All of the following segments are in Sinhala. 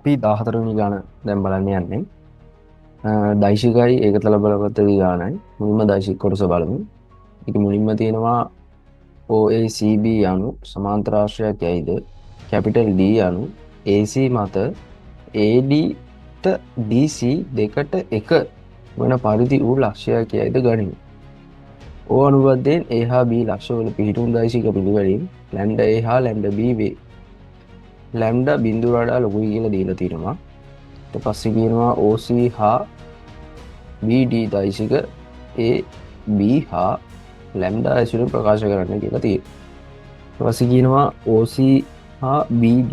අපි 14 වෙනි ගාන දැන් බලන්න යන්නේ. දෛශිකයි ඒකතල බලපත්‍රයේ ගානයි. මුලින්ම දෛශික කොටස බලමු. ඒක මුලින්ම තියෙනවා OACB යනු සමාන්තරාශ්‍රයක් යයිද කැපිටල් D යනු AC මත AD ට DC දෙකට එක වන පරිදි වූ ලක්ෂ්‍යයක් යයිද ගනිමු. O අනුබද්ධයෙන් A හා B ලක්ෂ්‍යවල පිහිටුම් දෛශික පිළිවෙලින් ලැම්ඩා A හා ලැම්ඩා B වේ. ලැම්ඩා බිංදුවට වඩා ලොකුයි කියලා දීලා තියෙනවා. ඊට පස්සේ කියනවා OC හා BD දෛශික A B හා ලැම්ඩා ඇසුරින් ප්‍රකාශ කරන්න කියලා තියෙනවා. ඊට පස්සේ කියනවා OC හා BD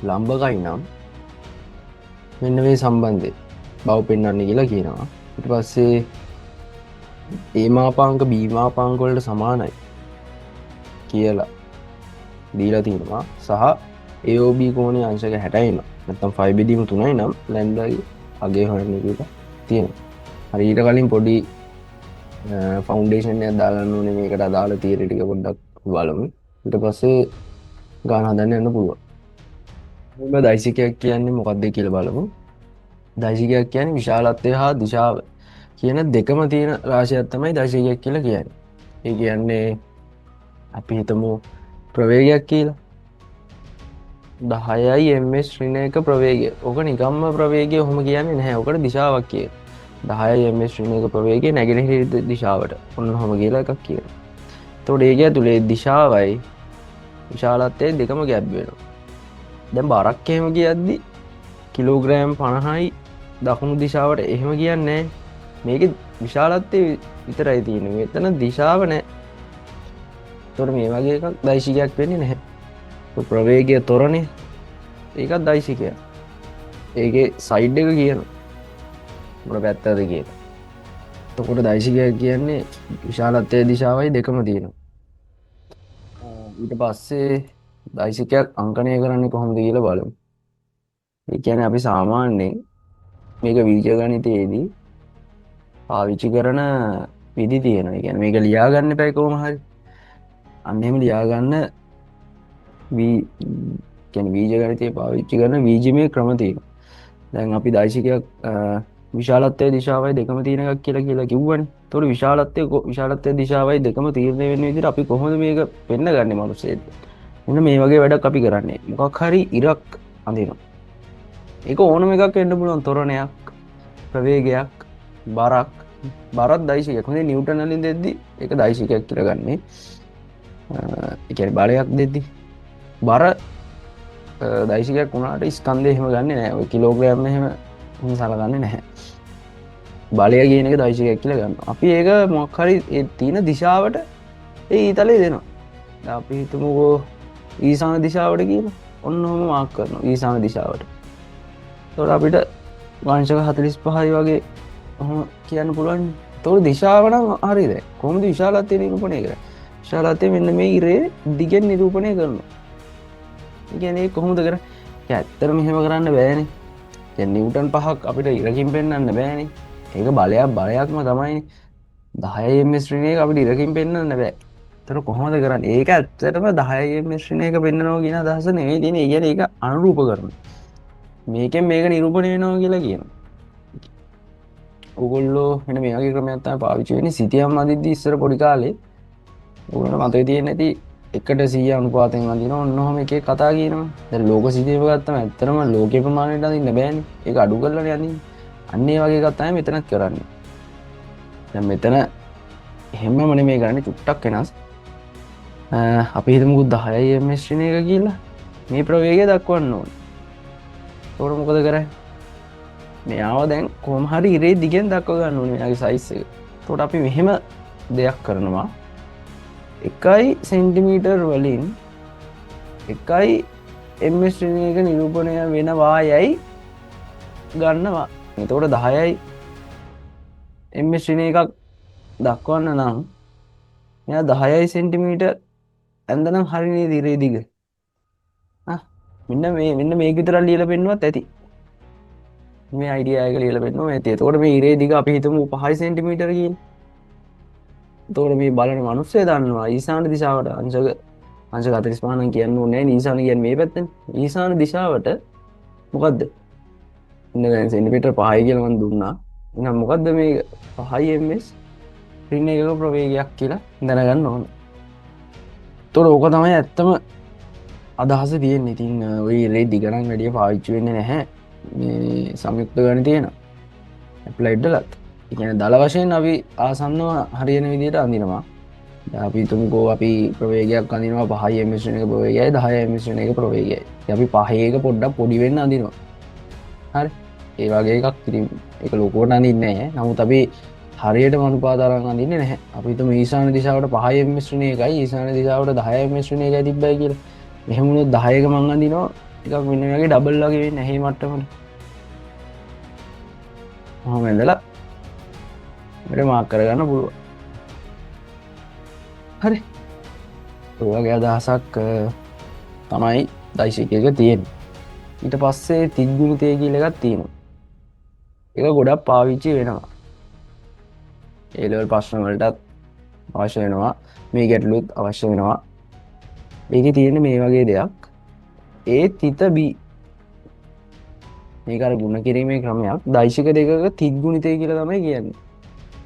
ලම්බකයි නම් මෙන්න මේ සම්බන්ධය බව පෙන්වන්න කියලා කියනවා. ඊට පස්සේ A මාපාංක B මාපාංක වලට සමානයි කියලා දීලා තියෙනවා. සහ AOB කෝණයේ අංශක 60යි නම් නැත්නම් 5 බෙදීම 3යි නම් ලැම්ඩාගේ අගය හොයන්න කියලා තියෙනවා. හරි, ඊට කලින් පොඩි ෆවුන්ඩේෂන් එකක් දාගන්න ඕනේ. මේකට අදාළ තියරි ටික පොඩ්ඩක් බලමු. ඊට පස්සේ ගාන හදන්න යන්න පුළුවන්. මුලින්ම දෛශිකයක් කියන්නේ මොකක්ද කියලා බලමු. දෛශිකයක් කියන්නේ විශාලත්වය හා දිශාව කියන දෙකම තියෙන රාශියක් තමයි දෛශිකයක් කියලා කියන්නේ. ඒ කියන්නේ අපි හිතමු ප්‍රවේගයක් කියලා. 10යි ms ඍණ එක ප්‍රවේගය. ඕක නිකම්ම ප්‍රවේගය ඔහොම කියන්නේ නැහැ. ඕකට දිශාවක් කියනවා. 10යි ms ඍණ එක ප්‍රවේගය නැගෙනහිර දිශාවට. ඔන්න ඔහොම කියලා එකක් කියනවා. එතකොට ඒක ඇතුලේ දිශාවයි විශාලත්වයයි දෙකම ගැබ් වෙනවා. දැන් බරක් එහෙම කියද්දි කිලෝග්‍රෑම් 50යි දකුණු දිශාවට එහෙම කියන්නේ නැහැ. මේකේ විශාලත්වය විතරයි තියෙන්නේ. මෙතන දිශාව නැහැ. එතකොට මේ වගේ එකක් දෛශිකයක් වෙන්නේ නැහැ. ප්‍රවේගය තොරනේ, ඒකත් දෛශිකයක්. ඒකේ සයිඩ් එක කියනවා මොන පැත්තද කියලා. එතකොට දෛශිකයක් කියන්නේ විශාලත්වයේ දිශාවයි දෙකම තියෙනවා. ඊට පස්සේ දෛශිකයක් අංකණය කරන්නේ කොහොමද කියලා බලමු. ඒ කියන්නේ අපි සාමාන්‍යයෙන් මේක බීජගණිතයේදී පාවිච්චි කරන විදි තියෙනවා. ඒ කියන්නේ මේක ලියා ගන්න එපා කොහොම හරි. අන්න එහෙම ලියා ගන්න කියන්නේ බීජගණිතයේ පාවිච්චි කරන බීජමය ක්‍රම තියෙනවා. දැන් අපි දෛශිකයක් විශාලත්වයේ දිශාවයි දෙකම තියෙන එකක් කියලා කියලා කිව්වනේ. එතකොට විශාලත්වයේ දිශාවයි දෙකම තීරණය වෙන විදිහට අපි කොහොමද මේක පෙන්නගන්නේ මිනිස්සෙත්? මෙන්න මේ වගේ වැඩක් අපි කරන්නේ. මොකක් හරි ඉරක් අඳිනවා. ඒක ඕනම එකක් වෙන්න පුළුවන්. තොරණයක්, ප්‍රවේගයක්, බරක්. බරත් දෛශිකයක්. හොඳේ, නිව්ටන් වලින් දෙද්දි ඒක දෛශිකයක් කියලා ගන්නේ. ඒ කියන්නේ බලයක් දෙද්දි බර දෛශිකයක් වුණාට ස්කන්ධය එහෙම ගන්නෙ නෑ. ඔය කිලෝග්‍රෑම් එහෙම එහෙම සලකන්නේ නැහැ. බලය කියන එක දෛශිකයක් කියලා ගන්නවා. අපි ඒක මොකක් හරි ඒ තියෙන දිශාවට ඒ ඊතලේ දෙනවා. දැන් අපි හිතමුකෝ ඊශාන දිශාවට කියලා. ඔන්න ඔහොම මාක් කරනවා ඊශාන දිශාවට. එතකොට අපිට අංශක 45යි වගේ ඔහොම කියන්න පුළුවන්. එතකොට දිශාව නම් හරි දැන්. කොහොමද විශාලත්වය නිරූපණය කරන්නේ? විශාලත්වය මෙන්න මේ ඉරේ දිගෙන් නිරූපණය කරනවා. ඒ කියන්නේ ඒක කොහොමද කරන්නේ? ඒ ඇත්තටම එහෙම කරන්න බෑනේ. දැන් නිව්ටන් පහක් අපිට ඉරකින් පෙන්වන්න බෑනේ. ඒක බලයක්ම තමයිනේ. 10 ms ඍණ එක අපිට ඉරකින් පෙන්වන්න බෑ. ඒතර කොහොමද කරන්නේ? ඒක ඇත්තටම 10 ms ඍණ එක පෙන්වනවා කියන අදහස නෙවෙයි තියෙන්නේ. ඒ කියන්නේ ඒක අනුරූප කරනවා. මේකෙන් මේක නිරූපණය වෙනවා කියලා කියනවා. ඔයගොල්ලෝ මෙන්න මේ වගේ ක්‍රමයක් තමයි පාවිච්චි වෙන්නේ. සිතියම් අදිද්දි ඉස්සර පොඩි කාලේ ඔයගොල්ලන්ට මතක තියෙන්නේ නැති එකට 100 අනුපාතෙන් අඳිනවා. ඔන්න ඔහොම එක එක කතා කියනවා. දැන් ලෝක සිතියම ගත්තම ඇත්තටම ලෝකේ ප්‍රමාණයට අඳින්න බෑනේ. ඒක අඩු කරලානේ අඳින්නේ. අන්න ඒ වගේ එකක් තමයි මෙතනත් කරන්නේ. දැන් මෙතන එහෙමම නෙමෙයි කරන්නේ, චුට්ටක් වෙනස්. අපි හිතමුකෝ 10යි ms ඍණ එක කියලා. මේ ප්‍රවේගය දක්වන්න ඕනේ. එතකොට මොකද කරන්නේ? මෙයාව දැන් කොහොම හරි ඉරේ දිගෙන් දක්ව ගන්න ඕනේ මෙයාගේ සයිස් එක. එතකොට අපි මෙහෙම දෙයක් කරනවා. 1 සෙන්ටිමීටර් වලින් 1 ms ඍණ එක නිරූපණය වෙනවා යයි ගන්නවා. එතකොට 10යි ms ඍණ එකක් දක්වන්න නම් මෙයා 10යි සෙන්ටිමීටර් ඇඳනම් හරි නේද ඉරේ දිග? මෙන්න මේක විතරක් ලියලා පෙන්නුවත් ඇති. මේ අයිඩියා එක ලියලා පෙන්නුවම ඇති. එතකොට මේ ඉරේ දිග අපි හිතමු 5 සෙන්ටිමීටර් කියලා. එතකොට මේ බලන මිනිස්සු දන්නවා ඊශාන දිශාවට අංශක 45 නම් කියන්න ඕනේ නෑ. ඊශාන කියන්නේ මේ පැත්තනේ. ඊශාන දිශාවට මොකද්ද? ඉන්න දැන් සෙන්ටිමීටර් 5යි කියලා මම දුන්නා. එහෙනම් මොකද්ද මේ 5 ms ඍණ එකක ප්‍රවේගයක් කියලා දැනගන්න ඕන. එතකොට ඕක තමයි ඇත්තම අදහස තියෙන්නේ. ඉතින් ඔය ඉරේ දිග නම් වැඩිය පාවිච්චි වෙන්නේ නැහැ. මේ සංයුක්ත ගණිතය එන ඇප්ලයිඩ් වලත්. ඒ කියන්නේ දල වශයෙන් අපි ආසන්නව හරියන විදිහට අඳිනවා. දැන් අපි හිතමුකෝ අපි ප්‍රවේගයක් අඳිනවා 5 ms ඍණ එක ප්‍රවේගයයි 10 ms ඍණ එක ප්‍රවේගයයි. ඉතින් අපි පහේ එක පොඩ්ඩක් පොඩි වෙන්න අඳිනවා. හරි. ඒ වගේ එකක්. ඉතින් ඒක ලොකුවට අඳින්නේ නැහැ. නමුත් අපි හරියටම අනුපාත අරන් අඳින්නේ නැහැ. අපි හිතමු ඊශාන දිශාවට 5 ms ඍණ එකයි ඊශාන දිශාවට 10 ms ඍණ එකයි තිබ්බයි කියලා. මෙහෙම වුණොත් 10 එක මං අඳිනවා ටිකක් මෙන්න මේ වගේ ඩබල් වගේ වෙන්නේ නැහැ මට්ටමට. ඔහොම ඇඳලා අපිට මාක් කරගන්න පුළුවන්. හරි. ඔය වගේ අදහසක් තමයි දෛශිකයක තියෙන්නේ. ඊට පස්සේ තිග්ගුණිතය කියලා එකක් තියෙනවා. ඒක ගොඩක් පාවිච්චි වෙනවා. ඒ ලෙවල් ප්‍රශ්න වලටත් අවශ්‍ය වෙනවා. මේ ගැටලුත් අවශ්‍ය වෙනවා. ඒකේ තියෙන්නේ මේ වගේ දෙයක්. A තිත B මේක අර ගුණ කිරීමේ ක්‍රමයක්. දෛශික දෙකක තිග්ගුණිතය කියලා තමයි කියන්නේ.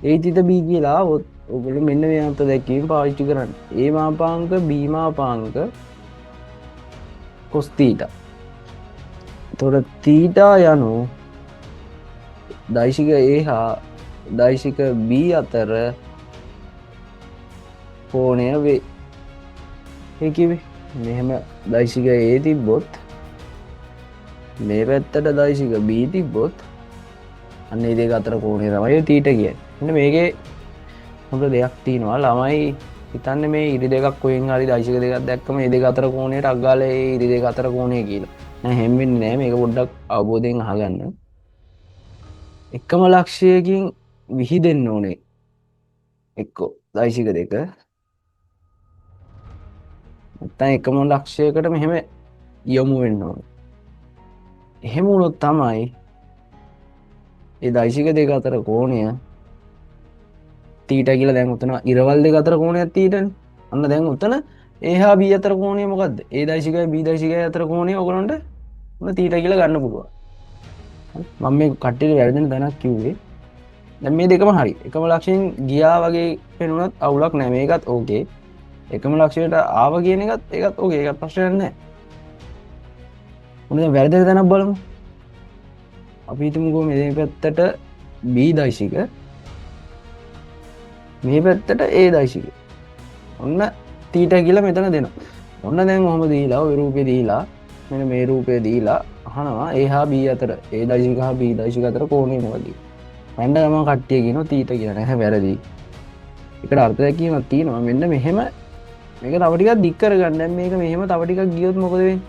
A තිත B කියලා ආවොත් ඔයගොල්ලෝ මෙන්න මේ අර්ථ දැක්වීම පාවිච්චි කරන්න. A මාපාංක B මාපාංක cos theta. එතකොට තීටා යනු දෛශික A හා දෛශික B අතර කෝණය වේ. ඒ කිව්වේ මෙහෙම දෛශික A තිබ්බොත් මේ පැත්තට දෛශික B තිබ්බොත් අන්න ඒ දෙක අතර කෝණය තමයි ඔය තීටා කියන්නේ. මෙන්න මේකේ හොඳ දෙයක් තියෙනවා. ළමයි හිතන්නේ මේ ඉරි දෙකක් කොහෙන් හරි දෛශික දෙකක් දැක්කම මේ දෙක අතර කෝණයට අග්ගාලා ඒ ඉරි දෙක අතර කෝණය කියලා. නෑ, එහෙම වෙන්නේ නෑ. මේක පොඩ්ඩක් අවබෝධයෙන් අහගන්න. එකම ලක්ෂ්‍යයකින් විහිදෙන්න ඕනේ එක්කෝ දෛශික දෙක, නැත්නම් එකම ලක්ෂ්‍යයකට මෙහෙම යොමු වෙන්න ඕනේ. එහෙම වුණොත් තමයි ඒ දෛශික දෙක අතර කෝණය තීටා කියලා. දැන් උතන ඉරවල් දෙක අතර කෝණයක් තීටානේ. අන්න දැන් උතන A හා B අතර කෝණය මොකද්ද? A දෛශිකයි B දෛශිකයි අතර කෝණය ඔයගොල්ලන්ට ඔන්න තීටා කියලා ගන්න පුළුවන්. හරි. මම මේ කට්ටියට වැරදෙන තැනක් කිව්වේ. දැන් මේ දෙකම හරි. එකම ලක්ෂයෙන් ගියා වගේ පෙනුනත් අවුලක් නෑ. මේකත් ඕකේ. එකම ලක්ෂයට ආව කියන එකත් ඒකත් ඕකේ. ඒකත් ප්‍රශ්නයක් නෑ. ඔන්න දැන් වැරදෙන තැනක් බලමු. අපි හිතමුකෝ මේ පැත්තට B දෛශික, මේ පැත්තට A දෛශික. ඔන්න තීටා කියලා මෙතන දෙනවා. ඔන්න දැන් ඔහොම දීලා ඔය රූපේ දීලා මෙන්න මේ රූපේ දීලා අහනවා A හා B අතර, A දෛශික හා B දෛශික අතර කෝණය මොකක්ද කියලා. රැඳ ගමන් කට්ටිය කියනවා තීටා කියලා. නෑ වැරදි. ඒකට අර්ථ දැක්වීමක් තියෙනවා. මෙන්න මෙහෙම මේක තව ටිකක් දික් කරගන්න. දැන් මේක මෙහෙම තව ටිකක් ගියොත් මොකද වෙන්නේ?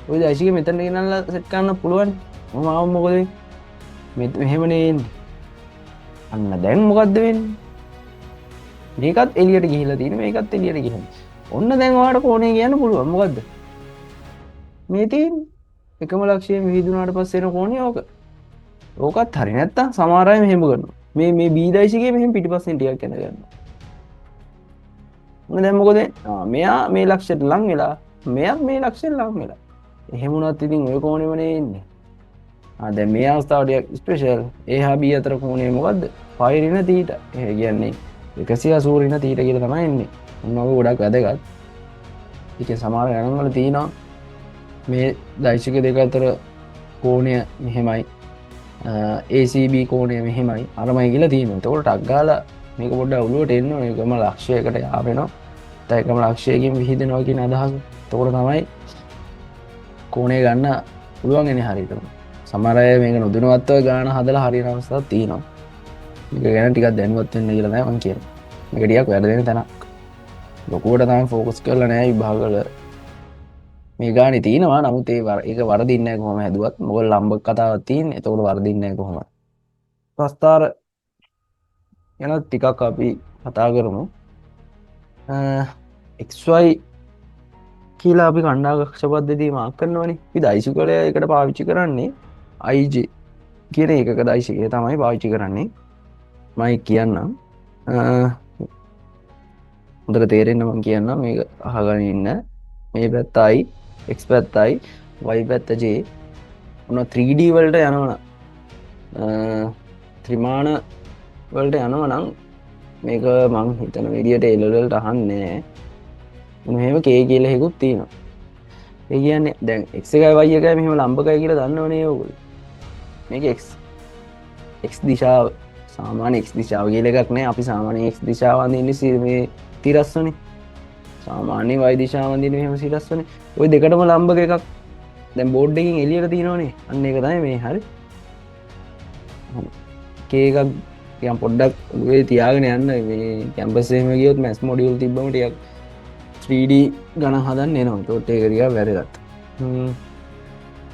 ඔය දෛශික මෙතන ගෙනල්ලා සෙට් කරන්න පුළුවන්. මොහොම ආවොත් මොකද වෙන්නේ? මෙහෙමනේ එන්නේ. අන්න දැන් මොකද්ද වෙන්නේ? මේකත් එළියට ගිහිල්ලා තියෙන, මේකත් එළියට ගිහින්. ඔන්න දැන් ඔයාලට කෝණය කියන්න පුළුවන්. මොකද්ද? මේ තියෙන්නේ එකම ලක්ෂයෙන් විහිදුනාට පස්සේ එන කෝණය ඕක. ඕකත් හරි. නැත්තම් සමහර අය මෙහෙම කරනවා. මේ B දෛශිකයේ මෙහෙම පිටිපස්සෙන් ටිකක් යන ගන්නවා. ඔන්න දැන් මොකද වෙන්නේ? මෙයා මේ ලක්ෂයට ලං වෙලා, මෙයාත් මේ ලක්ෂයට ලං වෙලා. එහෙම වුණත් ඉතින් ඔය කෝණෙමනේ එන්නේ. දැන් මේ අවස්ථාව ටිකක් ස්පෙෂල්. A හා B අතර කෝණය මොකද්ද? පයි ඍණ තීටා. ඒ කියන්නේ 180 ඍණ තීටා කියලා තමයි එන්නේ. ඔන්න ඔක ගොඩක් වැදගත්. ඒකේ සමහර ගණන් වල තියෙනවා මේ දෛශික දෙක අතර කෝණය මෙහෙමයි, ACB කෝණය මෙහෙමයි, අරමයි කියලා තියෙනවා. එතකොට ටක් ගාලා මේක පොඩ්ඩක් ඔලුවට එන්න ඕනේ. එකම ලක්ෂ්‍යයකට යාවෙනවා. නැත්නම් එකම ලක්ෂ්‍යයකින් විහිදෙනවා කියන අදහස. එතකොට තමයි කෝණය ගන්න පුළුවන් වෙන්නේ හරියටම. සමහර අය මේක නොදැනුවත්ව ගාන හදලා හරියන අවස්ථාවක් තියෙනවා. මේක ගැන ටිකක් දැනුවත් වෙන්න කියලා තමයි මං කියන්නේ. මේක ටිකක් වැරදෙන තැනක්. ලොකුවට තමයි ෆෝකස් කරලා නෑ විභාගවල. මේ ගානේ තියෙනවා. නමුත් ඒක වරදින්නේ නෑ කොහොම හැදුවත්. මොකද ලම්බක කතාවක් තියෙන්නේ. එතකොට වරදින්නේ නෑ කොහොමද. ප්‍රස්ථාර ගැන ටිකක් අපි කතා කරමු. XY කියලා අපි කණ්ඩායම් පද්ධතිය මාක් කරනවනේ. අපි දෛශිකවල ඒකට පාවිච්චි කරන්නේ IJ කියන ඒකක දෛශිකය තමයි පාවිච්චි කරන්නේ. මම කියන්නම්. හොඳට තේරෙන්න මම කියන්නම්. මේක අහගෙන ඉන්න. මේ පැත්ත I, X පැත්ත I, Y පැත්ත J. ඔන්න 3D වලට යනවනම් ත්‍රිමාණ වලට යනවා නම් මේක මං හිතන විදියට A level වලට අහන්නේ නෑ. මෙහෙම K කියලා එකකුත් තියෙනවා. ඒ කියන්නේ දැන් X එකයි Y එකයි මෙහෙම ලම්බකයි කියලා දන්නවනේ ඔයගොල්ලෝ. මේක X දිශාව, සාමාන්‍ය X දිශාව කියලා එකක් නෑ. අපි සාමාන්‍ය X දිශාව අඳින්නේ මේ තිරස්වනේ. සාමාන්‍ය Y දිශාව අඳින්නේ මෙහෙම සිරස්වනේ. ඔය දෙකටම ලම්බක එකක් දැන් බෝඩ් එකකින් එළියට තියෙනවනේ. අන්න ඒක තමයි මේ. හරි. K එකක් නිකන් පොඩ්ඩක් ඔළුවේ තියාගෙන යන්න. මේ කැම්පස් එහෙම ගියොත් මැත්ස් මොඩියුල් තිබ්බම ටිකක් 3D ගණන් හදන්න එනවා. ඒතකොට ඒක ටිකක් වැදගත්.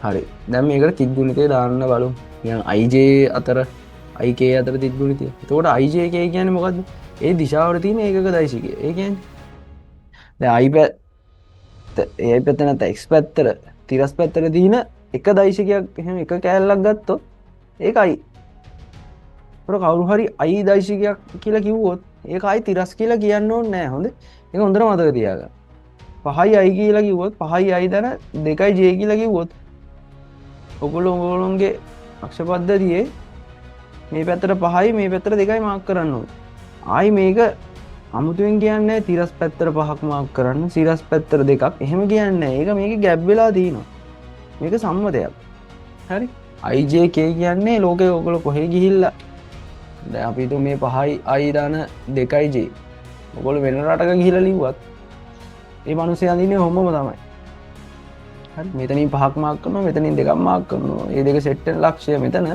හරි. දැන් මේකට තිත් ගුණිතය දාන්න බලමු. නිකන් IJ අතර IK අතර තිත් ගුණිතය. එතකොට IJK කියන්නේ මොකද්ද? ඒ දිශාවට තියෙන ඒකක දෛශිකය. ඒ කියන්නේ දැන් I පැත්ත, ඒ පැත්ත නැත්නම් X පැත්තට තිරස් පැත්තට තියෙන එක දෛශිකයක් එහෙම එක කෑල්ලක් ගත්තොත් ඒක I. ඒතකොට කවුරු හරි I දෛශිකයක් කියලා කිව්වොත් ඒක I තිරස් කියලා කියන්න ඕනේ නෑ. හොඳ. ඒක හොඳට මතක තියාගන්න. පහයි I කියලා කිව්වොත් පහයි I දන දෙකයි J කියලා කිව්වොත් ඔගොල්ලෝ ඔයගොල්ලොන්ගේ අක්ෂ පද්ධතියේ මේ පැත්තට පහයි මේ පැත්තට දෙකයි මාක් කරන්න ඕනේ. ආයි මේක අමුතුවෙන් කියන්නේ නෑ තිරස් පැත්තට පහක් මාක් කරන්න, සිරස් පැත්තට දෙකක් එහෙම කියන්නේ නෑ. ඒක මේකේ ගැප් වෙලා තියෙනවා. මේක සම්මතයක්. හරි. IJK කියන්නේ ලෝකේ ඔයගොල්ලෝ කොහේ ගිහිල්ලා දැන් අපි හිතුව මේ පහයි I දන දෙකයි J. ඔයගොල්ලෝ වෙන රටක ගිහිල්ලා ලිව්වත් ඒ මිනිස්සු අඳින්නේ ඔහොමම තමයි. හරි. මෙතනින් පහක් මාක් කරනවා, මෙතනින් දෙකක් මාක් කරනවා. මේ දෙක සෙට් වෙන ලක්ෂ්‍ය මෙතන.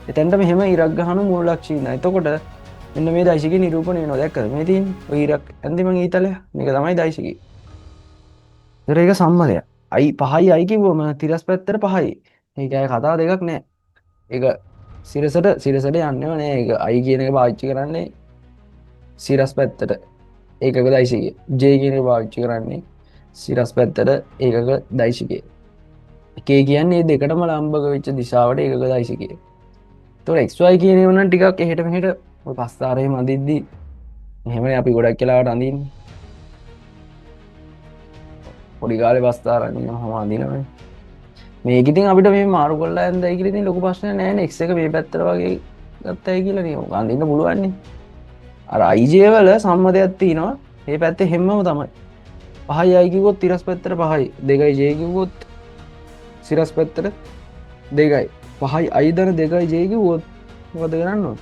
එතනට මෙහෙම ඉරක් ගහන මූල ලක්ෂ්‍ය ඉන්නවා. එතකොට මෙන්න මේ දෛශිකය නිරූපණය වෙනවා. දැක්කද? මේ තියෙන්නේ ඔය ඉරක් ඇන්දි මං ඊතලය. මේක තමයි දෛශිකය. ඒතර ඒක සම්මතයක්. I පහයි I කිව්වම තිරස් පැත්තට පහයි. ඒක අය කතා දෙකක් නෑ. ඒක සිරසට යන්නේම නෑ. ඒක I කියන එක පාවිච්චි කරන්නේ සිරස් පැත්තට ඒකක දෛශිකය. J කියන එක පාවිච්චි කරන්නේ සිරස් පැත්තට ඒකක දෛශිකය. K කියන්නේ මේ දෙකටම ලම්බක වෙච්ච දිශාවට ඒකක දෛශිකය. එතකොට XY කියන ඒවා නම් ටිකක් එහෙට මෙහෙට ඔය පස්තාරේ මඳිද්දි එහෙමනේ අපි ගොඩක් වෙලාවට අඳින්නේ. පොඩි කාලේ පස්තාර අඳිනවා ඔහම අඳිනවනේ. මේක ඉතින් අපිට මේ මාරු කරලා ඇඳයි කියලා ඉතින් ලොකු ප්‍රශ්නයක් නෑ නේ. X එක මේ පැත්තට වගේ ගත්තයි කියලා නේ. ඔක අඳින්න පුළුවන් නේ. අර IJ වල සම්මතයක් තියෙනවා. මේ පැත්තේ හැමම තමයි. පහයි I කිව්වොත් තිරස් පැත්තට පහයි. දෙකයි J කිව්වොත් සිරස් පැත්තට දෙකයි. පහයි I දන දෙකයි J කිව්වොත් මොකද කරන්න ඕන?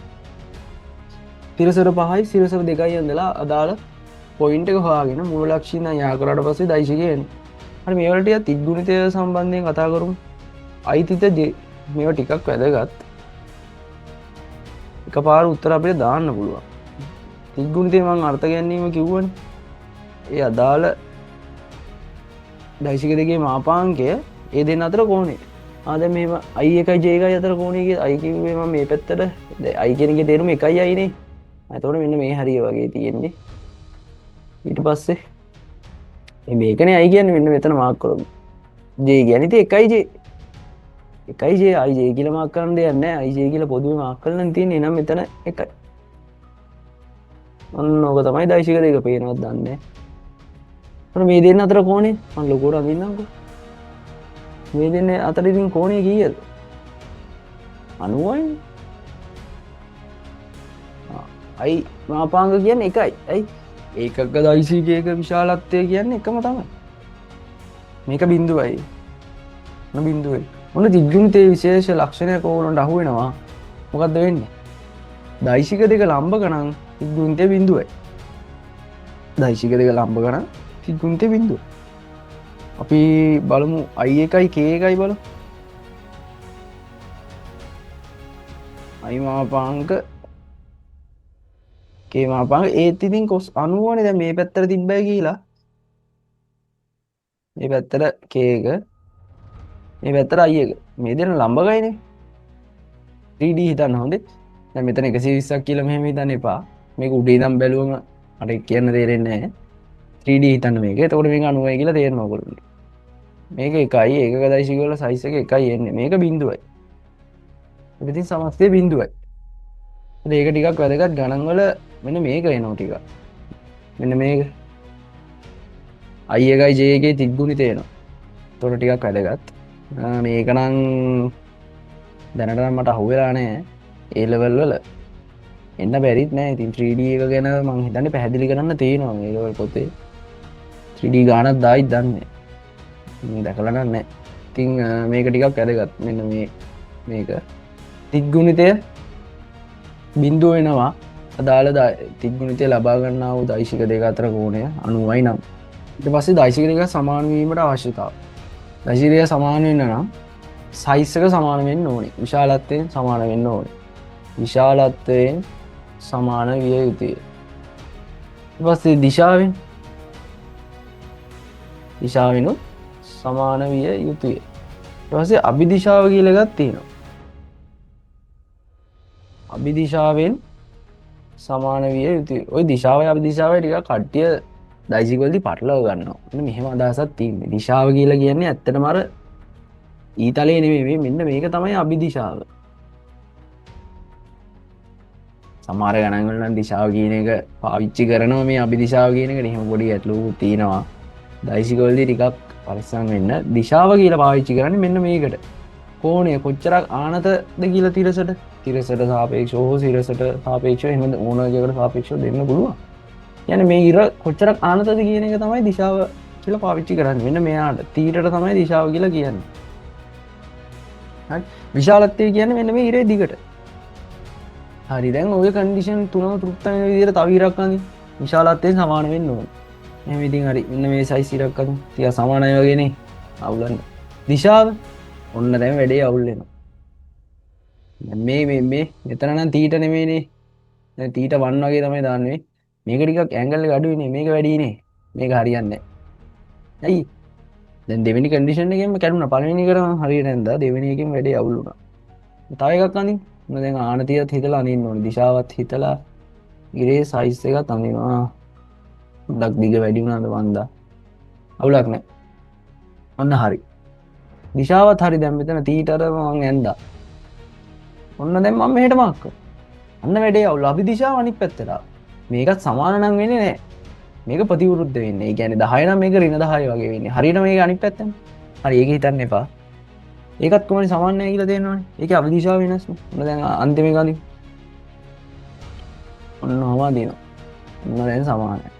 තිරසර පහයි සිරසර දෙකයි ඇඳලා අදාළ පොයින්ට් එක හොයාගෙන මූල ලක්ෂ්‍ය ඉඳන් යා කරාට පස්සේ දෛශිකය එන්නේ. හරි, මේ වලට ටිකක් තිත් ගුණිතය සම්බන්ධයෙන් කතා කරමු. I තිත J මේවා ටිකක් වැදගත්. එකපාර උත්තර අපිට දාන්න පුළුවන්. තිත් ගුණිතය මං අර්ථ ගැනීම කිව්වනේ. ඒ අදාළ දෛශික දෙකේ මාපාංකය ඒ දෙන්න අතර කෝණය. දැන් මෙහෙම I එකයි J එකයි අතර කෝණය කිය I කිව්වේ මම මේ පැත්තට. දැන් I කියන එකේ තේරුම එකයි I නේ. එතකොට මෙන්න මේ හරිය වගේ තියෙන්නේ. ඊට පස්සේ මේ මේකනේ I කියන්නේ මෙන්න මෙතන මාක් කරමු. J කියන්නේ ඉතින් එකයි J. එකයි J I J කියලා මාක් කරන්න දෙයක් නෑ. I J කියලා පොදුවේ මාක් කරලා නම් තියෙන්නේ. එහෙනම් මෙතන එකයි. ඔන්න ඕක තමයි දෛශික දෙක. පේනවද දන්නේ නෑ. ඔන්න මේ දෙන්න අතර කෝණය මං ලොකුවට අඳින්නම්කෝ. මේ දෙන්න අතර ඉතින් කෝණය කීයද? 90යි. I මාපාංග කියන්නේ එකයි. ඇයි? ඒකක දෛශිකයක විශාලත්වය කියන්නේ එකම තමයි. මේක බිඳුවයි. ඔන්න බිඳුවයි. ඔන්න ත්‍රිගුණිතයේ විශේෂ ලක්ෂණයක් ඕගොල්ලන්ට අහු වෙනවා. මොකද්ද වෙන්නේ? දෛශික දෙක ලම්බක නම් ත්‍රිගුණිතය බිඳුවයි. දෛශික දෙක ලම්බක නම් ත්‍රිගුණිතය බිඳුවයි. අපි බලමු I එකයි K එකයි බලමු. I මාපාංක K මාපාංක ඒත් ඉතින් කොස් 90නේ. දැන් මේ පැත්තට තිබ්බයි කියලා. මේ පැත්තට K එක මේ පැත්තට I එක. මේ දෙන ලම්බකයිනේ. 3D හිතන්න හොඳේ. දැන් මෙතන 120ක් කියලා මෙහෙම හිතන්න එපා. මේක උඩ ඉඳන් බැලුවම මට කියන්න තේරෙන්නේ නැහැ. 3D හිතන්න මේක. එතකොට මේක 90යි කියලා තේරෙනවා ඔයගොල්ලන්ට. මේක එකයි, ඒකක දෛශික වල සයිස් එක එකයි එන්නේ. මේක බිඳුවයි. ඉතින් සමස්තය බිඳුවයි. ඉතින් ඒක ටිකක් වැදගත් ගණන් වල මෙන්න මේක එනවා ටිකක්. මෙන්න මේක. I එකයි J එකේ තිග්ගුණිතය එනවා. එතකොට ටිකක් වැදගත්. මේක නම් දැනට නම් මට අහුවෙලා නෑ ඒ ලෙවල් වල. එන්න බැරිත් නෑ. ඉතින් 3D එක ගැන මං හිතන්නේ පැහැදිලි කරන්න තියෙනවා මේ ලෙවල් පොතේ. 3D ගානක් දායිත් දන්නේ නෑ. මං දැකලා නම් නෑ. ඉතින් මේක ටිකක් වැදගත්. මෙන්න මේක තිග්ගුණිතය බිඳුව වෙනවා. අදාළ තිග්ගුණිතය ලබා ගන්නා වූ දෛශික දෙක අතර කෝණය 90යි නම්. ඊට පස්සේ දෛශික දෙක සමාන වීමට අවශ්‍යතාව. දෛශික දෙක සමාන වෙන්න නම් සයිස් එක සමාන වෙන්න ඕනේ. විශාලත්වයෙන් සමාන වෙන්න ඕනේ. විශාලත්වයෙන් සමාන විය යුතුය. ඊට පස්සේ දිශාවෙනුත් සමාන විය යුතුය. ඊට පස්සේ අභිදිශාව කියලා එකක් තියෙනවා. අභිදිශාවෙන් සමාන විය යුතුයි. ඔය දිශාවයි අභිදිශාවයි ටිකක් කට්ටිය දෛශික වලදී පටලව ගන්නවා. මෙන්න මෙහෙම අදහසක් තියෙන්නේ. දිශාව කියලා කියන්නේ ඇත්තටම අර ඊතලේ නෙමෙයි, මේ මෙන්න මේක තමයි අභිදිශාව. සමහර ගණන් වල නම් දිශාව කියන එක පාවිච්චි කරනවා මේ අභිදිශාව කියන එකට. එහෙම පොඩි ගැටලුවක් තියෙනවා. දෛශික වලදී ටිකක් පරිස්සම් වෙන්න. දිශාව කියලා පාවිච්චි කරන්නේ මෙන්න මේකට. කෝණය කොච්චරක් ආනතද කියලා තිරසට සාපේක්ෂව හෝ සිරසට සාපේක්ෂව එහෙම ඕන එකකට සාපේක්ෂව දෙන්න පුළුවන්. මේ ඉර කොච්චරක් ආනතද කියන එක තමයි දිශාව කියලා පාවිච්චි කරන්නේ. මෙන්න මෙයාට තීරට තමයි දිශාව කියලා කියන්නේ. හරි. විශාලත්වය කියන්නේ මෙන්න මේ ඉරේ දිගට. හරි, දැන් ඔය කන්ඩිෂන් තුනම තෘප්ත වෙන විදිහට තව ඉරක් අඳින්න. විශාලත්වයෙන් සමාන වෙන්න ඕනේ. එහෙනම් ඉතින් හරි, මෙන්න මේ සයිස් ඉරක් අඳින්න. ටිකක් සමානයි වගේ නේ. අවුලන්නේ. දිශාව ඔන්න දැන් වැඩේ අවුල් වෙනවා. දැන් මේ මේ මෙතන නම් තීට නෙමෙයිනේ. දැන් තීට 1 වගේ තමයි දාන්නේ. මේක ටිකක් ඇන්ගල් එක අඩුයිනේ, මේක වැඩිනේ. මේක හරියන්නේ නැහැ. ඇයි? දැන් දෙවෙනි කන්ඩිෂන් එකෙන්ම කැඩුනා. පළවෙනි එකට මං හරියට ඇඳා, දෙවෙනි එකෙන් වැඩේ අවුල් වුණා. තව එකක් අඳින්න. මොන දැන් ආනතියත් හිතලා අඳින්න ඕනේ. දිශාවත් හිතලා ඉරේ සයිස් එකත් අඳිනවා. පොඩ්ඩක් දිග වැඩි වුණාද වන්දා. අවුලක් නැහැ. ඔන්න හරි. දිශාවත් හරි. දැන් මෙතන තීට අර මං ඇඳා. ඔන්න දැන් මම මෙහෙට මාක් කරා. අන්න වැඩේ අවුල්. අපි දිශාව අනිත් පැත්තට ආවා. මේකත් සමාන නම් වෙන්නේ නැහැ. මේක ප්‍රතිවිරුද්ධ වෙන්නේ. ඒ කියන්නේ 10 නම් මේක ඍණ 10 වගේ වෙන්නේ. හරියට මේක අනිත් පැත්තනේ. හරි, ඒක හිතන්න එපා. ඒකත් කොහොමද සමාන නැහැ කියලා තේරෙනවනේ. ඒකේ අභිදිශාව වෙනස් නේ. ඔන්න දැන් අන්තිම එක අඳින්න. ඔන්න ඔහම අඳිනවා. ඔන්න දැන් සමානයි.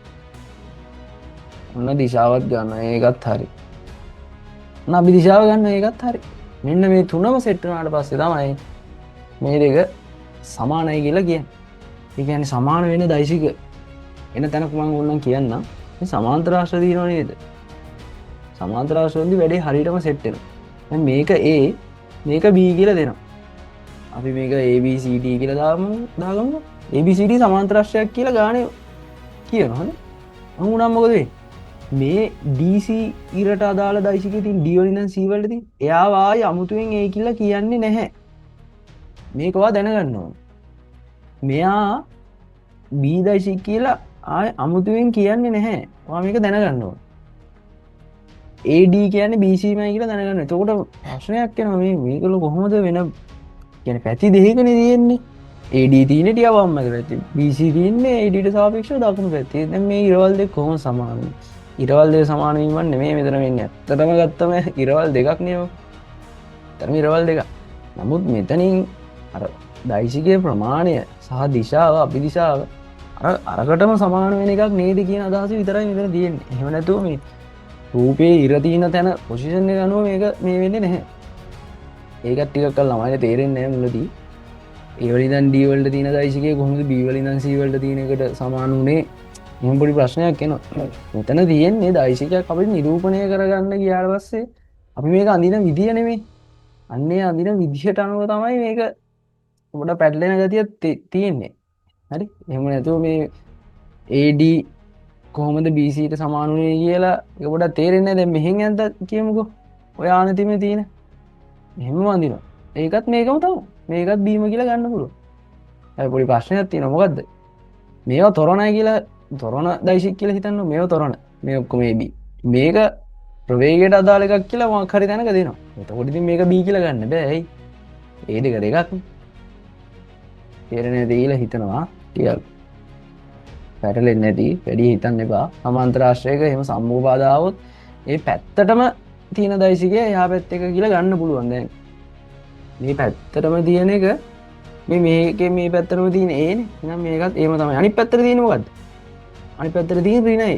ඔන්න දිශාවත් ගන්න. ඒකත් හරි. ඔන්න අභිදිශාව ගන්න. ඒකත් හරි. මෙන්න මේ තුනම සෙට් වුණාට පස්සේ තමයි මේ දෙක සමානයි කියලා කියන්නේ. ඒ කියන්නේ සමාන වෙන දෛශික එන තැනක මම ඕනනම් කියන්නම්. මේ සමාන්තර ආශ්‍රය තියෙනව නේද? සමාන්තර ආශ්‍රය වලදී වැඩේ හරියටම සෙට් වෙනවා. දැන් මේක A මේක B කියලා දෙනවා. අපි මේක A B C D කියලා දාගමු. A B C D සමාන්තර ආශ්‍රයයක් කියලා ගානේ කියනවා. හරි? අහු වුණාම මොකද වෙන්නේ? මේ DC ඉරට අදාළ දෛශිකයේ තියෙන D වලින් ඉඳන් C වලට තියෙන එයාව ආයි අමුතුවෙන් A කියලා කියන්නේ නැහැ. මේක ඔයා දැනගන්න ඕන. මෙයා B දෛශික කියලා ආයි අමුතුවෙන් කියන්නේ නැහැ. ඔයා මේක දැනගන්න ඕන. AD කියන්නේ BC මයි කියලා දැනගන්න. එතකොට ප්‍රශ්නයක් එනවා මේකල කොහොමද වෙන කියන්නේ පැති දෙකනේ තියෙන්නේ. AD තියෙන්නේ ටික වම් මැද පැත්තේ. BC තියෙන්නේ AD ට සාපේක්ෂව දකුණු පැත්තේ. දැන් මේ ඉරවල් දෙක කොහොම සමාන වෙන්නේ? ඉරවල් දෙක සමාන වීමක් නෙමෙයි මෙතන වෙන්නේ. ඇත්තටම ගත්තම ඉරවල් දෙකක් නේ ඔය. ඇත්තටම ඉරවල් දෙකක්. නමුත් මෙතනින් අර දෛශිකයේ ප්‍රමාණය සහ දිශාව අභිදිශාව අරකටම සමාන වෙන එකක් නේද කියන අදහස විතරයි මෙතන තියෙන්නේ. එහෙම නැතුව මේ රූපේ ඉර තියෙන තැන පොසිෂන් එක අනුව මේක මේ වෙන්නේ නැහැ. ඒකත් ටිකක් කල් ළමයින්ට තේරෙන්නේ නැහැ මුලදී. A වලින් ඉඳන් D වලට තියෙන දෛශිකය කොහොමද B වලින් ඉඳන් C වලට තියෙන එකට සමාන වුනේ? එහෙම පොඩි ප්‍රශ්නයක් එනවා. මෙතන තියෙන්නේ දෛශිකයක් අපිට නිරූපණය කරගන්න ගියාට පස්සේ අපි මේක අඳින විදිය නෙමෙයි. අන්නේ අඳින විදිහට අනුව තමයි මේක පොඩ පැටලෙන ගතියක් තියෙන්නේ. හරි? එහෙම නැතුව මේ AD කොහොමද BC ට සමාන වුනේ කියලා ඒක පොඩක් තේරෙන්නේ නැහැ. දැන් මෙහෙන් යද්දා කියමුකෝ. ඔය ආනතිමේ තියෙන. මෙහෙම අඳිනවා. ඒකත් මේකම තමයි. මේකත් බීම කියලා ගන්න පුළුවන්. හැබැයි පොඩි ප්‍රශ්නයක් තියෙනවා. මොකද්ද? මේවා තොරණයි කියලා තොරණ දෛශික කියලා හිතන්න. මේවා තොරණ. මේ ඔක්කොම AB. මේක ප්‍රවේගයට අදාළ එකක් කියලා මොකක් හරි තැනක දෙනවා. එතකොට ඉතින් මේක B කියලා ගන්න බෑ. ඇයි? ඒ දෙක දෙකක් නේ. තේරෙන්නේ නැති කියලා හිතනවා. ටිකක් පැටලෙන්නේ නැති, වැඩි හිතන්න එපා. සමාන්තර ආශ්‍රයක එහෙම සම්මෝපාද ආවොත් ඒ පැත්තටම තියෙන දෛශිකය එහා පැත්ත එක කියලා ගන්න පුළුවන්. දැන් මේ පැත්තටම තියෙන එක මේ මේකේ මේ පැත්තටම තියෙන A නේ. එහෙනම් මේකත් ඒම තමයි. අනිත් පැත්තට තියෙන්නේ මොකද්ද? අනිත් පැත්තට තියෙන ඍණ A.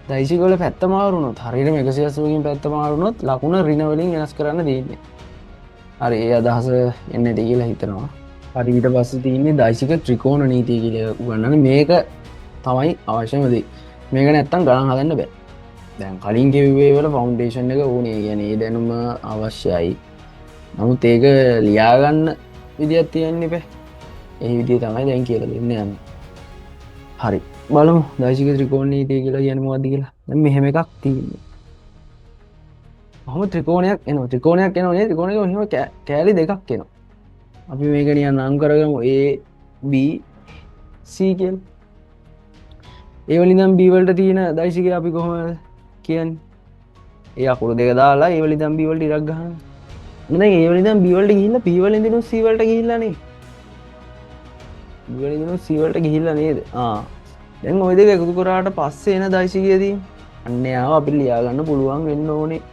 දෛශික වල පැත්ත මාරු වුණොත් හරියටම 180කින් පැත්ත මාරු වුණොත් ලකුණ ඍණ වලින් වෙනස් කරන්න තියෙන්නේ. හරි, ඒ අදහස එන්නේ නැති කියලා හිතනවා. හරි, ඊට පස්සේ තියෙන්නේ දෛශික ත්‍රිකෝණ නීතිය කියලා උගන්වන්නේ. මේක තමයි අවශ්‍යම දේ. මේක නැත්තම් ගණන් හදන්න බෑ. දැන් කලින් කිව්වේ වල ෆවුන්ඩේෂන් එක ඕනේ. ඒ කියන්නේ ඒ දැනුම අවශ්‍යයි. නමුත් ඒක ලියා ගන්න විදියක් තියන්න එපා. ඒ විදිය තමයි දැන් කියලා දෙන්න යන්නේ. හරි, බලමු දෛශික ත්‍රිකෝණ නීතිය කියලා කියන්නේ මොකද්ද කියලා. දැන් මෙහෙම එකක් තියෙන්නේ. කොහොම ත්‍රිකෝණයක් එනවා. ත්‍රිකෝණයක් එනවා නේ. ත්‍රිකෝණයක මෙහෙම කෑලි දෙකක් එනවා. අපි මේක නිකන් නම් කරගමු A B C කියලා. A වලින් නම් B වලට තියෙන දෛශිකය අපි කොහොමද කියන්නේ? ඒ අකුරු දෙක දාලා A වලින් නම් B වලට ඉරක් ගහනවා. දැන් A වලින් නම් B වලට ගිහිල්ලා B වලින් දිනුත් C වලට ගිහිල්ලා නේ. B වලින් දිනුත් C වලට ගිහිල්ලා නේද? දැන් ওই දෙක එකතු කරාට පස්සේ එන දෛශිකය තියෙන්නේ. අන්න එයාව අපිට ලියා ගන්න පුළුවන් වෙන්න ඕනේ.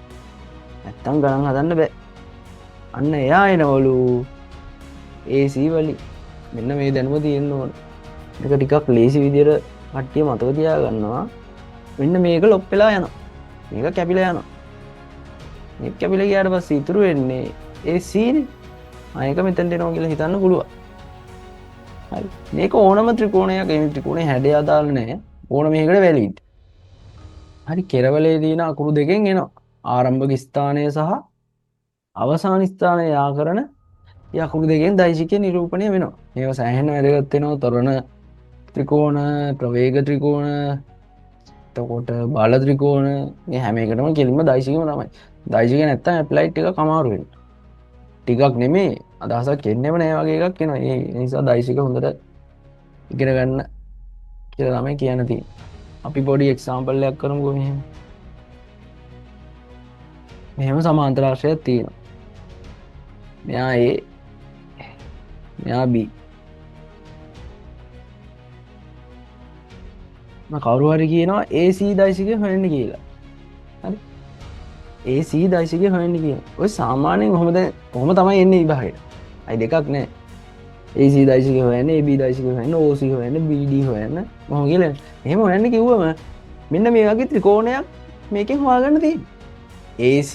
නැත්තම් ගණන් හදන්න බෑ. අන්න එයා එනවලු AC වලින්. මෙන්න මේ දැනුම තියෙන්න ඕනේ. මේක ටිකක් ලේසි විදියට කට්ටිය මතක තියාගන්නවා. මෙන්න මේක ලොප් වෙලා යනවා. මේක කැපිලා යනවා. මේක කැපිලා ගියාට පස්සේ ඉතුරු වෙන්නේ AC නේ. ඒක මෙතනට එනවා කියලා හිතන්න පුළුවන්. හරි. මේක ඕනම ත්‍රිකෝණයක්, ඒ ත්‍රිකෝණේ හැඩය අදාළ නෑ. ඕනම එකකට වැලිඩ්. හරි, කෙරවලේ තියෙන අකුරු දෙකෙන් එනවා. ආරම්භක ස්ථානය සහ අවසාන ස්ථානය යා කරන ඒ අකුරු දෙකෙන් දෛශිකය නිරූපණය වෙනවා. මේවා සෑහෙන වැදගත් වෙනවා. තොරණ ත්‍රිකෝණ, ප්‍රවේග ත්‍රිකෝණ, එතකොට බල ත්‍රිකෝණ, මේ හැම එකටම කෙලින්ම දෛශිකම තමයි. දෛශික නැත්තම් ඇප්ලයිඩ් ටිකක් අමාරු වෙනවා. ටිකක් නෙමෙයි, අදහසක් එන්නෙම නෑ වගේ එකක් එනවා. ඒ නිසා දෛශික හොඳට ඉගෙන ගන්න කියලා තමයි කියන්න තියෙන්නේ. අපි පොඩි එක්සැම්පල් එකක් කරමුකෝ මෙහෙම. මෙහෙම සමාන්තරාශ්‍රයක් තියෙනවා. මෙයා A, මෙයා B. මම කවුරු හරි කියනවා AC දෛශිකය හොයන්න කියලා. හරි. AC දෛශිකය හොයන්න කියනවා. ඔය සාමාන්‍යයෙන් කොහොමද, කොහොම තමයි එන්නේ විභාගෙට. අයි දෙකක් නෑ. AC දෛශිකය හොයන්න, AB දෛශිකය හොයන්න, OC හොයන්න, BD හොයන්න, කොහොම කියලා. එහෙම හොයන්න කිව්වම මෙන්න මේ වගේ ත්‍රිකෝණයක් මේකෙන් හොයාගන්න තියෙන්නේ. AC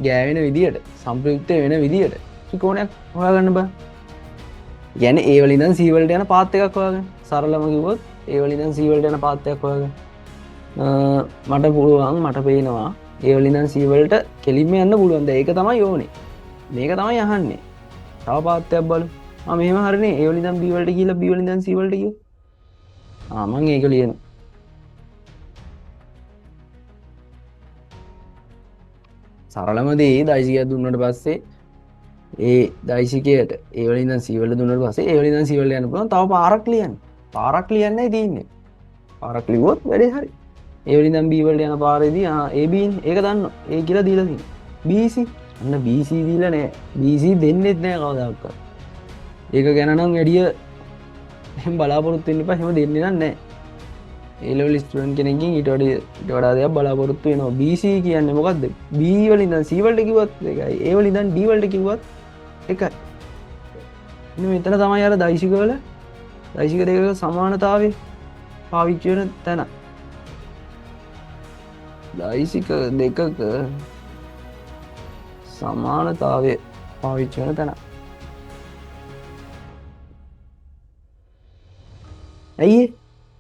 ගෑවෙන විදියට, සම්ප්‍රයුක්ත වෙන විදියට ත්‍රිකෝණයක් හොයාගන්න බෑ. කියන්නේ A වලින් ඉඳන් C වලට යන පාත් එකක් හොයාගන්න. සරලම කිව්වොත් A වලින් ඉඳන් C වලට යන පාත් එකක් හොයාගන්න. මට පුළුවන්, මට පේනවා A වලින් ඉඳන් C වලට කෙලින්ම යන්න පුළුවන්. දැන් ඒක තමයි ඕනේ. මේක තමයි අහන්නේ. තව පාත් එකක් බලමු. මෙහෙම හරිනේ. A වලින් ඉඳන් B වලට ගිහලා B වලින් ඉඳන් C වලට ගියොත්. මං ඒක ලියනවා. සරලම දේ දෛශිකයක් දුන්නට පස්සේ ඒ දෛශිකයට A වලින් ඉඳන් C වලට දුන්නට පස්සේ A වලින් ඉඳන් C වලට යන්න පුළුවන්. තව පාරක් ලියන්න. පාරක් ලියන්නයි තියෙන්නේ. පාරක් ලිව්වොත් වැඩේ හරි. A වලින් ඉඳන් B වලට යන පාරේදී, A B නේ. ඒක දන්නවා. A කියලා දීලා තියෙනවා. BC. අන්න BC දීලා නෑ. BC දෙන්නෙත් නෑ කවදාකවත්. ඒක ගැන නම් වැඩිය එහෙම බලාපොරොත්තු වෙන්න එපා. එහෙම දෙන්නේ නම් නෑ. A level student කෙනෙක්ගෙන් ඊට වඩා දෙයක් බලාපොරොත්තු වෙනවා. BC කියන්නේ මොකද්ද? B වලින් ඉඳන් C වලට කිව්වත් එකයි, A වලින් ඉඳන් D වලට කිව්වත් එකයි. ඉතින් මෙතන තමයි අර දෛශික දෙකක සමානතාවය පාවිච්චි වෙන තැන. දෛශික දෙකක සමානතාවය පාවිච්චි වෙන තැන. ඇයි ඒ?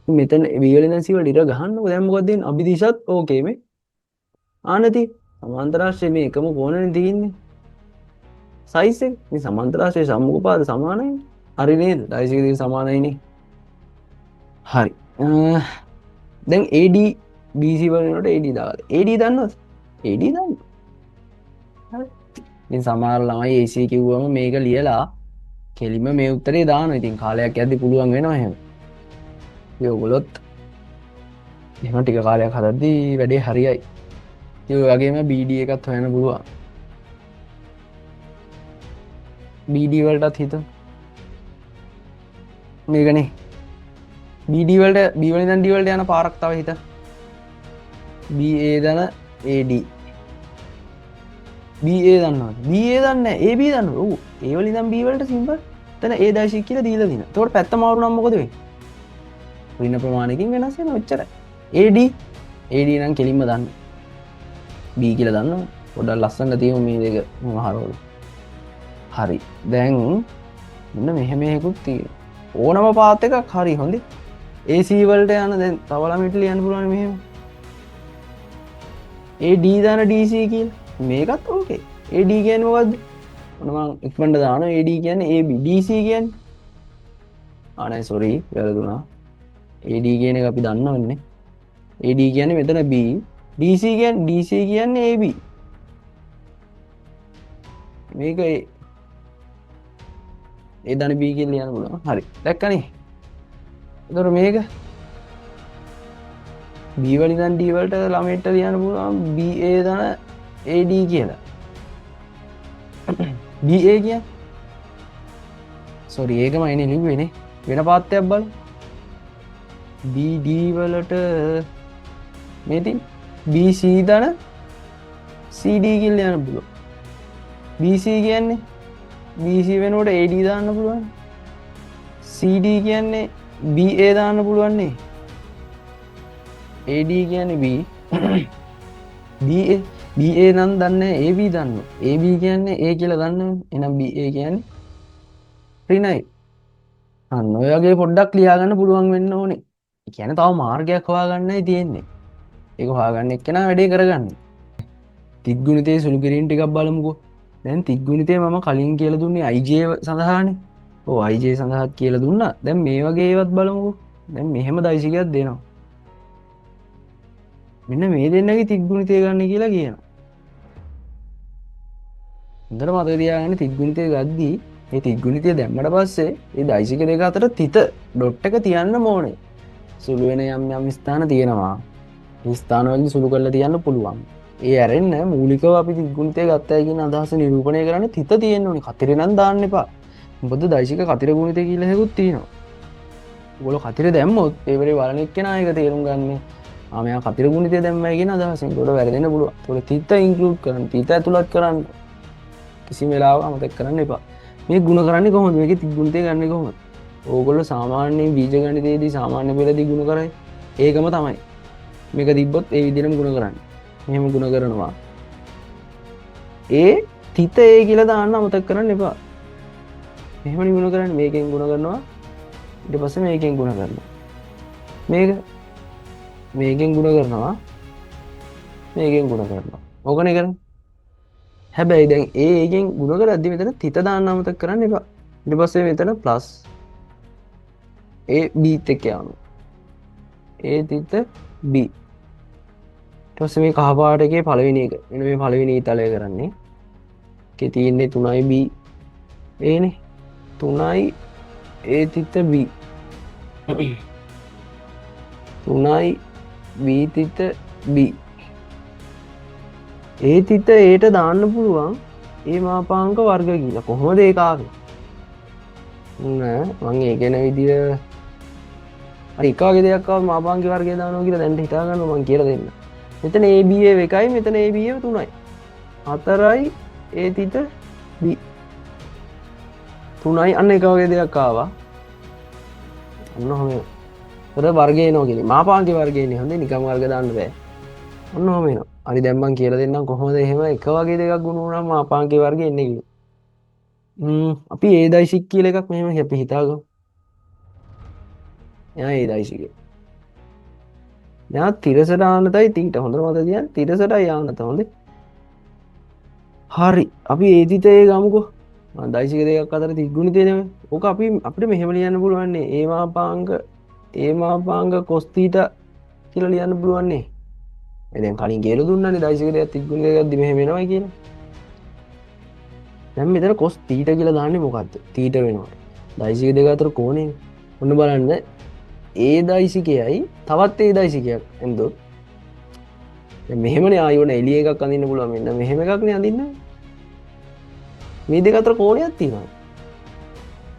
මෙතන B වලින් ඉඳන් C වලට ඉර ගහන්නකෝ. දැන් මොකද්ද වෙන්නේ? අභිදිශත් ඕකේ මේ. ආනති සමාන්තරාශ්‍රයේ මේ එකම කෝණනේ තියෙන්නේ. සයිස් එක මේ සමාන්තරාශ්‍රයේ සම්මුඛ පාද සමානයි. හරි නේද? දෛශික දෙක සමානයිනේ. හරි. දැන් AD BC වලට AD දාලා. AD දන්නවද? AD දන්නවා. හරි. ඉතින් සමහර ළමයි AC කිව්වම මේක ලියලා කෙලින්ම මේ උත්තරේ දානවා. ඉතින් කාලයක් යද්දි පුළුවන් වෙනවා එහෙම. ඉතින් ඔයගොල්ලොත් එහෙම ටික කාලයක් හදද්දි වැඩේ හරියයි. ඉතින් ඔය වගේම BD එකත් හොයන්න පුළුවන්. BD වලටත් හිත මේකනේ. BD වලට B වලින් ඉඳන් D වලට යන පාරක් තව හිත. BA දන AD. BA දන්නවද? BA දන්නේ නැහැ. AB දන්නවද? ඔව්. A වල ඉඳන් B වලට සිම්පල්. එතන A දෛශික කියලා දීලා තියෙනවා. එතකොට පැත්ත මාරු නම් මොකද වෙන්නේ? ඍණ ප්‍රමාණයකින් වෙනස් වෙනවා ඔච්චරයි. AD AD නම් කෙලින්ම දන්න. B කියලා දන්නවා. පොඩ්ඩක් ලස්සනට තියමු මේ දෙක මෙහෙම හරවලා. හරි. දැන් මෙන්න මෙහෙම එකකුත් තියෙනවා. ඕනම පාත් එකක් හරි හොඳේ. AC වලට යන දැන් තව ළමයිට ලියන්න පුළුවන් මෙහෙම. AD දාන DC කියලා. මේකත් ඕකේ. AD කියන්නේ මොකද්ද? ඔන්න මං ඉක්මනට දානවා. AD කියන්නේ AB. DC කියන්නේ ආ නෑ සෝරි වැරදුනා. AD කියන එක අපි දන්නවනේ. AD කියන්නේ මෙතන B. DC කියන්නේ DC කියන්නේ AB. මේක A. ඒ ධන B කියලා ලියන්න පුළුවන්. හරි. දැක්කනේ. එතකොට මේක B වලින් ඉඳන් D වලට ළමයින්ට ලියන්න පුළුවන් BA ධන AD කියලා. BA කියන්නේ සෝරි ඒකම එන්නේ ලිව්වේ නේ. වෙන පාත් එකක් බලමු. BD වලට මේ තියෙන BC ධන CD කියලා ලියන්න පුළුවන්. BC කියන්නේ BC වෙනුවට AD දාන්න පුළුවන්. CD කියන්නේ BA දාන්න පුළුවන් නේ. AD කියන්නේ B. BA BA නම් දන්නේ AB දන්නවා. AB කියන්නේ A කියලා දන්නවනේ. එහෙනම් BA කියන්නේ ඍණයි. අන්න ඔය වගේ පොඩ්ඩක් ලියා ගන්න පුළුවන් වෙන්න ඕනේ. ඒ කියන්නේ තව මාර්ගයක් හොයාගන්නයි තියෙන්නේ. ඒක හොයාගන්න එක්කෙනා වැඩේ කරගන්න. තිග්ගුණිතයේ සුළු කිරීම ටිකක් බලමුකෝ. දැන් තිග්ගුණිතය මම කලින් කියලා දුන්නේ IJ සඳහානේ. ඔව් IJ සඳහාත් කියලා දුන්නා. දැන් මේ වගේ ඒවත් බලමුකෝ. දැන් මෙහෙම දෛශිකයක් දෙනවා. මෙන්න මේ දෙන්නගේ තිග්ගුණිතය ගන්න කියලා කියනවා. හොඳට මතක තියාගන්න තිග්ගුණිතය ගද්දී මේ තිග්ගුණිතය දැම්මට පස්සේ ඒ දෛශික දෙක අතර තිත ඩොට් එක තියන්න ඕනේ. සුළු වෙන යම් යම් ස්ථාන තියෙනවා. මේ ස්ථාන වලදී සුළු කරලා තියන්න පුළුවන්. ඒ ඇරෙන්න මූලිකව අපි තිග්ගුණිතය ගත්තයි කියන අදහස නිරූපණය කරන්න තිත තියෙන්න ඕනේ. කතිරේ නම් දාන්න එපා. මොකද දෛශික කතිර ගුණිතය කියලා එකකුත් තියෙනවා. ඔයගොල්ලෝ කතිර දැම්මොත් ඒ වෙලේ බලන එක්කෙනා ඒක තේරුම් ගන්නේ. ආ මෙයා කතිර ගුණිතය දැම්මයි කියන අදහසෙන් ගොඩ වැරදෙන්න පුළුවන්. ඒකට තිත ඉන්ක්ලූඩ් කරන්න, තිත ඇතුළත් කරන්න. කිසිම වෙලාවක අමතක කරන්න එපා. මේ ගුණ කරන්නේ කොහොමද? මේකේ තිග්ගුණිතය ගන්නෙ කොහොමද? ඕගොල්ලෝ සාමාන්‍යයෙන් බීජ ගණිතයේදී සාමාන්‍ය පෙළදී ගුණ කරන්නේ ඒකම තමයි. මේක තිබ්බොත් ඒ විදිහටම ගුණ කරන්න. මෙහෙම ගුණ කරනවා. ඒ තිත ඒ කියලා දාන්න අමතක කරන්න එපා. මෙහෙමනේ ගුණ කරන්නේ. මේකෙන් ගුණ කරනවා. ඊට පස්සේ මේකෙන් ගුණ කරනවා. මේක මේකෙන් ගුණ කරනවා. මේකෙන් ගුණ කරනවා. ඕකනේ කරන්නේ. හැබැයි දැන් ඒ ඒකෙන් ගුණ කරද්දි මෙතන තිත දාන්න අමතක කරන්න එපා. ඊට පස්සේ මෙතන ප්ලස් ඒ B එක්ක යනවා. ඒ තිත B. ඊට පස්සේ මේ කහ පාට එකේ පළවෙනි එක. මෙන්න මේ පළවෙනි ඊතලය කරන්නේ. ඒකේ තියෙන්නේ 3යි B. ඒනේ 3යි ඒ තිත B. 3යි B තිත B. ඒ තිත ඒට දාන්න පුළුවන් ඒ මාපාංක වර්ග කියලා. කොහොමද ඒක ආවේ? නෑ මං ඒ කියන විදිය හරි එක වගේ දෙයක් ආවොත් මාපාංක වර්ගය දානවා කියලා දැන් හිතා ගන්න මං කියලා දෙන්න. මෙතන A B A එකයි මෙතන A B A 3යි. 4යි A තිත B. 3යි අන්න එක වගේ දෙයක් ආවා. ඔන්න ඔහොම එනවා. පොර වර්ගය එනවා කියන්නේ මාපාංක වර්ගය එන්නේ. හොඳේ නිකන් වර්ග දාන්න බෑ. ඔන්න ඔහොම එනවා. හරි දැන් මං කියලා දෙන්නම් කොහොමද එහෙම එක වගේ දෙකක් ගුණ වුණාම මාපාංක වර්ගය එන්නේ කියලා. අපි ඒ දෛශික කියලා එකක් මෙහෙම අපි හිතාගමු. එයා ඒ දෛශිකය. මෙයා තිරසට ආනතයි තීට. හොඳට මතක තියාගන්න තිරසටයි ආනත. හොඳේ. හරි අපි ඒ තිත ඒ ගමුකෝ. මං දෛශික දෙකක් අතර තිග්ගුණිතය නෙමෙයි. ඕක අපිට මෙහෙම ලියන්න පුළුවන් නේ. ඒ මාපාංක ඒ මාපාංක කොස් තීටා කියලා ලියන්න පුළුවන් නේ. ඒ දැන් කලින් කියලා දුන්නානේ දෛශික දෙකක් තිග්ගුණිතය ගද්දි මෙහෙම එනවයි කියලා. දැන් මෙතන කොස් තීටා කියලා දාන්නේ මොකද්ද? තීටා වෙනවට. දෛශික දෙක අතර කෝණයනේ. ඔන්න බලන්න ඒ දෛශිකයයි තවත් ඒ දෛශිකයක් ඇන්දොත් දැන් මෙහෙමනේ ආයෙ ඔන්න එළිය එකක් අඳින්න පුළුවන්. මෙන්න මෙහෙම එකක් නේ අඳින්න. මේ දෙක අතර කෝණයක් තියෙනවා.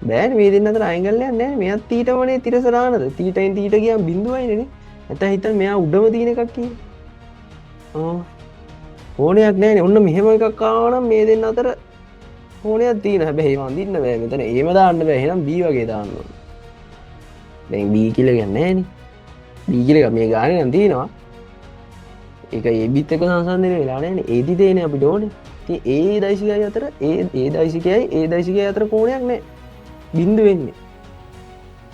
බෑනේ මේ දෙන්න අතර ඇන්ගල් එකක් නෑනේ. මෙයත් තීටමනේ තිරසර ආනද. තීටෙන් තීට ගියාම බිඳුවයිනේ නේ. නැත්නම් හිතන්න මෙයා උඩම තියෙන එකක් කියලා. කෝණයක් නෑනේ. ඔන්න මෙහෙම එකක් ආවා නම් මේ දෙන්න අතර කෝණයක් තියෙනවා. හැබැයි ඒව අඳින්න බෑ. මෙතන ඒම දාන්න බෑ. එහෙනම් B වගේ දාන්න ඕනේ. දැන් B කියලා කියන්නේ නෑනේ. B කියලා එක මේ ගානේ නම් තියෙනවා. ඒක A B එක්ක සංසන්දනය වෙලා නෑනේ. A දිතේනේ අපිට ඕනේ. ඉතින් A දෛශිකයයි අතර A දෛශිකයයි A දෛශිකයයි අතර කෝණයක් නෑ. බිංදු වෙන්නේ.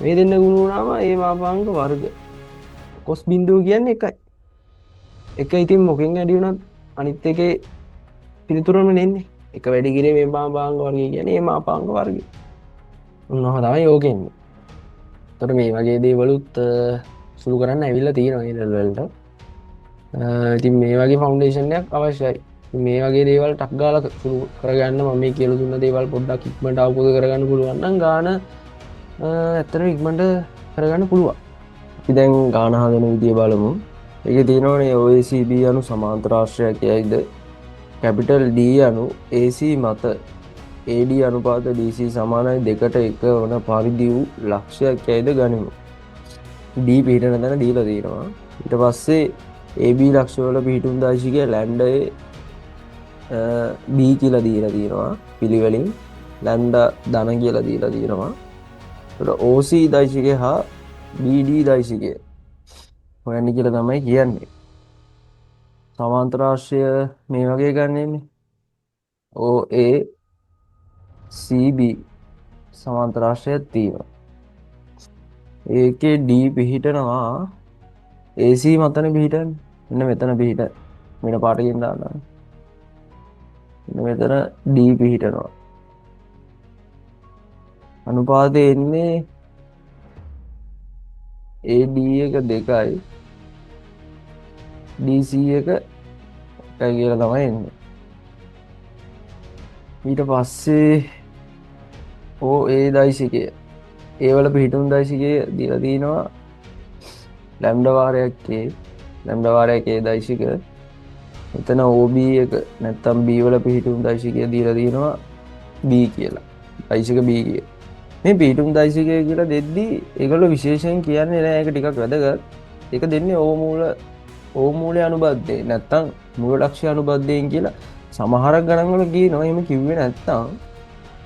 මේ දෙන්න ගුණ වුණාම ඒ මාපාංක වර්ග කොස් බිංදුව කියන්නේ එකයි. එක ඉතින් මොකෙන් වැඩි වුණත් අනිත් එකේ පිළිතුරම එන්නේ. එක වැඩි කිරීම මේ මාපාංක වර්ගය කියන්නේ ඒ මාපාංක වර්ගය. ඔන්න ඔහොම තමයි ඕකෙ එන්නේ. එතකොට මේ වගේ දේවලුත් සුළු කරන්න ඇවිල්ලා තියෙනවා ඒ ලෙවල් වලට. ඉතින් මේ වගේ ෆවුන්ඩේෂන් එකක් අවශ්‍යයි. මේ වගේ දේවල් ටක් ගාලා සුළු කරගන්න මම මේ කියලා දුන්න දේවල් පොඩ්ඩක් ඉක්මනට අවබෝධ කරගන්න පුළුවන් නම් ගාන ඇත්තටම ඉක්මනට කරගන්න පුළුවන්. අපි දැන් ගාන හදන විදිය බලමු. ඒකේ තියෙනවනේ OACB යනු සමාන්තරාශ්‍රයක් යයිද කැපිටල් D යනු AC මත AD අනුපාත DC සමානයි දෙකට එක වන පරිදි වූ ලක්ෂයක් යයිද ගනිමු. D පිහිටන තැන දීලා තියෙනවා. ඊට පස්සේ AB ලක්ෂ්‍යවල පිහිටුම් දෛශිකය ලැම්ඩා B කියලා දීලා තියෙනවා. පිළිවෙලින් ලැම්ඩා ධන කියලා දීලා තියෙනවා. එතකොට OC දෛශිකය හා BD දෛශිකය හොයන්න කියලා තමයි කියන්නේ. සමාන්තරාශ්‍රය මේ වගේ ගන්නෙන්නේ. OA CB සමාන්තරාශ්‍රයක් තියෙනවා. ඒකේ D පිහිටනවා AC මතනේ පිහිටන්නේ. මෙන්න මෙතන පිහිට. වෙන පාටකින් දාන්න. මෙන්න මෙතන D පිහිටනවා. අනුපාතය එන්නේ AD එක 2යි DC එක 1යි කියලා තමයි එන්නේ. ඊට පස්සේ OA දෛශිකය ඒ වල පිහිටුම් දෛශිකය දීලා තිනවා ලැම්ඩා වාරයක් K, lambda වාරයක් A දෛශික. මෙතන OB එක නැත්තම් B වල පිහිටුම් දෛශිකය දීලා තිනවා B කියලා. දෛශික B කියලා. මේ පිහිටුම් දෛශිකය කියලා දෙද්දී ඒගොල්ලෝ විශේෂයෙන් කියන්නේ නෑ. ඒක ටිකක් වැදගත්. ඒක දෙන්නේ O මූලය අනුබද්ධයෙන් නැත්තම් මූල ලක්ෂ්‍ය අනුබද්ධයෙන් කියලා සමහර ගණන් වල කියනවා. එහෙම කිව්වේ නැත්තම්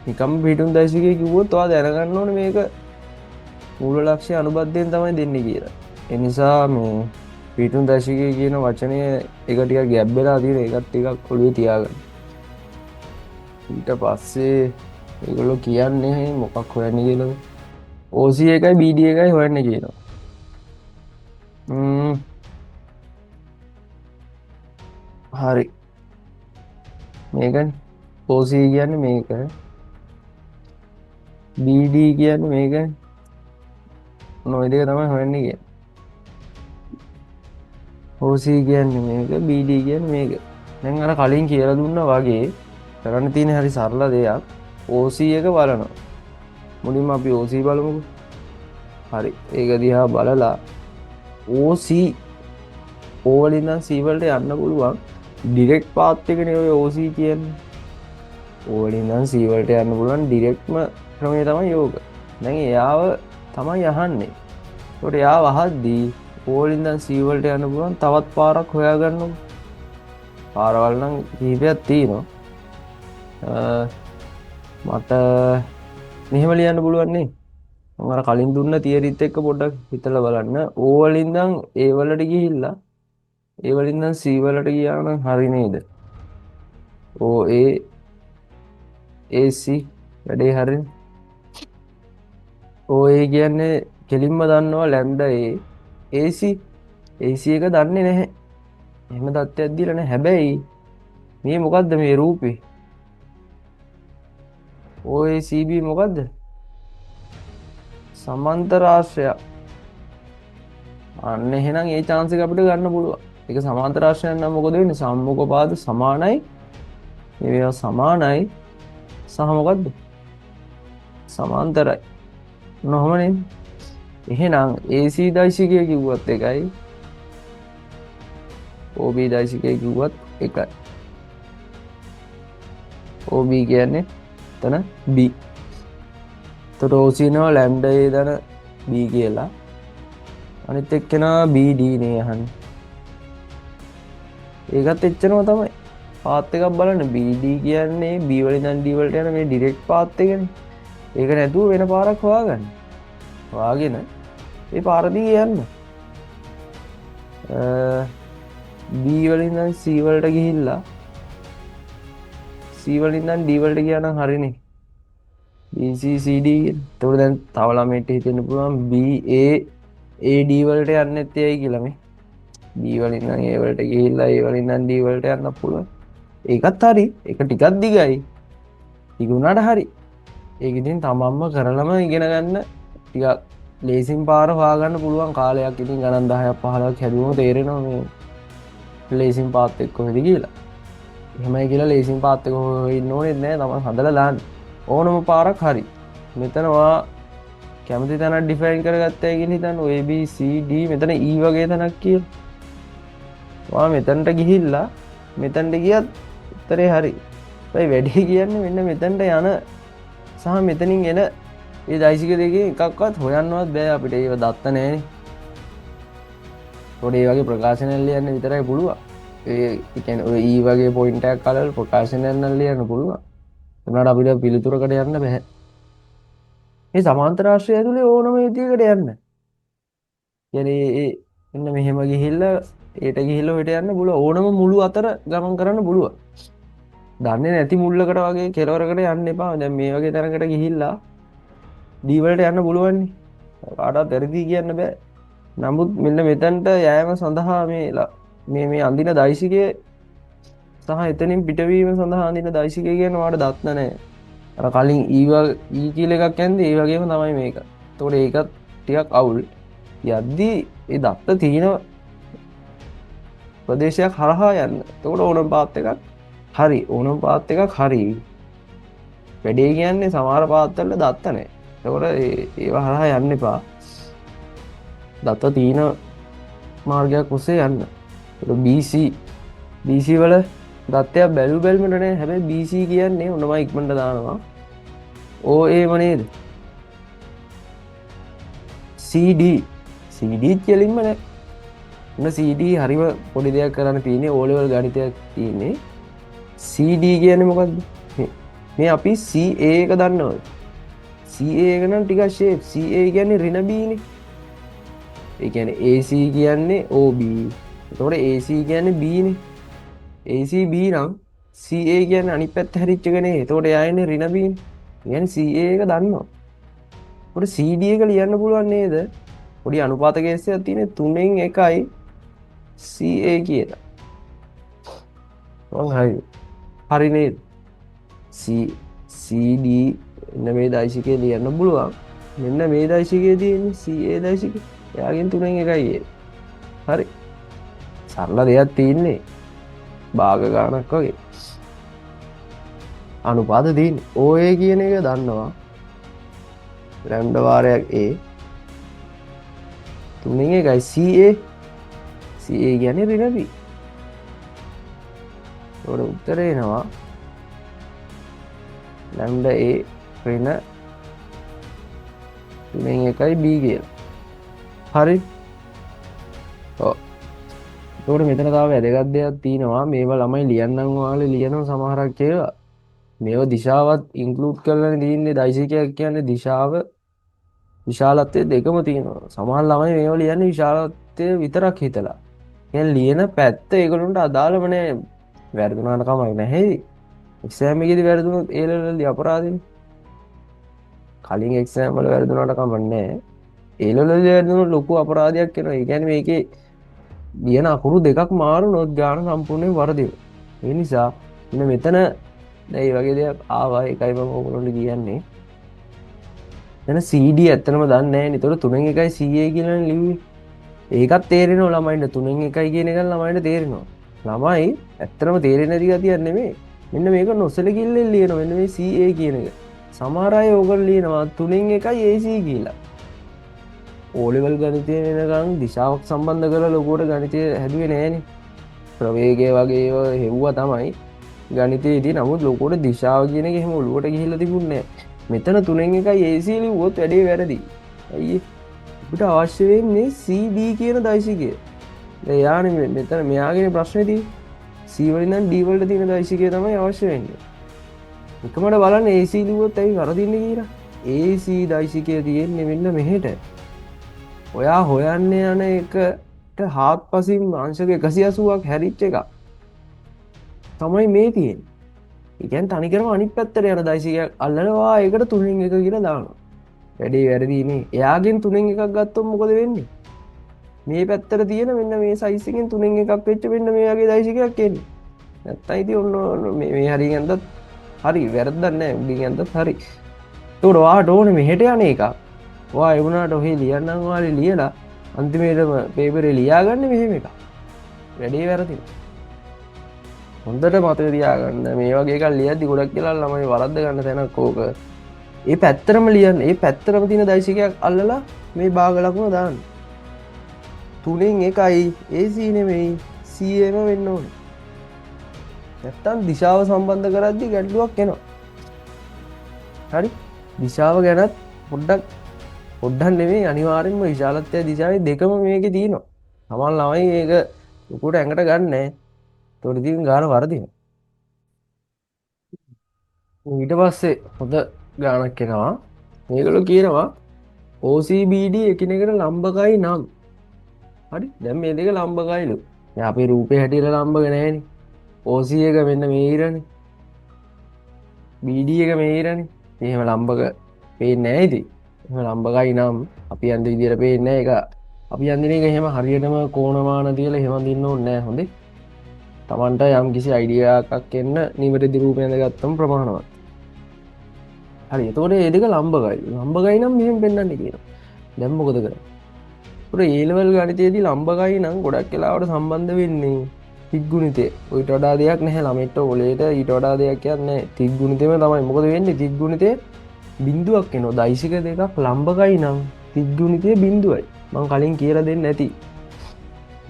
නිකම් පිහිටුම් දෛශිකය කිව්වොත් ඔයා දැනගන්න ඕනේ මේක මූල ලක්ෂ්‍ය අනුබද්ධයෙන් තමයි දෙන්නේ කියලා. ඒ නිසා මේ පිහිටුම් දෛශිකය කියන වචනය ඒක ටිකක් ගැප් වෙලා තියෙන ඒකත් ටිකක් ඔළුවේ තියාගන්න. ඊට පස්සේ ඒගොල්ලෝ කියන්නේ මොකක් හොයන්න කියලාද? OC එකයි BD එකයි හොයන්න කියනවා. හරි. මේකනේ. OC කියන්නේ මේක. BD කියන්නේ මේකනේ. ඔන්න ඔය දෙක තමයි හොයන්න කියන්නේ. OC කියන්නේ මේක, BD කියන්නේ මේක. දැන් අර කලින් කියලා දුන්නා වගේ කරන්න තියෙන හරි සරල දෙයක්. OC එක බලනවා. මුලින්ම අපි OC බලමුකෝ. හරි. ඒක දිහා බලලා OC O වලින් නම් C වලට යන්න පුළුවන්. ඩිරෙක්ට් පාත් එකනේ ඔය OC කියන්නේ. O වලින් නම් C වලට යන්න පුළුවන් ඩිරෙක්ට්ම ක්‍රමය තමයි යෝග. දැන් එයාව තමයි අහන්නේ. ඒකට එයාව අහද්දී O වලින් නම් C වලට යන්න පුළුවන් තවත් පාරක් හොයාගන්න ඕන. පාරවල් නම් කිහිපයක් තියෙනවා. මට මෙහෙම ලියන්න පුළුවන් නේ. මම අර කලින් දුන්න තියරිත් එක්ක පොඩ්ඩක් හිතලා බලන්න. O වලින් නම් A වලට ගිහිල්ලා A වලින් නම් C වලට ගියා නම් හරි නේද? O A A C වැඩේ හරිනේ. O A කියන්නේ කෙලින්ම දන්නවා lambda A. A C A C එක දන්නේ නැහැ. එහෙම තත්ත්වයක් දීලා නැහැ. හැබැයි මේ මොකද්ද මේ රූපේ? O A C B මොකද්ද? සමාන්තරාශ්‍රයක්. අන්න එහෙනම් ඒ chance එක අපිට ගන්න පුළුවන්. ඒක සමාන්තරාශ්‍රයක් නම් මොකද වෙන්නේ? සම්මුඛ පාද සමානයි. මේ මේවා සමානයි සහ මොකද්ද? සමාන්තරයි. ඔන්න ඔහොම නේද? එහෙනම් AC දෛශිකය කිව්වත් එකයි OB දෛශිකය කිව්වත් එකයි. OB කියන්නේ එතන B. එතකොට OC නවා ලැම්ඩා A ධන B කියලා. අනිත් එක්කෙනා BD නේ අහන්නේ. ඒකත් එච්චරම තමයි. පාත් එකක් බලන්න. BD කියන්නේ B වලින් ඉඳන් D වලට යන මේ ඩිරෙක්ට් පාත් එකනේ. ඒක නැතුව වෙන පාරක් හොයාගන්න. හොයාගෙන ඒ පාර දිගේ යන්න. B වලින් ඉඳන් C වලට ගිහිල්ලා C වලින් ඉඳන් D වලට ගියා නම් හරිනේ. B C C D කියලා. එතකොට දැන් තව ළමයින්ට හිතෙන්න පුළුවන් B A A D වලට යන්නේ නැත්තේ ඇයි කියලා මේ. B වලින් ඉඳන් A වලට ගිහිල්ලා A වලින් ඉඳන් D වලට යන්න පුළුවන්. ඒකත් හරි. ඒක ටිකක් දිගයි. දිග වුණාට හරි. ඒක ඉතින් තමන්ම කරලම ඉගෙන ගන්න ටිකක් ලේසින් පාර හොයාගන්න පුළුවන් කාලයක්. ඉතින් ගණන් 10ක් 15ක් හැදුවම තේරෙනවා මේ ලේසින් පාත් එක්ක කොහෙද කියලා. එහෙමයි කියලා ලේසින් පාත් එක හොය ඉන්න ඕනෙත් නෑ. තමන් හදලා දාන්න. ඕනම පාරක් හරි. මෙතන ඔයා කැමති තැනක් ඩිෆයින් කරගත්තයි කියලා හිතන්න. ඔය A B C D මෙතන E වගේ තැනක් කියලා. ඔයා මෙතනට ගිහිල්ලා මෙතනට ගියත් උත්තරේ හරි. හැබැයි වැඩි කියන්නේ මෙන්න මෙතනට යන සහ මෙතනින් එන ඒ දෛශික දෙකෙන් එකක්වත් හොයන්නවත් බෑ අපිට. ඒව දත්ත නෑනේ. පොඩි ඒ වගේ ප්‍රකාශනයක් ලියන්න විතරයි පුළුවන්. ඒ කියන්නේ ඔය E වගේ පොයින්ට් එකක් අල්ලලා ප්‍රකාශනයක් නම් ලියන්න පුළුවන්. ඒ වුණාට අපිට පිළිතුරකට යන්න බෑ. මේ සමාන්තර ආශ්‍රය ඇතුලේ ඕනම විදියකට යන්න. කියන්නේ ඒ මෙන්න මෙහෙම ගිහිල්ලා ඒට ගිහිල්ලා ඔහෙට යන්න පුළුවන්. ඕනම මුළු අතර ගමන් කරන්න පුළුවන්. දන්නේ නැති මුල්ලකට වගේ කෙලවරකට යන්න එපා. දැන් මේ වගේ තැනකට ගිහිල්ලා D වලට යන්න පුළුවන්නේ. කාටවත් වැරදි කියන්න බෑ. නමුත් මෙන්න මෙතනට යෑම සඳහා මේ මේ අඳින දෛශිකය සහ එතනින් පිටවීම සඳහා අඳින දෛශිකය කියන ඔයාලට දත්ත නෑ. අර කලින් E E කියලා එකක් ඇන්දේ ඒ වගේම තමයි මේක. එතකොට ඒකත් ටිකක් අවුල්. යද්දි ඒ දත්ත තියෙන ප්‍රදේශයක් හරහා යන්න. එතකොට ඕනම පාත් එකක් හරි. ඕනම පාත් එකක් හරි. වැඩේ කියන්නේ සමහර පාත්වල දත්ත නෑ. එතකොට ඒවා හරහා යන්න එපා. දත්ත තියෙන මාර්ගයක් ඔස්සේ යන්න. එතකොට BC BC වල දත්තයක් බැලු බැලමට නෑ. හැබැයි BC කියන්නේ ඔන්න මම ඉක්මනට දානවා. OA ම නේද? CD CD කෙලින්ම නෑ. ඔන්න CD හරිම පොඩි දෙයක් කරන්න තියෙන්නේ. O level ගණිතයක් තියෙන්නේ. CD කියන්නේ මොකද්ද? මේ අපි CA එක දන්නවද? CA එක නම් ටිකක් ෂේප්. CA කියන්නේ ඍණ B නේ. ඒ කියන්නේ AC කියන්නේ OB. එතකොට AC කියන්නේ B නේ. ACB නම් CA කියන්නේ අනිත් පැත්ත හැරිච්ච එක නේ. එතකොට එයා එන්නේ ඍණ B නේ. ඒ කියන්නේ CA එක දන්නවා. එතකොට CD එක ලියන්න පුළුවන් නේද? පොඩි අනුපාත කේස් එකක් තියෙන්නේ තුනෙන් එකයි CA කියලා. මං හරි. හරි නේද? CD මෙන්න මේ දෛශිකය ලියන්න පුළුවන්. මෙන්න මේ දෛශිකය තියෙන්නේ CA දෛශිකය. එයාගෙන් තුනෙන් එකයි එන්නේ. හරි. සරල දෙයක් තියෙන්නේ. භාග ගානක් වගේ. අනුපාත තියෙන්නේ. OA කියන එක දන්නවා. ලැම්ඩා වාරයක් A තුනෙන් එකයි CA. CA කියන්නේ ඍණ B. ඒකට උත්තරේ එනවා ලැම්ඩා A ඍණ තුනෙන් එකයි B කියලා. හරි. ඔව්. එතකොට මෙතන තව වැදගත් දෙයක් තියෙනවා. මේවා ළමයි ලියන්නම් ඔයාලා ලියනවා සමහරක් ඒවා. මේවා දිශාවත් ඉන්ක්ලූඩ් කරලානේ තියෙන්නේ. දෛශිකයක් කියන්නේ දිශාව විශාලත්වය දෙකම තියෙනවා. සමහර ළමයි මේවා ලියන්නේ විශාලත්වය විතරක් හිතලා. කියන්නේ ලියන පැත්ත ඒගොල්ලන්ට අදාළම නෑ. වැරදුනාට කමක් නැහැ. එක්සෑම් එකේදී වැරදුනොත් ඒ ලෙවල් වලදී අපරාධෙනේ. කලින් එක්සෑම් වල වැරදුනාට කමක් නෑ. ඒ ලෙවල් වලදී වැරදුනොත් ලොකු අපරාධයක් වෙනවා. ඒ කියන්නේ මේකේ ලියන අකුරු දෙකක් මාරුනොත් ගාන සම්පූර්ණයෙන් වරදිනවා. ඒ නිසා මෙන්න මෙතන දැන් මේ වගේ දෙයක් ආවා. ඒකයි මම ඔයගොල්ලන්ට කියන්නේ. එතන CD ඇත්තටම දන්නේ නෑනේ. ඒතකොට තුනෙන් එකයි CA කියලානේ ලිව්වේ. ඒකත් තේරෙනවා ළමයින්ට. තුනෙන් එකයි කියන එක ළමයින්ට තේරෙනවා. ළමයි ඇත්තටම තේරෙන්නේ නැති ගතියක් නෙමෙයි. මෙන්න මේක නොසලකිල්ලෙන් ලියනවා. මෙන්න මේ CA කියන එක. සමහර අය ඕගොල්ලෝ ලියනවා තුනෙන් එකයි AC කියලා. O level ගණිතය වෙනකන් දිශාවක් සම්බන්ධ කරලා ලොකුවට ගණිතය හැදුවේ නෑනේ. ප්‍රවේගය වගේ ඒවා හෙව්වා තමයි ගණිතයේදී. නමුත් ලොකුවට දිශාව කියන එක එහෙම ඔලුවට ගිහිල්ලා තිබුණේ නෑ. මෙතන තුනෙන් එකයි AC ලිව්වොත් වැඩේ වැරදි. ඇයි ඒ? අපිට අවශ්‍ය වෙන්නේ CD කියන දෛශිකය. දැන් යානේ මෙතන මෙයාගේ ප්‍රශ්නේ තියෙන්නේ. C වලින් නම් D වලට තියෙන දෛශිකය තමයි අවශ්‍ය වෙන්නේ. එකමඩ බලන්න AC ලිව්වොත් ඇයි වරදින්නේ කියලා. AC දෛශිකය තියෙන්නේ මෙන්න මෙහෙට. ඔයා හොයන්න යන එකට හාත්පසින් අංශක 180ක් හැරිච්ච එකක් තමයි මේ තියෙන්නේ. ඒ කියන්නේ තනිකරම අනිත් පැත්තට යන දෛශිකයක් අල්ලනවා, ඒකට 3න් 1 කියලා දානවා. වැඩේ වැරදි නේ. එයාගෙන් 3න් 1ක් ගත්තොත් මොකද වෙන්නේ? මේ පැත්තට තියෙන මෙන්න මේ සයිස් එකෙන් 3න් 1ක් වෙච්ච මෙන්න මේ වගේ දෛශිකයක් එන්නේ. නැත්තම් ඉතින් ඔන්න මේ හරියෙන් ඇන්දත් හරි, වැරද්දක් නෑ, උඩින් ඇන්දත් හරි. ඒකට ඔයාට ඕනේ මෙහෙට යන එකක්. ඔයා ඒ වුණාට ඔහේ ලියන්නම් ඔයාලේ ලියලා අන්තිමේටම පේපරේ ලියාගන්නේ මෙහෙම එකක්. වැඩේ වැරදිනවා. හොඳට මතක තියාගන්න මේ වගේ එකක් ලියද්දි ගොඩක් වෙලා ළමයි වරද්ද ගන්න තැනක් ඕක. ඒ පැත්තටම ලියන්න, ඒ පැත්තටම තියෙන දෛශිකයක් අල්ලලා මේ භාග ලකුණ දාන්න. 3න් 1යි AC නෙමෙයි CM වෙන්න ඕනේ. නැත්තම් දිශාව සම්බන්ධ කරද්දි ගැටලුවක් එනවා. හරි? දිශාව ගැනත් පොඩ්ඩක් නෙමෙයි අනිවාර්යෙන්ම විශාලත්වය දිශාවේ දෙකම මේකේ තියෙනවා. තමන් ළමයි මේක ලොකුට ඇඟට ගන්නෑ. ඒතකොට ඉතින් ගාන වරදිනවා. ඊට පස්සේ හොඳ ගානක් එනවා. මේගොල්ලෝ කියනවා OCBD එකිනෙකට ලම්බකයි නම්. හරි? දැන් මේ දෙක ලම්බකයිලු. දැන් අපේ රූපේ හැටියට ලම්බක නෑනේ. OC එක මෙන්න මේ ඉරනේ. BD එක මේ ඉරනේ. එහෙම ලම්බක පේන්නේ නෑ ඉතින්. එහෙම ලම්බකයි නම් අපි යන විදියට පේන්නේ නෑ. ඒක අපි යන එක එහෙම හරියටම කෝණමාන තියලා එහෙම දින්න ඕනේ නෑ. හොඳේ. Tamanට යම් කිසි අයිඩියා එකක් එන්න නිවැරදි රූපය ඇඳගත්තම ප්‍රමාණවත්. හරි. එතකොට මේ දෙක ලම්බකයි. ලම්බකයි නම් මෙහෙම පෙන්වන්න කියනවා. දැන් මොකද කරන්නේ? ඒතකොට ඒ ලෙවල් ගණිතයේදී ලම්බකයි නම් ගොඩක් වෙලාවට සම්බන්ධ වෙන්නේ තිග්ගුණිතය. ඔయిత වඩා දෙයක් නැහැ ළමයින්ට ඔලේට ඊට වඩා දෙයක් කියන්නේ නැහැ. තිග්ගුණිතෙම තමයි. මොකද වෙන්නේ? තිග්ගුණිතේ බිඳුවක් එනවා. දෛශික දෙකක් ලම්බකයි නම් තිග්ගුණිතේ බිඳුවයි. මං කලින් කියලා දෙන්න ඇති.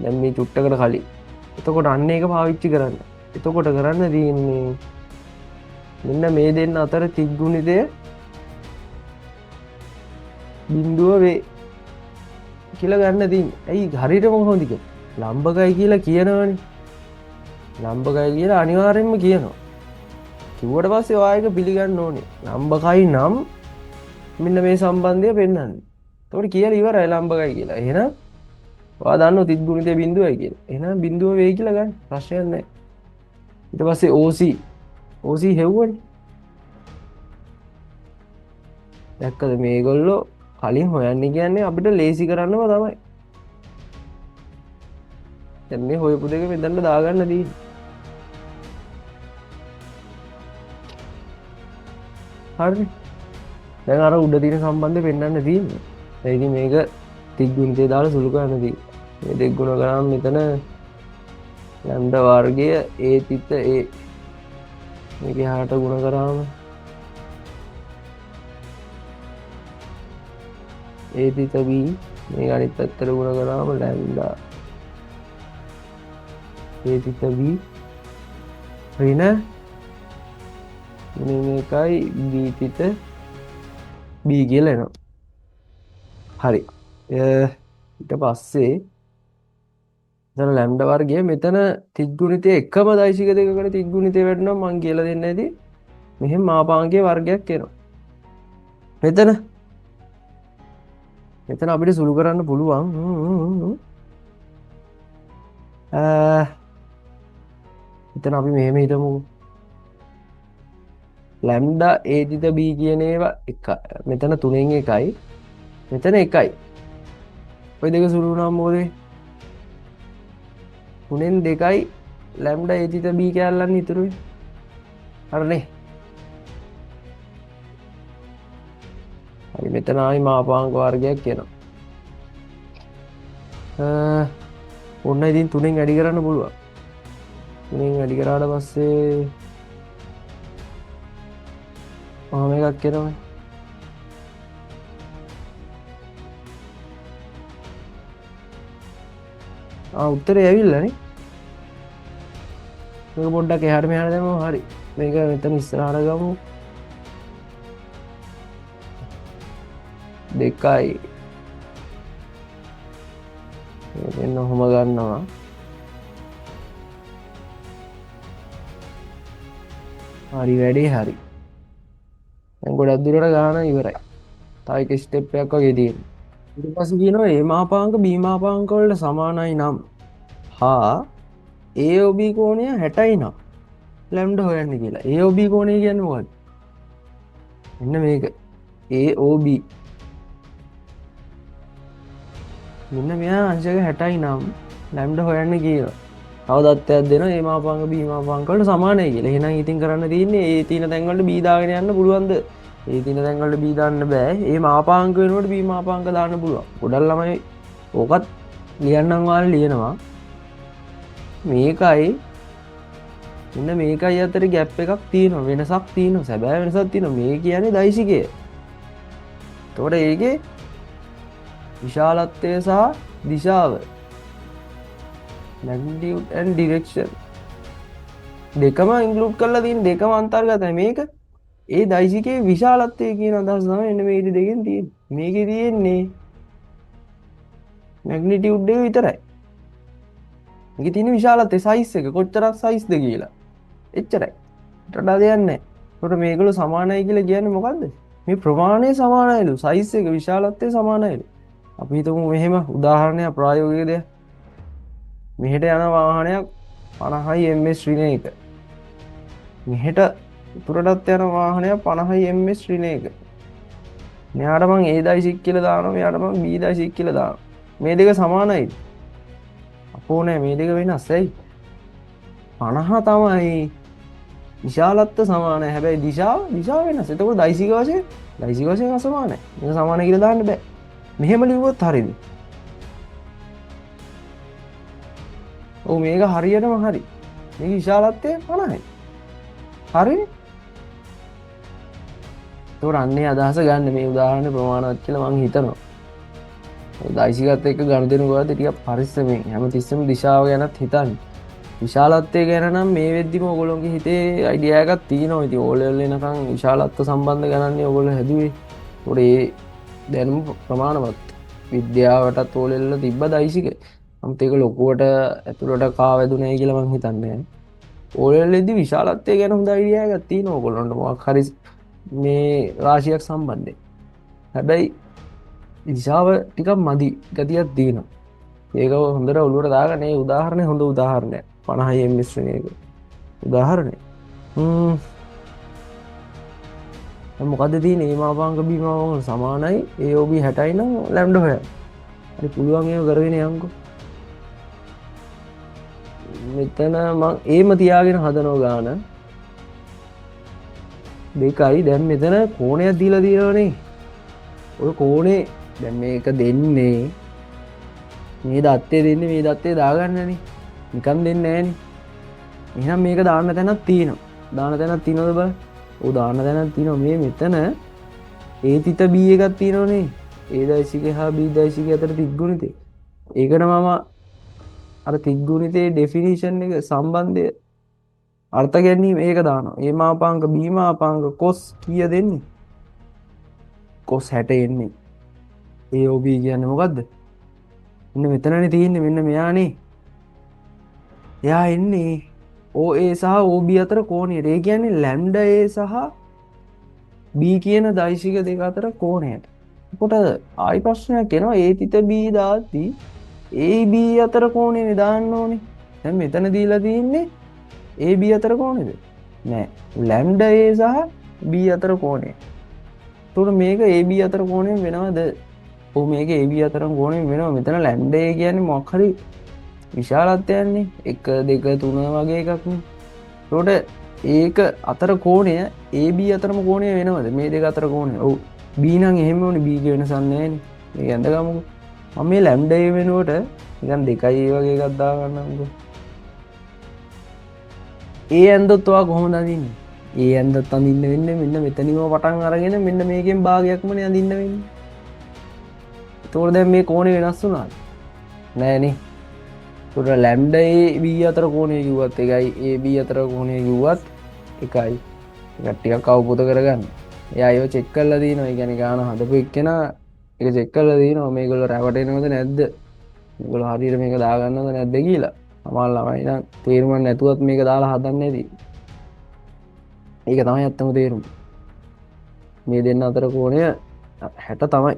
දැන් මේ චුට්ටකට කලින්. එතකොට අන්න ඒක පාවිච්චි කරන්න. එතකොට කරන්න තියෙන්නේ මෙන්න මේ දෙන්න අතර තිග්ගුණිතය බිඳුව වේ කියලා ගන්න තියෙන්නේ. ඇයි හරියටම කොහොමද කියන්නේ? ලම්බකයි කියලා කියනවනේ. ලම්බකයි කියලා අනිවාර්යෙන්ම කියනවා. කිව්වට පස්සේ ඔයා ඒක පිළිගන්න ඕනේ. ලම්බකයි නම් මෙන්න මේ සම්බන්ධය පෙන්වන්නේ. එතකොට කියලා ඉවරයි ලම්බකයි කියලා. එහෙනම් ඔයා දන්නවා තිග්ගුණිතය බිඳුවයි කියලා. එහෙනම් බිඳුව වේ කියලා ගන්න. ප්‍රශ්නයක් නැහැ. ඊට පස්සේ OC OC හෙව්වනේ. දැක්කද මේගොල්ලෝ කලින් හොයන්නේ කියන්නේ අපිට ලේසි කරන්නම තමයි. දැන් මේ හොයපු දෙක මෙතනට දාගන්න තියෙන්නේ. හරිනේ. දැන් අර උඩ තියෙන සම්බන්ධය පෙන්වන්න තියෙන්නේ. දැන් ඉතින් මේක තිග්ගුණිතය දාලා සුළු කරන්න තියෙන්නේ. මේ දෙක ගුණ කරාම මෙතන ලැම්ඩා වර්ගය A තිත A මේක එහාට ගුණ කරාම A තිත B මේක අනිත් පැත්තට ගුණ කරාම ලැම්ඩා A තිත B ඍණ තුනෙන් එකයි B තිත B කියලා එනවා. හරි. ඊට පස්සේ එතන ලැම්ඩා වර්ගය මෙතන තිග්ගුණිතය එකම දෛශික දෙකකට තිග්ගුණිතය වැටෙනවා මං කියලා දෙන්න ඇති. මෙහෙම මාපාංකයේ වර්ගයක් එනවා. මෙතන අපිට සුළු කරන්න පුළුවන්. මෙතන අපි මෙහෙම හිතමුකෝ. ලැම්ඩා A තිත B කියන ඒවා එක මෙතන තුනෙන් එකයි මෙතන එකයි. ඔය දෙක සුළු වුණාම මොකද වෙන්නේ? තුනෙන් දෙකයි ලැම්ඩා A තිත B කෑල්ලන් ඉතුරු වෙන්නේ. හරිනේ. හරි මෙතන ආයි මාපාංක වර්ගයක් එනවා. ඔන්න ඉතින් තුනෙන් වැඩි කරන්න පුළුවන්. තුනෙන් වැඩි කරාට පස්සේ ඔහම එකක් එනවා. උත්තරේ ඇවිල්ලා නේ. මේක පොඩ්ඩක් එහාට මෙහාට දැම්මම හරි. මේක මෙතන ඉස්සරහට ගමු. දෙකයි. මේකෙන් ඔහොම ගන්නවා. හරි වැඩේ හරි. දැන් ගොඩක් දුරට ගාන ඉවරයි. තව එක ස්ටෙප් එකක් වගේ තියෙනවා. ඊට පස්සේ කියනවා A මාපාංක B මාපාංක වලට සමානයි නම් හා AOB කෝණය 60යි නම් ලැම්ඩා හොයන්න කියලා. AOB කෝණය කියන්නේ මොකක්ද? මෙන්න මේක. AOB. මෙන්න මෙයා අංශක 60යි නම් ලැම්ඩා හොයන්න කියලා. තව දත්තයක් දෙනවා A මාපාංක B මාපාංක වලට සමානයි කියලා. එහෙනම් ඉතින් කරන්න තියෙන්නේ A තියෙන තැන් වලට B දාගෙන යන්න පුළුවන්ද? A තියෙන තැන් වලට B දාන්න බෑ. A මාපාංක වෙනුවට B මාපාංක දාන්න පුළුවන්. ගොඩක් ළමයි ඕකත් ලියන්නම් ඔයාලා ලියනවා. මේකයි මෙන්න මේකයි අතර ගැප් එකක් තියෙනවා, වෙනසක් තියෙනවා, සැබෑ වෙනසක් තියෙනවා. මේ කියන්නේ දෛශිකය. එතකොට ඒකේ විශාලත්වය සහ දිශාව magnitude and direction දෙකම ඉන්ක්ලූඩ් කරලා තියෙන දෙකම අන්තර්ගතයි. මේක ඒ දෛශිකයේ විශාලත්වය කියන අදහස තමයි එන්න මේ ඉරි දෙකෙන් තියෙන්නේ. මේකේ තියෙන්නේ මැග්නිටියුඩ් එක විතරයි. මේකේ තියෙන විශාලත්වය සයිස් එක කොච්චරක් සයිස්ද කියලා. එච්චරයි. ඊට වඩා දෙයක් නැහැ. ඒකට මේගොල්ලෝ සමානයි කියලා කියන්නේ මොකද්ද? මේ ප්‍රමාණය සමානයිලු, සයිස් එක විශාලත්වය සමානයිලු. අපි හිතමු මෙහෙම උදාහරණයක් ප්‍රායෝගික දෙයක්. මෙහෙට යන වාහනයක් 50යි MS ඍණ එක. මෙහෙට උතුරටත් යන වාහනයක් 50යි MS ඍණ එක. මෙයාට මං A දෛශික කියලා දානවා, මෙයාට මං B දෛශික කියලා දානවා. මේ දෙක සමානයිද? අපෝ නෑ, මේ දෙක වෙනස්. ඇයි? 50 තමයි විශාලත්ව සමානයි. හැබැයි දිශාව වෙනස්. එතකොට දෛශික වශයෙන් අසමානයි. මේක සමානයි කියලා දාන්න බෑ. මෙහෙම ලිව්වොත් හරිද? ඔව් මේක හරියටම හරි. මේක විශාලත්වය 50යි. හරිනේ? එතකොට අන්නේ අදහස ගන්න මේ උදාහරණ ප්‍රමාණවත් කියලා මං හිතනවා. දෛශිකත් එක්ක ගනුදෙනු කරද්දී ටිකක් පරිස්සමෙන් හැමතිස්සෙම දිශාව ගැනත් හිතන්න. විශාලත්වය ගැන නම් මේ වෙද්දිම ඔයගොල්ලෝගේ හිතේ අයිඩියා එකක් තියෙනවා. ඉතින් ඕ ලෙවල් එනකන් විශාලත්ව සම්බන්ධ ගණන්නේ ඔයගොල්ලෝ හැදුවේ. ඒකට ඒ දැනුම ප්‍රමාණවත්. විද්‍යාවටත් ඕ ලෙවල් වල තිබ්බ දෛශික. නමුත් ඒක ලොකුවට ඇතුළට කාවැදුනේ කියලා මං හිතන්නේ නෑ. ඕ ලෙවල් එකේදී විශාලත්වය ගැන හොඳ අයිඩියා එකක් තියෙනවා ඔයගොල්ලන්ට මොකක් හරි මේ රාශියක් සම්බන්ධයෙන්. හැබැයි දිශාව ටිකක් මදි ගතියක් තියෙනවා. ඒක හොඳට ඔළුවට දාගන්න. මේ උදාහරණය හොඳ උදාහරණයක්. 50 MS වෙන එක උදාහරණය. දැන් මොකද්ද තියෙන්නේ? A මාපාංක B මාපාංක සමානයි. AOB 60යි නම් ලැම්ඩා හොයන්න. හරි පුළුවන් ඒව කරගෙන යන්කෝ. මෙතන මං ඒම තියාගෙන හදනවා ගාන දෙකයි. දැන් මෙතන කෝණයක් දීලා තියෙනවනේ. ඔය කෝණේ දැන් මේක දෙන්නේ මේ දත්තේ දෙන්නේ මේ දත්තේ දාගන්නනේ. නිකන් දෙන්නේ නෑනේ. එහෙනම් මේක දාන්න තැනක් තියෙනවා. දාන තැනක් තියෙනවද බලන්න. ඔව් දාන්න තැනක් තියෙනවා. මේ මෙතන A තිත B එකක් තියෙනවනේ. A දෛශිකය හා B දෛශිකය අතර තිග්ගුණිතේ. ඒකට මම අර තිග්ගුණිතේ ඩෙෆිනිෂන් එක සම්බන්ධය අර්ථ ගැනීම ඒක දානවා. A මාපාංක B මාපාංක කොස් කීය දෙන්නේ? කොස් 60 එන්නේ. AOB කියන්නේ මොකද්ද? මෙන්න මෙතනනේ තියෙන්නේ. මෙන්න මෙයානේ. එයා එන්නේ OA සහ OB අතර කෝණයට. ඒ කියන්නේ ලැම්ඩා A සහ B කියන දෛශික දෙක අතර කෝණයට. එතකොට ආයි ප්‍රශ්නයක් එනවා. A තිත B දාද්දි AB අතර කෝණයනේ දාන්න ඕනේ. දැන් මෙතන දීලා තියෙන්නේ AB අතර කෝණයද? නෑ. ලැම්ඩා A සහ B අතර කෝණය. එතකොට මේක AB අතර කෝණය වෙනවද? ඔව් මේක AB අතර කෝණය වෙනවා. මෙතන ලැම්ඩා A කියන්නේ මොකක් හරි විශාලත්වයන්නේ. 1 2 3 වගේ එකක්නේ. එතකොට ඒක අතර කෝණය AB අතරම කෝණය වෙනවද? මේ දෙක අතර කෝණය. ඔව්. B නම් එහෙම ඕනේ. B ගේ වෙනසක් නෑනේ. මේක ඇඳ ගමුකෝ. මම මේ ලැම්ඩා A වෙනුවට නිකන් 2යි A වගේ එකක් දාගන්නම්කෝ. A ඇඳොත් ඔයා කොහොමද අඳින්නේ? A ඇඳොත් අඳින්න වෙන්නේ මෙන්න මෙතනින්ම පටන් අරගෙන මෙන්න මේකෙන් භාගයක්මනේ අඳින්න වෙන්නේ. එතකොට දැන් මේ කෝණය වෙනස් වුණාද? නෑනේ. එතකොට ලැම්ඩා A B අතර කෝණය කිව්වත් එකයි, A B අතර කෝණය කිව්වත් එකයි. ඒක ටිකක් අවබෝධ කරගන්න. එයා ඒව චෙක් කරලා දිනවා. ඒ කියන්නේ ගාන හදපු එක්කෙනා ඒක චෙක් කරලා දිනවා. මේගොල්ලෝ රැවටෙනවද නැද්ද? මේගොල්ලෝ හරියට මේක දාගන්නවද නැද්ද කියලා. සමහර ළමයි නම් තේරුමක් නැතුවත් මේක දාලා හදන්නේ නැති. ඒක තමයි ඇත්තම තේරුම. මේ දෙන්න අතර කෝණය 60 තමයි.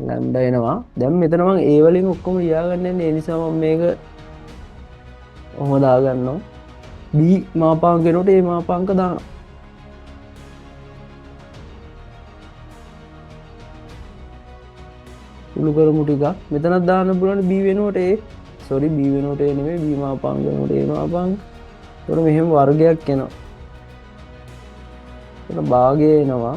ලැම්ඩා එනවා. දැන් මෙතන මං ඒ වලින් ඔක්කොම ලියා ගන්න යන්නේ. ඒ නිසා මම මේක ඔහොම දාගන්නවා. B මාපාංක එනකොට A මාපාංක දානවා. සුළු කරමු ටිකක්. මෙතනත් දාන්න පුළුවන් B වෙනුවට A. Sorry, B වෙනුවට A නෙමෙයි, B මාපාංක වෙනුවට A මාපාංක. එතකොට මෙහෙම වර්ගයක් එනවා. එතන භාගය එනවා.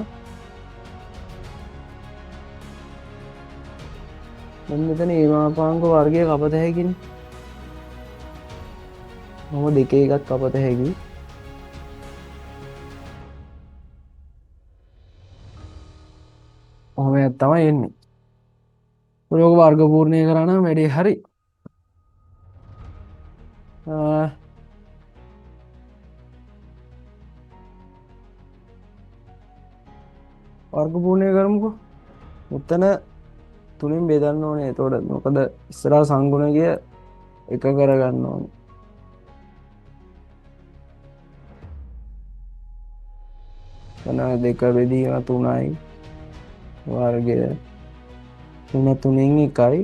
දැන් මෙතන A මාපාංක වර්ගය කපත හැකිනේ. මම දෙකේ එකක් කපත හැකි. ඔහොම එකක් තමයි එන්නේ. ඔය වර්ග පූර්ණය කරා නම් වැඩේ හරි. වර්ග පූර්ණය කරමුකෝ. මෙතන තුනෙන් බෙදන්න ඕනේ. එතකොට මොකද ඉස්සරහා සංගුණකය එක කරගන්න ඕනේ. එතන දෙක බෙදීම තුනයි වර්ගය තුන තුනෙන් එකයි.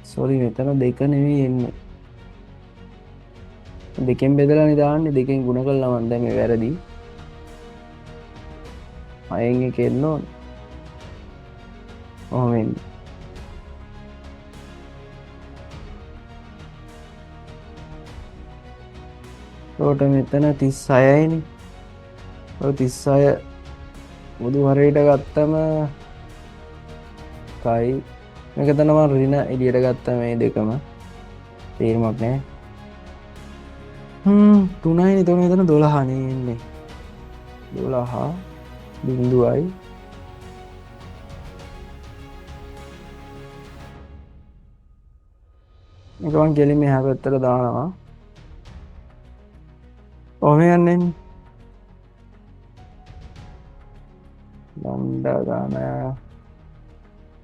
සෝරි, මෙතන දෙක නෙවෙයි එන්නේ. දෙකෙන් බෙදලානේ දාන්නේ. දෙකෙන් ගුණ කළා මං දැන් මේ වැරදි. හයෙන් එක එන්න ඕනේ. ඔහොම එන්නේ. එතකොට මෙතන 36යිනේ. ඔය 36 මුදු හරියට ගත්තම කයි මේක තන මං ඍණ එළියට ගත්තා මේ දෙකම. තේරුමක් නෑ. තුනයිනේ. එතකොට මෙතන 12 නේ එන්නේ. 12 බිංදුවයි. මේක මං කෙලින්ම එහා පැත්තට දානවා. ඔහොම යන්නේ. ලම්ඩා ගාන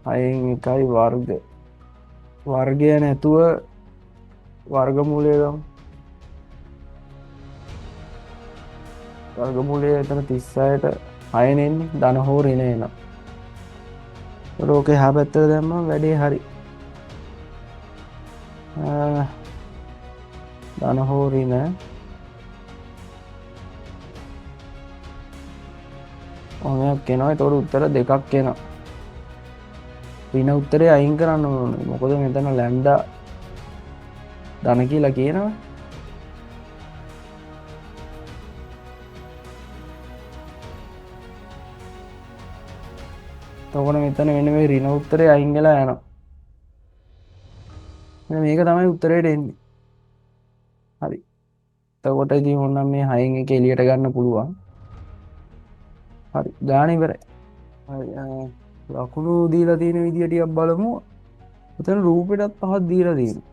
හයෙන් එකයි වර්ග. වර්ගය නැතුව වර්ගමූලය ගමු. වර්ගමූලය එතන 36ට හය නෙන්නේ. ධන හෝ ඍණ එනවා. ඒකට ඕක එහා පැත්තට දැම්මම වැඩේ හරි. ධන හෝ ඍණ ඔහොමයක් එනවා. ඒතකොට උත්තර දෙකක් එනවා. ඍණ උත්තරේ අයින් කරන්න ඕනේ. මොකද මෙතන ලැම්ඩා ධන කියලා කියනවා. එතකොට මෙතන මෙන්න මේ ඍණ උත්තරේ අයින් වෙලා යනවා. මෙන්න මේක තමයි උත්තරේට එන්නේ. හරි. එතකොට ඉතින් ඕනනම් මේ හයෙන් එක එළියට ගන්න පුළුවන්. හරි, ගාන ඉවරයි. හරි, ලකුණු දීලා තියෙන විදිය ටිකක් බලමු. ඔතන රූපෙටත් පහක් දීලා තියෙනවා.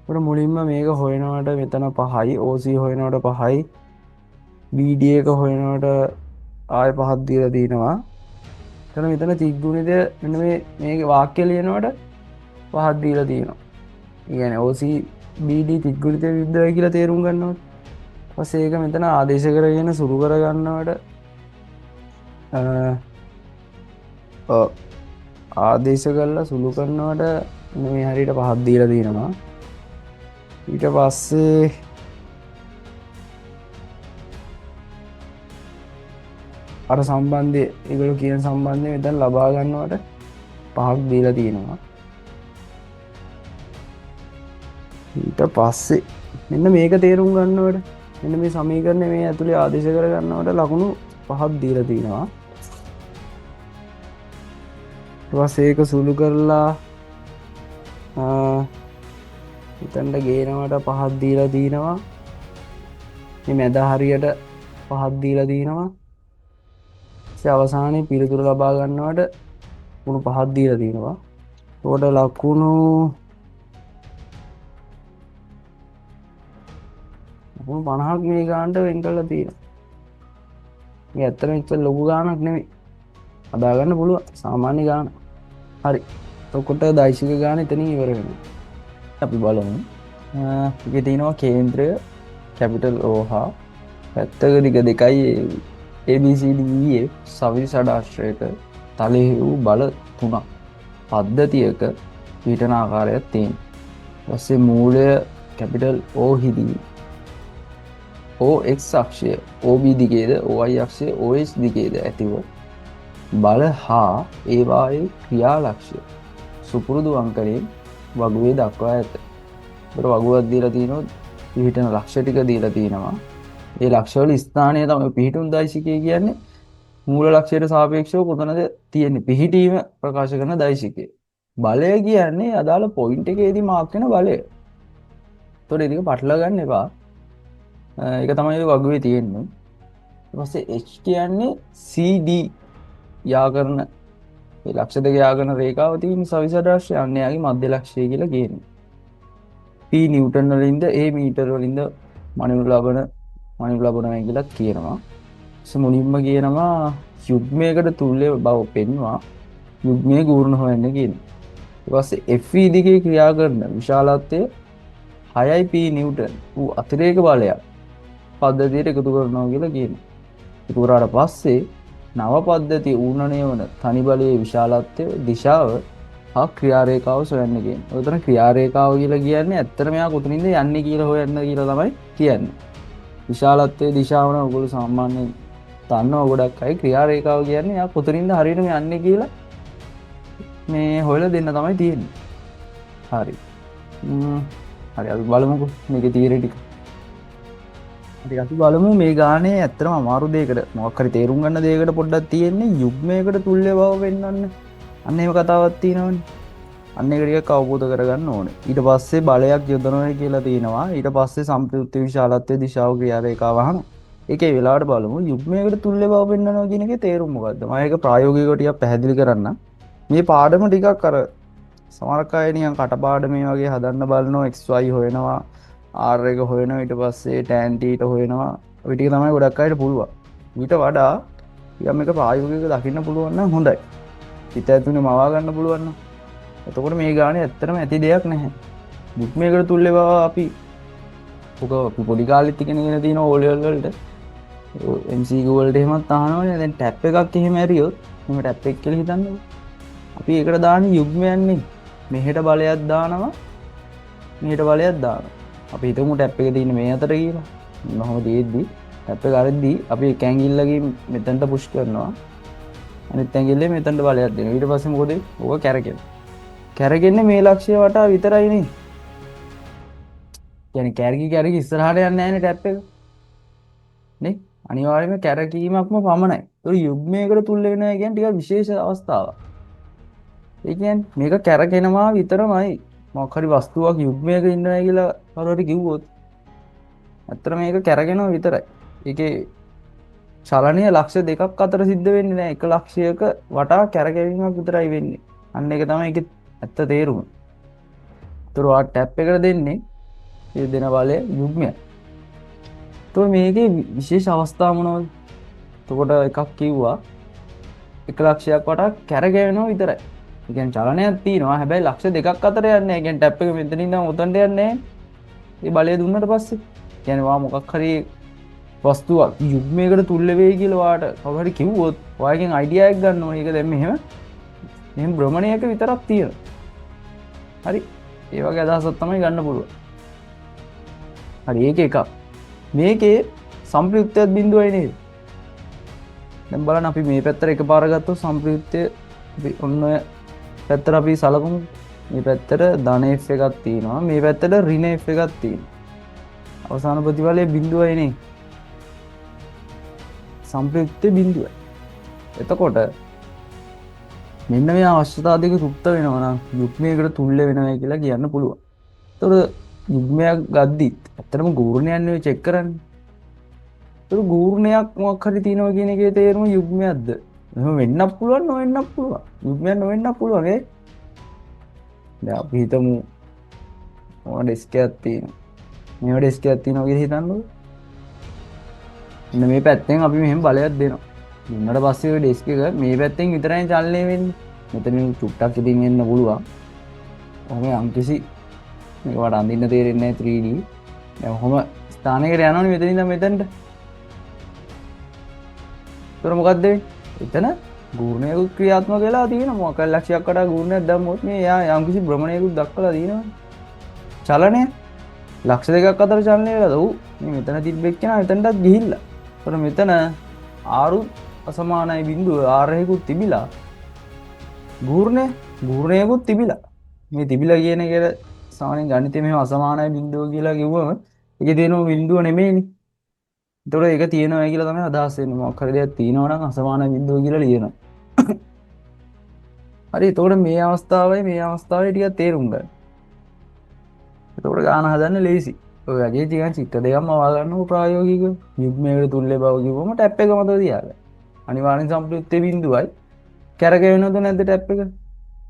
ඔතන මුලින්ම මේක හොයනවට මෙතන පහයි, OC හොයනවට පහයි, BD එක හොයනවට ආයෙ පහක් දීලා තිනවා. එතන මෙතන ත්‍රිගුණිතය මෙන්න මේ වාක්‍ය ලියනවට පහක් දීලා තිනවා. ඒ කියන්නේ OC BD ත්‍රිගුණිතය විරුද්ධයි කියලා තේරුම් ගන්නවා. ඊපස්සේ ඒක මෙතන ආදේශ කරගෙන සුළු කරගන්නවට, ඔව්, ආදේශ කරලා සුළු කරනවට මේ හරියට පහක් දීලා තිනවා. ඊට පස්සේ අර සම්බන්ධය, ඒගොල්ලෝ කියන සම්බන්ධය මෙතන ලබා ගන්නවට පහක් දීලා තිනවා. ඊට පස්සේ මෙන්න මේක තේරුම් ගන්නවට, මෙන්න මේ සමීකරණය මේ ඇතුලේ ආදේශ කර ගන්නවට ලකුණු පහක් දීලා තිනවා. ඊට පස්සේ ඒක සුළු කරලා, එතනට ගේනවට පහක් දීලා තිනවා. මේ මැද හරියට පහක් දීලා තිනවා. ඊට අවසානයේ පිළිතුරු ලබා ගන්නවට ලකුණු පහක් දීලා තිනවා. එතකොට ලකුණු 50ක් මේ ගානට වෙන් කරලා තියෙනවා. මේ ඇත්තටම එච්චර ලොකු ගානක් නෙමෙයි. හදාගන්න පුළුවන් සාමාන්‍ය ගාන. හරි. එතකොට දෛශික ගාන එතනින් ඉවර වෙනවා. අපි බලමු. ඒකේ තියෙනවා කේන්ද්‍රය කැපිටල් O හා පැත්තක දිග 2යි A B C D E F සවිසි ෂඩාශ්‍රයක තලෙහි වූ බල තුනක් පද්ධතියක පිහිටන ආකාරයක් තියෙනවා. ඊට පස්සේ මූලය කැපිටල් O හිදී OX අක්ෂය OB දිගේද OI අක්ෂය OH දිගේද ඇතිව බල හා ඒවායේ ක්‍රියා ලක්ෂ්‍ය සුපුරුදු අංකණයෙන් වගුවේ දක්වා ඇත. ඒකට වගුවක් දීලා තිනවා, පිහිටන ලක්ෂ්‍ය ටික දීලා තිනවා. ඒ ලක්ෂ්‍යවල ස්ථානය තමයි පිහිටුම් දෛශිකය කියන්නේ. මූල ලක්ෂ්‍යයට සාපේක්ෂව කොතනද තියෙන්නේ පිහිටීම ප්‍රකාශ කරන දෛශිකය. බලය කියන්නේ අදාළ පොයින්ට් එකේදී මාක් වෙන බලය. ඒතකොට ඒ ටික පටලවා ගන්න එපා. ඒක තමයි ඔය වගුවේ තියෙන්නේ. ඊට පස්සේ H කියන්නේ CD යා කරන ඒ ලක්ෂ්‍ය දෙක යා කරන රේඛාව තියෙන සවිසඩාශ්‍රය අන්න එයාගේ මධ්‍ය ලක්ෂ්‍යය කියලා කියනවා. P Newton වලින්ද A metre වලින්ද මනිනු ලබනවා කියලා කියනවා. මුලින්ම කියනවා යුග්මයකට තුල්‍ය බව පෙන්වා යුග්මයේ ගූර්ණ හොයන්න කියනවා. ඊට පස්සේ FE දිගේ ක්‍රියා කරන විශාලත්වය 6 P Newton වූ අතිරේක බලයක් පද්ධතියට එකතු කරනවා කියලා කියනවා. එකතු කරාට පස්සේ නව පද්ධතිය ඌර්ණනය වන තනි බලයේ විශාලත්වය, දිශාව හා ක්‍රියාරේඛාව සොයන්න කියනවා. ඔය උතන ක්‍රියාරේඛාව කියලා කියන්නේ ඇත්තටම එයා කොතනින්ද යන්නේ කියලා හොයන්න කියලා තමයි කියන්නේ. විශාලත්වයේ දිශාව නම් ඔයගොල්ලෝ සාමාන්‍යයෙන් දන්නවා ගොඩක් අය. ක්‍රියාරේඛාව කියන්නේ එයා කොතනින්ද හරියටම යන්නේ කියලා මේ හොයලා දෙන්න තමයි තියෙන්නේ. හරි. හරි අපි බලමුකෝ මේකේ තියරි ටික. හරි අපි බලමු මේ ගානේ ඇත්තටම අමාරු දෙයකට මොකක් හරි තේරුම් ගන්න දෙයකට පොඩ්ඩක් තියෙන්නේ යුග්මයකට තුල්‍ය බව පෙන්වන්න. අන්න එහෙම කතාවක් තියෙනවනේ. අන්න ඒක ටිකක් අවබෝධ කරගන්න ඕනේ. ඊට පස්සේ බලයක් යොදනවා කියලා තියෙනවා. ඊට පස්සේ සම්ප්‍රයුක්ත විශාලත්වයේ දිශාව ක්‍රියාරේඛාව අහනවා. ඒකේ වෙලාවට බලමු යුග්මයකට තුල්‍ය බව පෙන්වනවා කියන එකේ තේරුම මොකද්ද? මම ඒක ප්‍රායෝගිකව ටිකක් පැහැදිලි කරන්නම්. මේ පාඩම ටිකක් අර සමහරක් අය නිකන් කටපාඩම මේ වගේ හදන්න බලනවා, XY හොයනවා, R එක හොයනවා, ඊට පස්සේ tan θ හොයනවා. ඔය ටික තමයි ගොඩක් අයට පුළුවන්. ඊට වඩා ටිකක් මේක ප්‍රායෝගිකව දකින්න පුළුවන් නම් හොඳයි. හිත ඇතුලේ මවා ගන්න පුළුවන් නම්. එතකොට මේ ගානේ ඇත්තටම ඇති දෙයක් නැහැ. යුග්මයකට තුල්‍ය බව අපි ඔක අපි පොඩි කාලෙත් ඉගෙනගෙන තියෙන O level වලට MCQ වලට එහෙමත් අහනවනේ. දැන් ටැප් එකක් එහෙම ඇරියොත් එහෙම ටැප් එක කියලා හිතන්නකෝ. අපි ඒකට දාන්නේ යුග්මයන්නේ. මෙහෙට බලයක් දානවා, මෙහෙට බලයක් දානවා. අපි හිතමු ටැප් එක තියෙන්නේ මේ අතට කියලා. ඔහොම තියෙද්දි ටැප් එක අරද්දි අපි එක ඇඟිල්ලකින් මෙතනට පුෂ් කරනවා, අනිත් ඇඟිල්ලෙන් මෙතනට බලයක් දෙනවා. ඊට පස්සේ මොකද වෙන්නේ? ඕක කැරකෙනවා. කැරකෙන්නේ මේ ලක්ෂ්‍ය වටා විතරයි නේ. කියන්නේ කැරකි කැරකි ඉස්සරහට යන්නේ නැහැනේ ටැප් එක. නේ? අනිවාර්යයෙන්ම කැරකීමක්ම පමණයි. ඒක යුග්මයකට තුල්‍ය වෙනවා කියන්නේ ටිකක් විශේෂ අවස්ථාවක්. ඒ කියන්නේ මේක කැරකෙනවා විතරමයි. මොකක් හරි වස්තුවක් යුග්මයක ඉන්නවා කියලා කවුරු හරි කිව්වොත් ඇත්තට මේක කැරකෙනවා විතරයි. ඒකේ චලනය ලක්ෂ දෙකක් අතර සිද්ධ වෙන්නේ නැහැ. එක ලක්ෂයක වටා කැරකැවීමක් විතරයි වෙන්නේ. අන්න ඒක තමයි ඒකේ ඇත්ත තේරුම. ඒතර ඔයා ටැප් එකට දෙන්නේ ඒ දෙන බලය යුග්මයක්. එතකොට මේකේ විශේෂ අවස්ථා මොනවද? එතකොට එකක් කිව්වා එක ලක්ෂයක් වටා කැරකැවෙනවා විතරයි. ඒ කියන්නේ චලනයක් තියෙනවා, හැබැයි ලක්ෂ දෙකක් අතර යන්නේ නැහැ. ඒ කියන්නේ ටැප් එක මෙතන ඉඳන් ඔතනට යන්නේ නැහැ. ඒ බලය දුන්නට පස්සේ. ඒ කියන්නේ ඔයා මොකක් හරි වස්තුවක් යුග්මයකට තුල්‍ය වෙයි කියලා ඔයාට කවුරු හරි කිව්වොත් ඔයාගෙන් අයිඩියා එකක් ගන්න ඕනේ. ඒක දැන් මෙහෙම භ්‍රමණයක විතරක් තියෙනවා. හරි. ඒ වගේ අදහසක් තමයි ගන්න පුළුවන්. හරි, ඒක එකක්. මේකේ සම්ප්‍රයුක්තයත් බිඳුවයි නේද? දැන් බලන්න අපි මේ පැත්තට එකපාර ගත්තොත් සම්ප්‍රයුක්තය අපි ඔන්න ඔය පැත්තට අපි සලකමු. මේ පැත්තට ධන F එකක් තියෙනවා, මේ පැත්තට ඍණ F එකක් තියෙනවා. අවසාන ප්‍රතිඵලය බිඳුවයි නේ. සම්ප්‍රයුක්තය බිඳුවයි. එතකොට මෙන්න මේ අවශ්‍යතා දෙක තෘප්ත වෙනවා නම් යුග්මයකට තුල්‍ය වෙනවා කියලා කියන්න පුළුවන්. එතකොට යුග්මයක් ගද්දිත් ඇත්තටම ගූර්ණයක් නෙවෙයි චෙක් කරන්නේ. එතකොට ගූර්ණයක් මොකක් හරි තියෙනවා කියන එකේ තේරුම යුග්මයක්ද? එහෙම වෙන්නත් පුළුවන්, නොවෙන්නත් පුළුවන්. යුග්මයක් නොවෙන්නත් පුළුවන් ඈ. දැන් අපි හිතමු ඕන ඩෙස්ක් එකක් තියෙනවා. මේව ඩෙස්ක් එකක් තියෙනවා කියලා හිතන්නකෝ. මෙන්න මේ පැත්තෙන් අපි මෙහෙම බලයක් දෙනවා. දුන්නට පස්සේ ඔය ඩෙස්ක් එක මේ පැත්තෙන් විතරයි චලනය වෙන්නේ. මෙතනින් චුට්ටක් ඉතින් එන්න පුළුවන්. ඔහොම යම්කිසි මේක වට අඳින්න තේරෙන්නේ නැහැ 3D. දැන් ඔහොම ස්ථානයකට යනවනේ මෙතන ඉඳන් මෙතනට. ඒතර මොකද්ද වෙන්නේ? එතන ගූර්ණයකුත් ක්‍රියාත්මක වෙලා තියෙනවා. මොකක් හරි ලක්ෂයක් වඩා ගූර්ණයක් දැම්මොත් මේ එයා යම්කිසි භ්‍රමණයකුත් දක්වලා තියෙනවා. චලනය ලක්ෂ දෙකක් අතර චලනය වෙලාද? ඔව්. මේ මෙතන තිබ්බ එක්කෙනා එතනටත් ගිහිල්ලා. ඒතර මෙතන ආරුත් අසමානයි බිඳුව ආර් එකකුත් තිබිලා ගූර්ණයකුත් තිබිලා. මේ තිබිලා කියන එක සාමාන්‍යයෙන් ගණිතයේ මෙහෙම අසමානයි බිඳුව කියලා කිව්වම ඒකේ තියෙනව බිඳුව නෙමෙයිනේ. ඒතකොට ඒක තියෙනවා කියලා තමයි අදහස් වෙන්නේ. මොකක් හරි දෙයක් තියෙනවා නම් අසමානයි බිඳුව කියලා ලියනවා. හරි, එතකොට මේ අවස්ථාවයි මේ අවස්ථාවයි ටිකක් තේරුම් ගන්න. එතකොට ගාන හදන්න ලේසි. ඔය වගේ ටිකක් චිත්‍ර දෙකක්ම මවා ගන්නකො ප්‍රායෝගිකව. යුග්මයකට තුල්‍ය බව කිව්වම ටැප් එක මතක තියාගන්න. අනිවාර්යෙන් සම්ප්‍රයුක්තයේ බිඳුවයි. කැරකෙනවද නැද්ද ටැප් එක?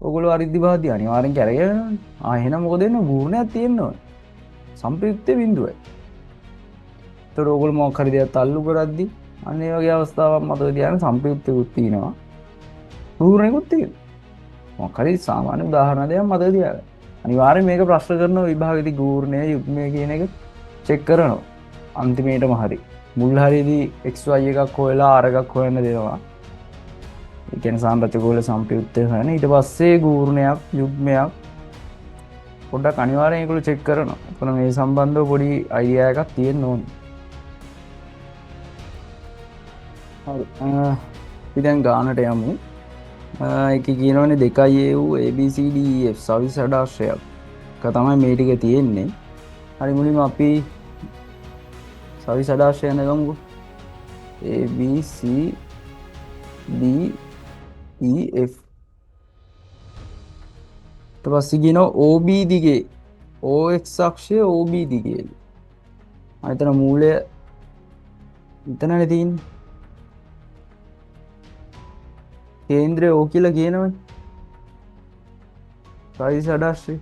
ඔයගොල්ලෝ අරිද්දි බහද්දි අනිවාර්යෙන් කැරකෙනවනේ. එහෙනම් මොකද වෙන්නේ? ගූර්ණයක් තියෙන්න ඕනේ. සම්ප්‍රයුක්තයේ බිඳුවයි. එතකොට ඔයගොල්ලෝ මොකක් හරි දෙයක් තල්ලු කරද්දි අන්න ඒ වගේ අවස්ථාවක් මතක තියාගන්න සම්ප්‍රයුක්තයකුත් තියෙනවා. ගූර්ණයකුත් තියෙනවා. මොකක් හරි සාමාන්‍ය උදාහරණ දෙයක් මතක තියාගන්න. අනිවාර්යෙන් මේක ප්‍රශ්න කරන විභාගෙදි ගූර්ණය යුග්මය කියන එක චෙක් කරනවා. අන්තිමේටම හරි. මුල් හරියදී XY එකක් හොයලා R එකක් හොයන්න දෙනවා. ඒ කියන්නේ සංරචකවල සම්ප්‍රයුක්තය හොයන. ඊට පස්සේ ගූර්ණයක් යුග්මයක් පොඩ්ඩක් අනිවාර්යෙන් ඒගොල්ලෝ චෙක් කරනවා. එතන මේ සම්බන්ධව පොඩි අයිඩියා එකක් තියෙන්න ඕනේ. හරි. අපි දැන් ගානට යමු. ඒකේ කියනවනේ දෙකයි A U A B C D E F සවි ෂඩාශ්‍රයක්. එක තමයි මේ ටික තියෙන්නේ. හරි, මුලින්ම අපි සවි ෂඩාශ්‍රය ඇඳගමුකෝ. A B C D E F. ඊට පස්සේ කියනවා OB දිගේ OX අක්ෂය OB දිගේ. එතන මූලය එතනනේ තියෙන්නේ. කේන්ද්‍රය O කියලා කියනවනේ. සවි ෂඩාශ්‍රය.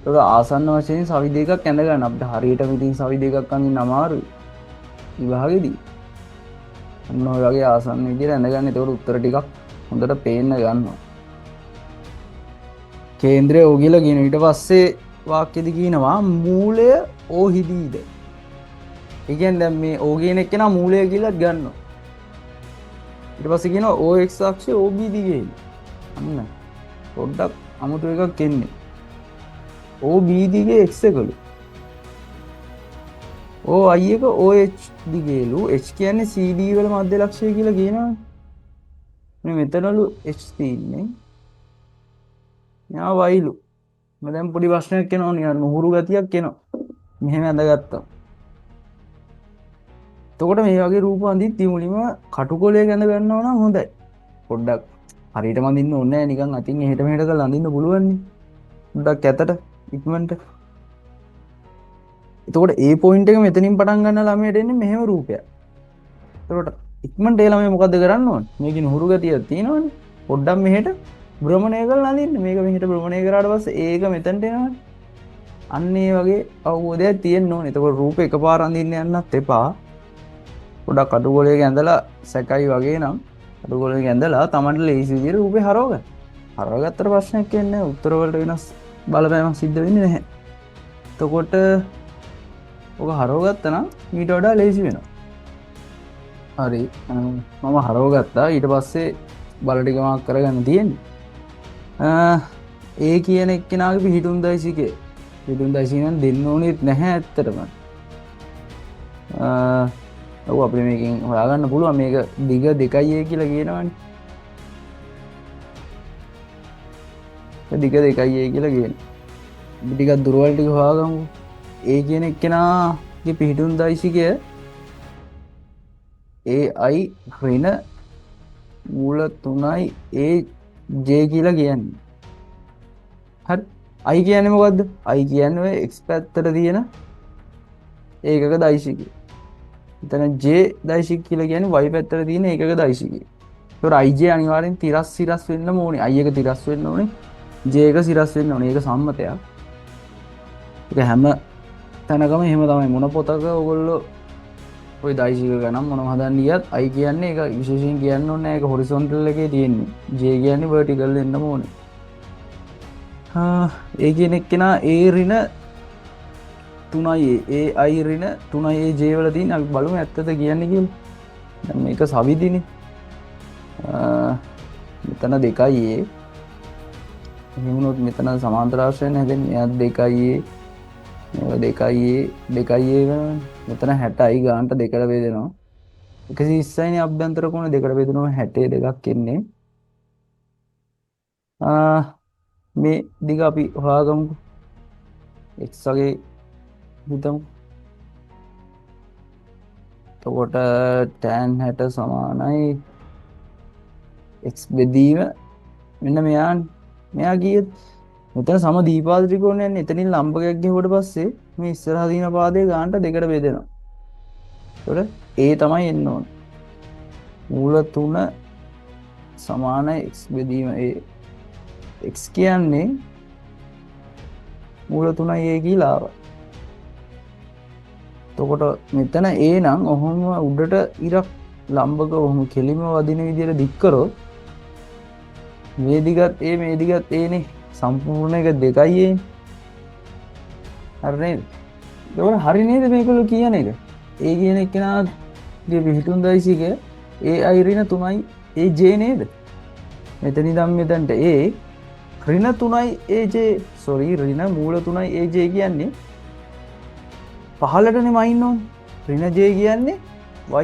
ඒක ආසන්න වශයෙන් සවි දෙකක් ඇඳ ගන්න. අපිට හරියටම ඉතින් සවි දෙකක් අඳින්න අමාරුයි විභාගෙදී. ඔන්න ඔය වගේ ආසන්න විදියට ඇඳ ගන්න. එතකොට උත්තර ටිකක් හොඳට පේන්න ගන්නවා. කේන්ද්‍රය O කියලා කියන. ඊට පස්සේ වාක්‍යෙදි කියනවා මූලය O හිදීද. ඒ කියන්නේ දැන් මේ O කියන එක්කෙනා මූලය කියලාත් ගන්නවා. ඊට පස්සේ කියනවා OX අක්ෂය OB දිගේ. අන්න පොඩ්ඩක් අමුතු එකක් එන්නේ. OB දිගේ X එකලු. OI එක OH දිගේලු. H කියන්නේ CD වල මධ්‍ය ලක්ෂ්‍යය කියලා කියනවා. මේ මෙතනලු H තියෙන්නේ. මෙයා Y ලු. මම දැන් පොඩි ප්‍රශ්නයක් එනවා නිකන් නුහුරු ගතියක් එනවා. මෙහෙම ඇඳගත්තා. එතකොට මේ වගේ රූප අඳිද්දි මුලින්ම කටුකොලයක ඇඳ ගන්නවා නම් හොඳයි. පොඩ්ඩක් හරියටම අඳින්න ඕනේ නෑ, නිකන් අතින් එහෙට මෙහෙට කරලා අඳින්න පුළුවන් නේ. පොඩ්ඩක් ඇතට ඉක්මනට. එතකොට ඒ පොයින්ට් එක මෙතනින් පටන් ගන්න ළමයට එන්නේ මෙහෙම රූපයක්. එතකොට ඉක්මනට ඒ ළමයා මොකද්ද කරන්න ඕනේ? මේකේ නුහුරු ගතියක් තියෙනවනේ. පොඩ්ඩක් මෙහෙට භ්‍රමණය කරලා අඳින්න. මේක මෙහෙට භ්‍රමණය කරාට පස්සේ ඒක මෙතනට එනවනේ. අන්න ඒ වගේ අවබෝධයක් තියෙන්න ඕනේ. එතකොට රූප එකපාර අඳින්න යන්නත් එපා. පොඩක් කටුකොලයක ඇඳලා සැකයි වගේ නම් කටුකොලයක ඇඳලා Tamanට ලේසි විදියට රූපේ හරව ගන්න. හරවගත්තට ප්‍රශ්නයක් එන්නේ නැහැ. උත්තර වලට වෙනස් බලපෑමක් සිද්ධ වෙන්නේ නැහැ. එතකොට ඔක හරවගත්තා නම් ඊට වඩා ලේසි වෙනවා. හරි, මම හරවගත්තා. ඊට පස්සේ බල ටික මාක් කරගන්න තියෙන්නේ. ඒ කියන එක්කෙනාගේ පිහිටුම් දෛසිකය. පිහිටුම් දෛසිකය නම් දෙන්න ඕනෙත් නැහැ ඇත්තටම. ඔව්, අපිට මේකෙන් හොයාගන්න පුළුවන්. මේක දිග දෙකයි ඒ කියලා කියනවනේ. දිග දෙකයි ඒ කියලා කියනවා. අපි ටිකක් දුරවල් ටික හොයාගමු. ඒ කියන එක්කෙනාගේ පිහිටුම් දෛසිකය ඒ අයි ඍණ මූල තුනයි ඒ ජේ කියලා කියන්නේ. හරි, අයි කියන්නේ මොකද්ද? අයි කියන්නේ ඔය x පැත්තට තියෙන ඒකක දෛසිකය. එතන J දෛසික කියලා කියන්නේ y පැත්තට තියෙන ඒකක දෛසිකය. ඒතකොට I J අනිවාර්යෙන් තිරස් සිරස් වෙන්න ඕනේ. I එක තිරස් වෙන්න ඕනේ, J එක සිරස් වෙන්න ඕනේ. ඒක සම්මතයක්. ඒක හැම තැනකම එහෙම තමයි. මොන පොතක ඔයගොල්ලෝ ඔය දෛශික ගණන් මොනවා හදන්න ගියත් I කියන්නේ ඒක විශේෂයෙන් කියන්න ඕනේ නෑ, ඒක හොරිසොන්ටල් එකේ තියෙන්නේ. J කියන්නේ වර්ටිකල් වෙන්නම ඕනේ. ඒ කියන එක්කෙනා A ඍණ 3A, A I ඍණ 3A J වල තියෙන අපි බලමු ඇත්තද කියන්නේ කියලා. දැන් මේක සවිදිනේ. මෙතන 2A. එහෙම වුණොත් මෙතන සමාන්තරාශ්‍රයන හැදෙන්නේ. එයාත් 2A, මේක 2A, 2A වෙනවනේ. මෙතන 60යි ගානට දෙකට බෙදෙනවා. 120යිනේ අභ්‍යන්තර කෝණ දෙකට බෙදෙනවා 60 දෙකක් එන්නේ. මේ දිග අපි හොයාගමුකෝ. x වගේ හිතමු. එතකොට tan 60 සමානයි x බෙදීම මෙන්න මෙයානේ. මෙයා කීයද? මෙතන සම දීපාද ත්‍රිකෝණයන්නේ. එතනින් ලම්බකයක් ගැහුවට පස්සේ මේ ඉස්සරහා තියෙන පාදයේ ගානට දෙකට බෙදෙනවා. එතකොට A තමයි එන්න ඕන. මූල 3 සමානයි x බෙදීම A. x කියන්නේ මූල 3යි A කියලා ආවා. එතකොට මෙතන A නම් ඔහොම උඩට ඉරක් ලම්බක ඔහොම කෙලිම වදින විදියට දික් කරොත් මේ දිගත් A මේ දිගත් A නේ. සම්පූර්ණ එක 2යි A. හරි නේද? එතකොට හරි නේද මේගොල්ලෝ කියන එක? A කියන එක්කෙනාගේ පිහිටුම් දෛශිකය A I ඍණ 3යි A J නේද? මෙතන ඉඳන් මෙතනට A ඍණ 3යි A J, sorry, ඍණ මූල 3යි A J කියන්නේ පහළටනේ මයින්න ඕනේ. ඍණ J කියන්නේ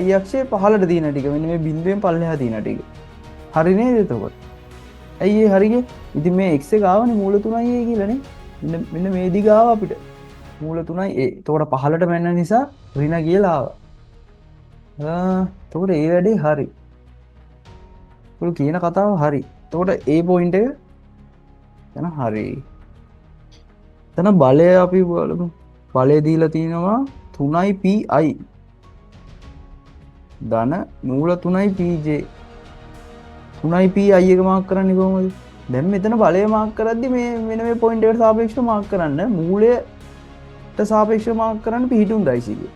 y අක්ෂයේ පහළට තියෙන ටික. මෙන්න මේ බිඳුවෙන් පල්ලෙහා තියෙන ටික. හරි නේද එතකොට? ඇයි ඒ හරි ගියේ? ඉතින් මේ x එක ආවනේ මූල 3යි A කියලානේ. මෙන්න මේ දිග ආවා අපිට. මූල 3යි A. එතකොට පහළට මැන්න නිසා ඍණ කියලා ආවා. එතකොට ඒ වැඩේ හරි. ඔය කියන කතාව හරි. එතකොට ඒ පොයින්ට් එක එතන හරි. එතන බලය අපි බලමු. බලය දීලා තිනවා 3යි P I ධන මූල 3යි P J. 3යි P I එක මාක් කරන්නේ කොහොමද? දැන් මෙතන බලය මාක් කරද්දි මේ මෙන්න මේ පොයින්ට් එකට සාපේක්ෂව මාක් කරන්න, මූලයට සාපේක්ෂව මාක් කරන්න පිහිටුම් දෛශිකය.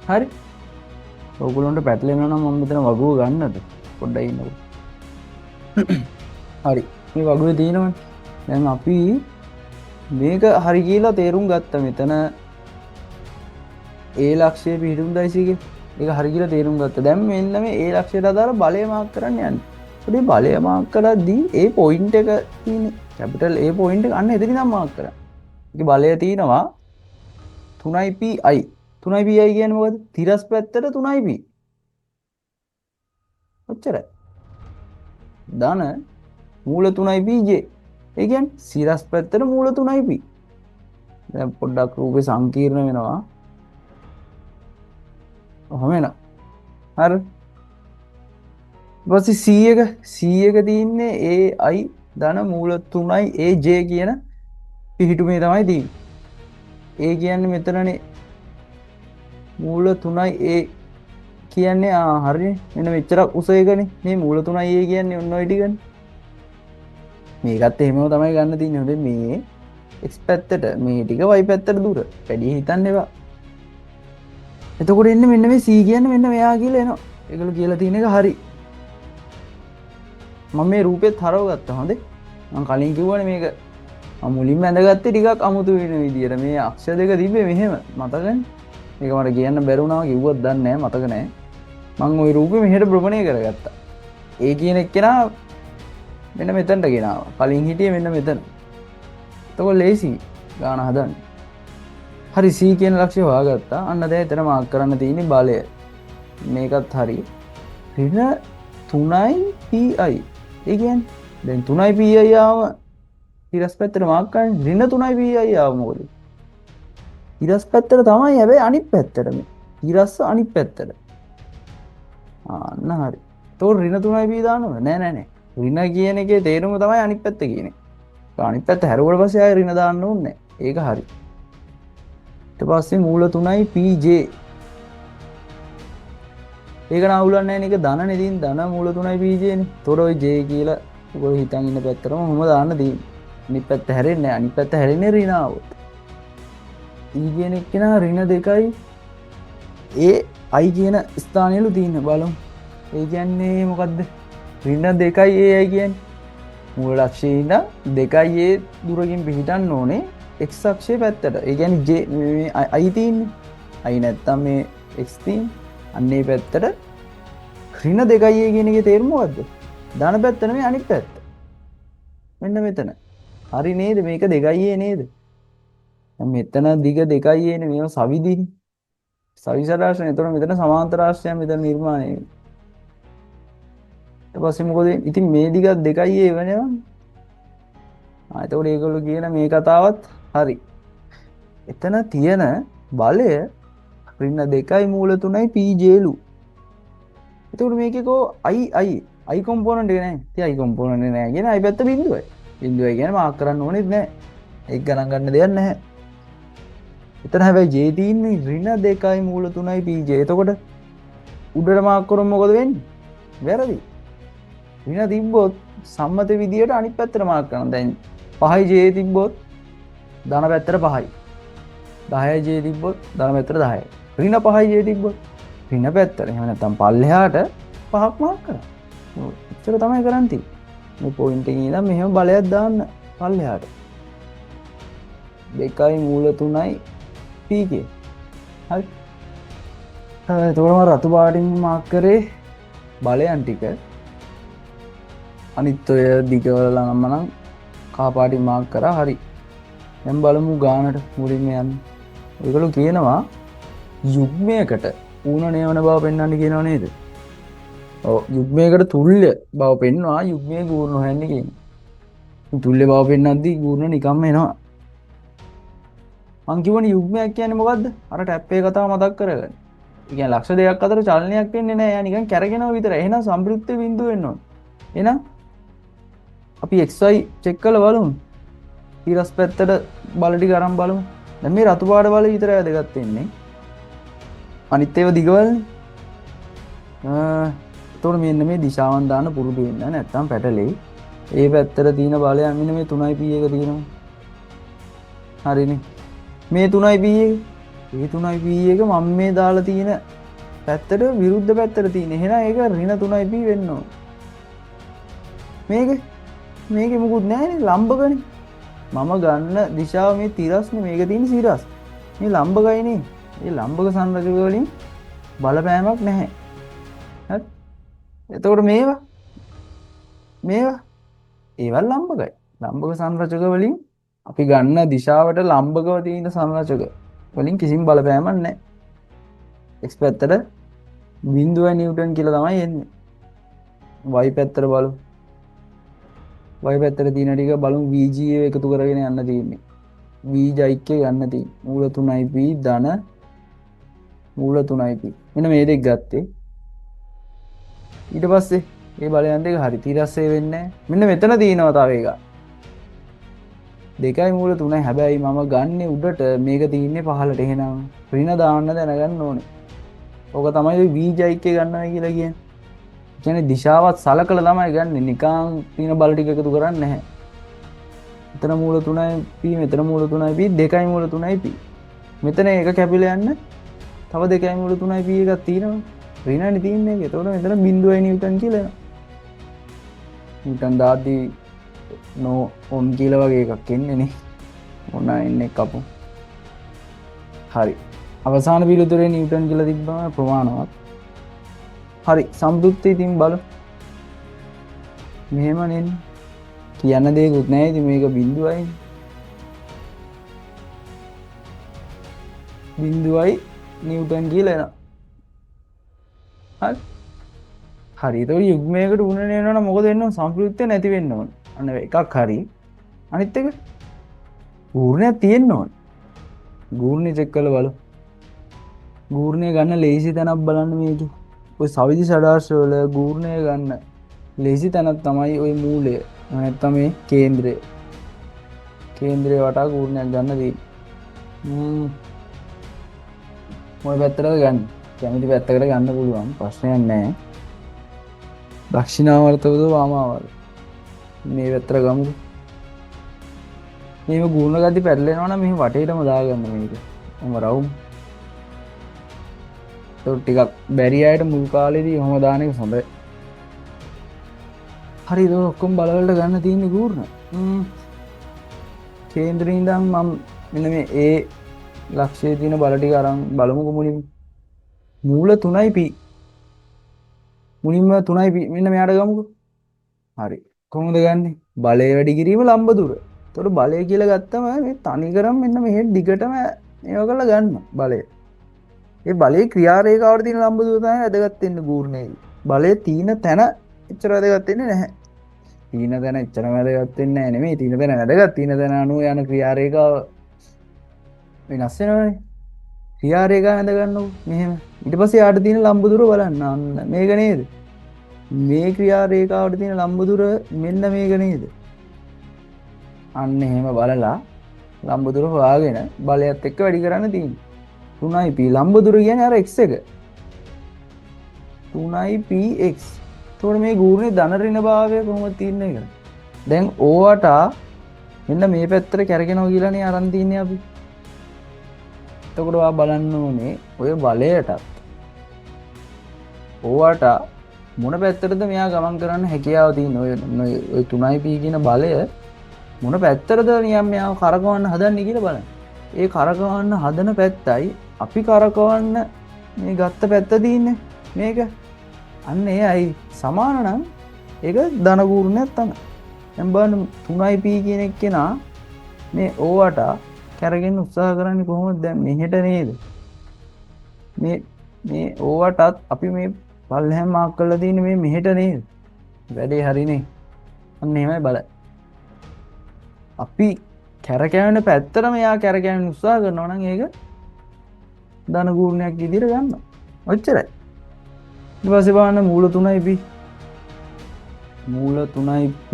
හරි. ඔයගොල්ලන්ට පැටලෙනවා නම් මම මෙතන වගුව ගන්නද? පොඩ්ඩක් ඉන්නකෝ. හරි. මේ වගුවේ තියෙනවනේ. දැන් අපි මේක හරි කියලා තේරුම් ගත්තා. මෙතන ඒ ලක්ෂයේ පිහිටුම් දෛශිකය. ඒක හරි කියලා තේරුම් ගත්තා. දැන් මෙන්න මේ ඒ ලක්ෂයට අදාළ බලය මාක් කරන්න යන්නේ. ඒ බලය මාක් කරද්දී ඒ පොයින්ට් එක තියෙන්නේ කැපිටල් ඒ පොයින්ට් එක අන්න එතනින් නම් මාක් කරන්න. ඒකේ බලය තියෙනවා 3යි P I. 3යි P I කියන්නේ මොකද්ද? තිරස් පැත්තට 3යි P. ඔච්චරයි. ධන මූල 3යි P J. ඒ කියන්නේ සිරස් පැත්තට මූල 3යි P. දැන් පොඩ්ඩක් රූපේ සංකීර්ණ වෙනවා. ඔහොම එනවා. හරි. ඊට පස්සේ C එක, C එක තියෙන්නේ A I ධන මූල 3යි A J කියන පිහිටුමේ තමයි තියෙන්නේ. A කියන්නේ මෙතනනේ මූල 3යි A කියන්නේ හරිනේ. මෙන්න මෙච්චරක් උස එකනේ. මේ මූල 3යි A කියන්නේ ඔන්න ඔය ටිකනේ. මේකත් එහෙමම තමයි ගන්න තියෙන්නේ. හොඳේ මේ x පැත්තට මේ ටික y පැත්තට දුර. වැඩි හිතන්න එපා. එතකොට එන්නේ මෙන්න මේ C කියන්නේ මෙන්න මෙයා කියලා එනවා. ඒගොල්ලෝ කියලා තියෙන එක හරි. මම මේ රූපෙත් හරව ගත්තා. හොඳේ. මං කලින් කිව්වනේ මේක මං මුලින්ම ඇඳගත්තේ ටිකක් අමුතු වෙන විදියට. මේ අක්ෂ දෙක තිබ්බේ මෙහෙම. මතකනේ? මේක මට කියන්න බැරි වුණා කිව්වත් දන්නේ නෑ, මතක නෑ. මං ওই රූපෙ මෙහෙට භ්‍රමණය කරගත්තා. ඒ කියන එක්කෙනා මෙන්න මෙතනට ගෙනාවා. කලින් හිටියේ මෙන්න මෙතන. එතකොට ලේසි ගාන හදන්න. හරි C කියන ලක්ෂ්‍ය හොයාගත්තා. අන්න දැන් එතන මාක් කරන්න තියෙන්නේ බලය. මේකත් හරි. ඍණ 3යි P I. ඒ කියන්නේ දැන් 3යි P I ආවම හිරස් පැත්තට මාක් කරන්නේ. ඍණ 3යි P I ආවම මොකද? හිරස් පැත්තට තමයි, හැබැයි අනිත් පැත්තට මේ. හිරස්ස අනිත් පැත්තට. අන්න හරි. එතකොට ඍණ 3යි P දානවද? නෑ නෑ නෑ. ඍණ කියන එකේ තේරුම තමයි අනිත් පැත්ත කියන එක. අනිත් පැත්ත හැරුවට පස්සේ ආයෙ ඍණ දාන්න ඕනේ නෑ. ඒක හරි. ඊට පස්සේ මූල 3යි P J. ඒක නම් අවුලක් නෑ නේ. ඒක ධනනේ තියෙන්නේ. ධන මූල 3යි P J නේ. එතකොට ඔය J කියලා ඔයගොල්ලෝ හිතන් ඉන්න පැත්තටම ඔහොම දාන්න තියෙන්නේ. අනිත් පැත්ත හැරෙන්නේ නෑ. අනිත් පැත්ත හැරෙන්නේ ඍණ ආවොත්. E කියන එක්කෙනා ඍණ 2යි ඒ I කියන ස්ථානයලු තියෙන බලමු. ඒ කියන්නේ මොකද්ද? ඍණ 2 A I කියන්නේ මූල ලක්ෂයේ ඉඳන් 2 A දුරකින් පිහිටන්න ඕනේ x අක්ෂයේ පැත්තට. ඒ කියන්නේ J මේ I තියෙන්නේ. I නැත්තම් මේ x තියෙන්නේ. අන්න ඒ පැත්තට ඍණ 2 A කියන එකේ තේරුම මොකද්ද? ධන පැත්ත නෙමෙයි අනිත් පැත්ත. මෙන්න මෙතන. හරි නේද? මේක 2 A නේද? දැන් මෙතන දිග 2 A නේ. මේවා සවිදිනේ. සවිසරාශ්‍රය. එතකොට මෙතන සමාන්තරාශ්‍රයයක් මෙතන නිර්මාණය වෙනවා. ඊට පස්සේ මොකද වෙන්නේ? ඉතින් මේ දිගත් 2 A වෙනවා. එතකොට ඒගොල්ලෝ කියන මේ කතාවත් හරි. එතන තියෙන බලය ඍණ 2 මූල 3 PJ ලු. එතකොට මේකේ කෝ I I I component එක නෑ. ඉතින් I component එක නෑ කියන I පැත්ත බිඳුවයි. බිඳුවයි කියන්නේ මාක් කරන්න ඕනෙත් නෑ. ඒක ගණන් ගන්න දෙයක් නැහැ. එතන හැබැයි J තියෙන්නේ ඍණ 2 මූල 3 PJ. එතකොට උඩට මාක් කරොත් මොකද වෙන්නේ? වැරදි. ඍණ තිබ්බොත් සම්මත විදියට අනිත් පැත්තට මාක් කරනවා. දැන් 5 J තිබ්බොත් ධන පැත්තට 5යි. 10 J තිබ්බොත් ධන පැත්තට 10යි. ඍණ 5 J තිබ්බොත් ඍණ පැත්තට. එහෙම නැත්නම් පල්ලෙහාට 5ක් මාක් කරා. ඔව් එච්චර තමයි කරන් තියෙන්නේ. මේ පොයින්ට් එකේ ඉඳන් මෙහෙම බලයක් දාන්න පල්ලෙහාට. 2 මූල 3 PK. හරි. එතකොට මම රතු පාටින් මාක් කරේ බලයන් ටික. අනිත් ඔය දිගවල නම් මනම් කහ පාටින් මාක් කරා. හරි. දැන් බලමු ගානට මුලින්ම යන්න. ඒගොල්ලෝ කියනවා යුග්මයකට ඌණ නේවන බව පෙන්වන්න කියනවා නේද? ඔව් යුග්මයකට තුල්‍ය බව පෙන්වා යුග්මයේ ගූර්ණ හොයන්න කියනවා. තුල්‍ය බව පෙන්වද්දී ගූර්ණ නිකම්ම එනවා. මං කිව්වනේ යුග්මයක් කියන්නේ මොකද්ද? අර ටැප් එකේ කතාව මතක් කරගන්න. ඒ කියන්නේ ලක්ෂ දෙකක් අතර චලනයක් වෙන්නේ නැහැ. එයා නිකන් කැරගෙනවා විතරයි. එහෙනම් සම්ප්‍රයුක්ත බිඳුව වෙන්න ඕන. එහෙනම් අපි XY check කරලා බලමු. ඊරස් පැත්තට බල ටික අරන් බලමු. දැන් මේ රතු පාට බල විතරයි වැදගත් වෙන්නේ. අනිත් ඒවා දිගවල්නේ. එතකොට මෙන්න මේ දිශාවන් දාන්න පුරුදු වෙන්න නැත්තම් පැටලෙයි. ඒ පැත්තට තියෙන බලය මෙන්න මේ 3 P එක තියෙනවා. හරිනේ. මේ 3 P එක. ඒ 3 P එක මම මේ දාලා තියෙන පැත්තට විරුද්ධ පැත්තට තියෙන. එහෙනම් ඒක ඍණ 3 P වෙන්න ඕන. මේකේ මුකුත් නෑනේ ලම්බකනේ. මම ගන්න දිශාව මේ තිරස්නේ, මේක තියෙන සිරස්. මේ ලම්බකයිනේ. ඒ ලම්බක සංරචක වලින් බලපෑමක් නැහැ. හරි. එතකොට මේවා ඒවා ලම්බකයි. ලම්බක සංරචක වලින් අපි ගන්න දිශාවට ලම්බකව තියෙන සංරචක වලින් කිසිම බලපෑමක් නැහැ. x පැත්තට 0 නිව්ටන් කියලා තමයි එන්නේ. y පැත්තට බලමු. y පැත්තට තියෙන ටික බලමු. VG එකතු කරගෙන යන්න තියෙන්නේ. V ජයික්කේ ගන්න තියෙන්නේ. මූල 3 P ධන මූල 3 P. මෙන්න මේ දෙක ගත්තේ. ඊට පස්සේ මේ බලයන් දෙක හරි තිරස්සේ වෙන්නේ නැහැ. මෙන්න මෙතන තියෙනවා තව එකක්. 2 මූල 3. හැබැයි මම ගන්නෙ උඩට, මේක තියෙන්නේ පහළට. එහෙනම් ඍණ දාන්න දැනගන්න ඕනේ. ඕක තමයි ඔය V ජයික්කේ ගන්නවා කියලා කියන්නේ. කියන්නේ දිශාවත් සලකලා තමයි ගන්නෙ. නිකන් තියෙන බල ටික එකතු කරන්නේ නැහැ. මෙතන මූල 3 P, මෙතන මූල 3 P, 2 මූල 3 P. මෙතන එක කැපිලා යන්න තව 2 මූල 3 P එකක් තියෙනවා. ඍණනේ තියෙන්නේ ඒක. එතකොට මෙතන 0 නිව්ටන් කියලා එනවා. නිව්ටන් දාද්දී නෝ ඔන් කියලා වගේ එකක් එන්නේ නේ. ඔන්න එන්නේ කපමු. හරි. අවසාන පිළිතුරේ නිව්ටන් කියලා තිබ්බම ප්‍රමාණවත්. හරි. සම්ප්‍රයුක්ත ඉතින් බලමු. මෙහෙම නෙන්නේ. කියන්න දෙයක්වත් නෑ. ඉතින් මේක බිඳුවයි. බිඳුවයි නිව්ටන් කියලා එනවා. හරි. හරි. ඒතකොට යුග්මයකට ඌණ එනවා නම් මොකද වෙන්න ඕන? සම්ප්‍රයුක්තය නැති වෙන්න ඕන. අන්න එකක් හරි. අනිත් එක ගූර්ණයක් තියෙන්න ඕන. ගූර්ණය චෙක් කරලා බලමු. ගූර්ණය ගන්න ලේසි තැනක් බලන්න මේකේ. ඔය සවිදි ෂඩාර්ශ වල ගූර්ණය ගන්න ලේසි තැනක් තමයි ඔය මූලය. එහෙම නැත්නම් මේ කේන්ද්‍රය. කේන්ද්‍රය වටා ගූර්ණයක් ගන්න තියෙන්නේ. මොන පැත්තටද ගන්න? කැමති පැත්තකට ගන්න පුළුවන්. ප්‍රශ්නයක් නෑ. දක්ෂිණාවර්තවද වාමාවර්ත? මේ පැත්තට ගමුකෝ. මේව ගූර්ණ ගති පැටලෙනවා නම් මෙහෙම වටේටම දාගන්න මේක. ඔහොම රවුම්. ඒක ටිකක් බැරි අයට මුල් කාලේදී ඔහොම දාන එක හොඳයි. හරි, ඒක ඔක්කොම බලවලට ගන්න තියෙන ගූර්ණ. කේන්ද්‍රේ ඉඳන් මම මෙන්න මේ ඒ ලක්ෂයේ තියෙන බල ටික අරන් බලමුකෝ මුලින්ම. මූල 3යි p. මුලින්ම 3යි p මෙන්න මෙයාට ගමුකෝ. හරි. කොහොමද ගන්නෙ? බලය වැඩි කිරීම ලම්බ දුර. එතකොට බලය කියලා ගත්තම මේ තනිකරම මෙන්න මෙහෙ දිගටම මේවා කරලා ගන්න බලය. ඒ බලයේ ක්‍රියා රේඛාවට තියෙන ලම්බ දුර තමයි වැදගත් වෙන්නේ ගූර්ණයේදී. බලය තීන තැන එච්චර වැදගත් වෙන්නේ නැහැ. තීන තැන එච්චර වැදගත් වෙන්නේ නැහැ නෙමෙයි. තීන තැන වැදගත්. තීන තැන අනුව යන ක්‍රියා රේඛාව වෙනස් වෙනවනේ. ක්‍රියා රේඛාව ඇඳ ගන්නකො මෙහෙම. ඊට පස්සේ යාට තියෙන ලම්බ දුර බලන්න. අන්න මේක නේද? මේ ක්‍රියා රේඛාවට තියෙන ලම්බ දුර මෙන්න මේක නේද? අන්න එහෙම බලලා ලම්බ දුර හොයාගෙන බලයත් එක්ක වැඩි කරන්න තියෙන්නේ. 3යි p ලම්බ දුර කියන්නේ අර x එක. 3යි px. එතකොට මේ ගූර්ණේ ධන ඍණ භාවය කොහොමද තීරණය කරන්නේ? දැන් ඕවට මෙන්න මේ පැත්තට කැරකෙනවා කියලානේ අරන් තින්නේ අපි. එතකොට ඔයා බලන්න ඕනේ ඔය බලයටත් ඕවට මොන පැත්තටද මෙයා ගමන් කරන්න හැකියාව තියෙන්නේ? ඔය 3යි p කියන බලය මොන පැත්තටද නියම් මෙයාව කරකවන්න හදන්නේ කියලා බලන්න. ඒ කරකවන්න හදන පැත්තයි අපි කරකවන්න මේ ගත්ත පැත්ත තියෙන්නේ මේක. අන්න එයයි සමාන නම් ඒක ධන ගූර්ණයක් තමයි. දැන් බලන්න 3යි p කියන එක්කෙනා මේ ඕවට කැරගෙන උත්සාහ කරන්නේ කොහොමද? දැන් මෙහෙට නේද? මේ ඕවටත් අපි මේ පල්ලෙහාන් මාක් කරලා තියෙන්නේ මේ මෙහෙට නේද? වැඩේ හරිනේ. අන්න එහෙමයි බලන්න. අපි කැරකෙන පැත්තටම එයා කැරකෙන්න උත්සාහ කරනවා නම් ඒක ධන ගූර්ණයක් විදිහට ගන්නවා. ඔච්චරයි. ඊට පස්සේ බලන්න මූල 3යි p. මූල 3යි p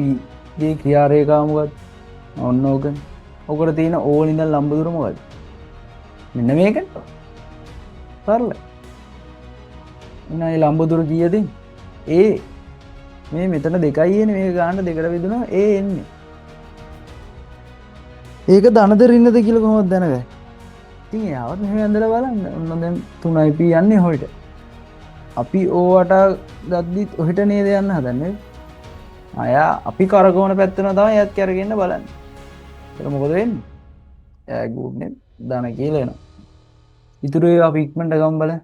ගේ ක්‍රියා රේඛාව මොකක්ද? ඔන්න ඕකනේ. ඔකට තියෙන ඕල් ඉඳන් ලම්බ දුර මොකක්ද? මෙන්න මේකනේ. සරලයි. එහෙනම් ඒ ලම්බ දුර කීයද එන්නේ? ඒ මේ මෙතන 2යි එන්නේ. මේක ගන්න දෙකට බෙදුණා ඒ එන්නේ. ඒක ධනද ඍණද කියලා කොහොමද දැනගන්නේ? ඉතින් එයාවත් මෙහෙම ඇඳලා බලන්න. ඔන්න දැන් 3යි p යන්නේ හොයිට. අපි ඕවට ගද්දිත් ඔහෙට නේද යන්න හදන්නේ? අයා අපි කරකවන පැත්තම තමයි එයාත් කැරගෙන්න බලන්නේ. ඒක මොකද වෙන්නේ? එයා ගුණේ ධන කියලා එනවා. ඉතුරු ඒවා අපි ඉක්මනට ගමු බලන්න.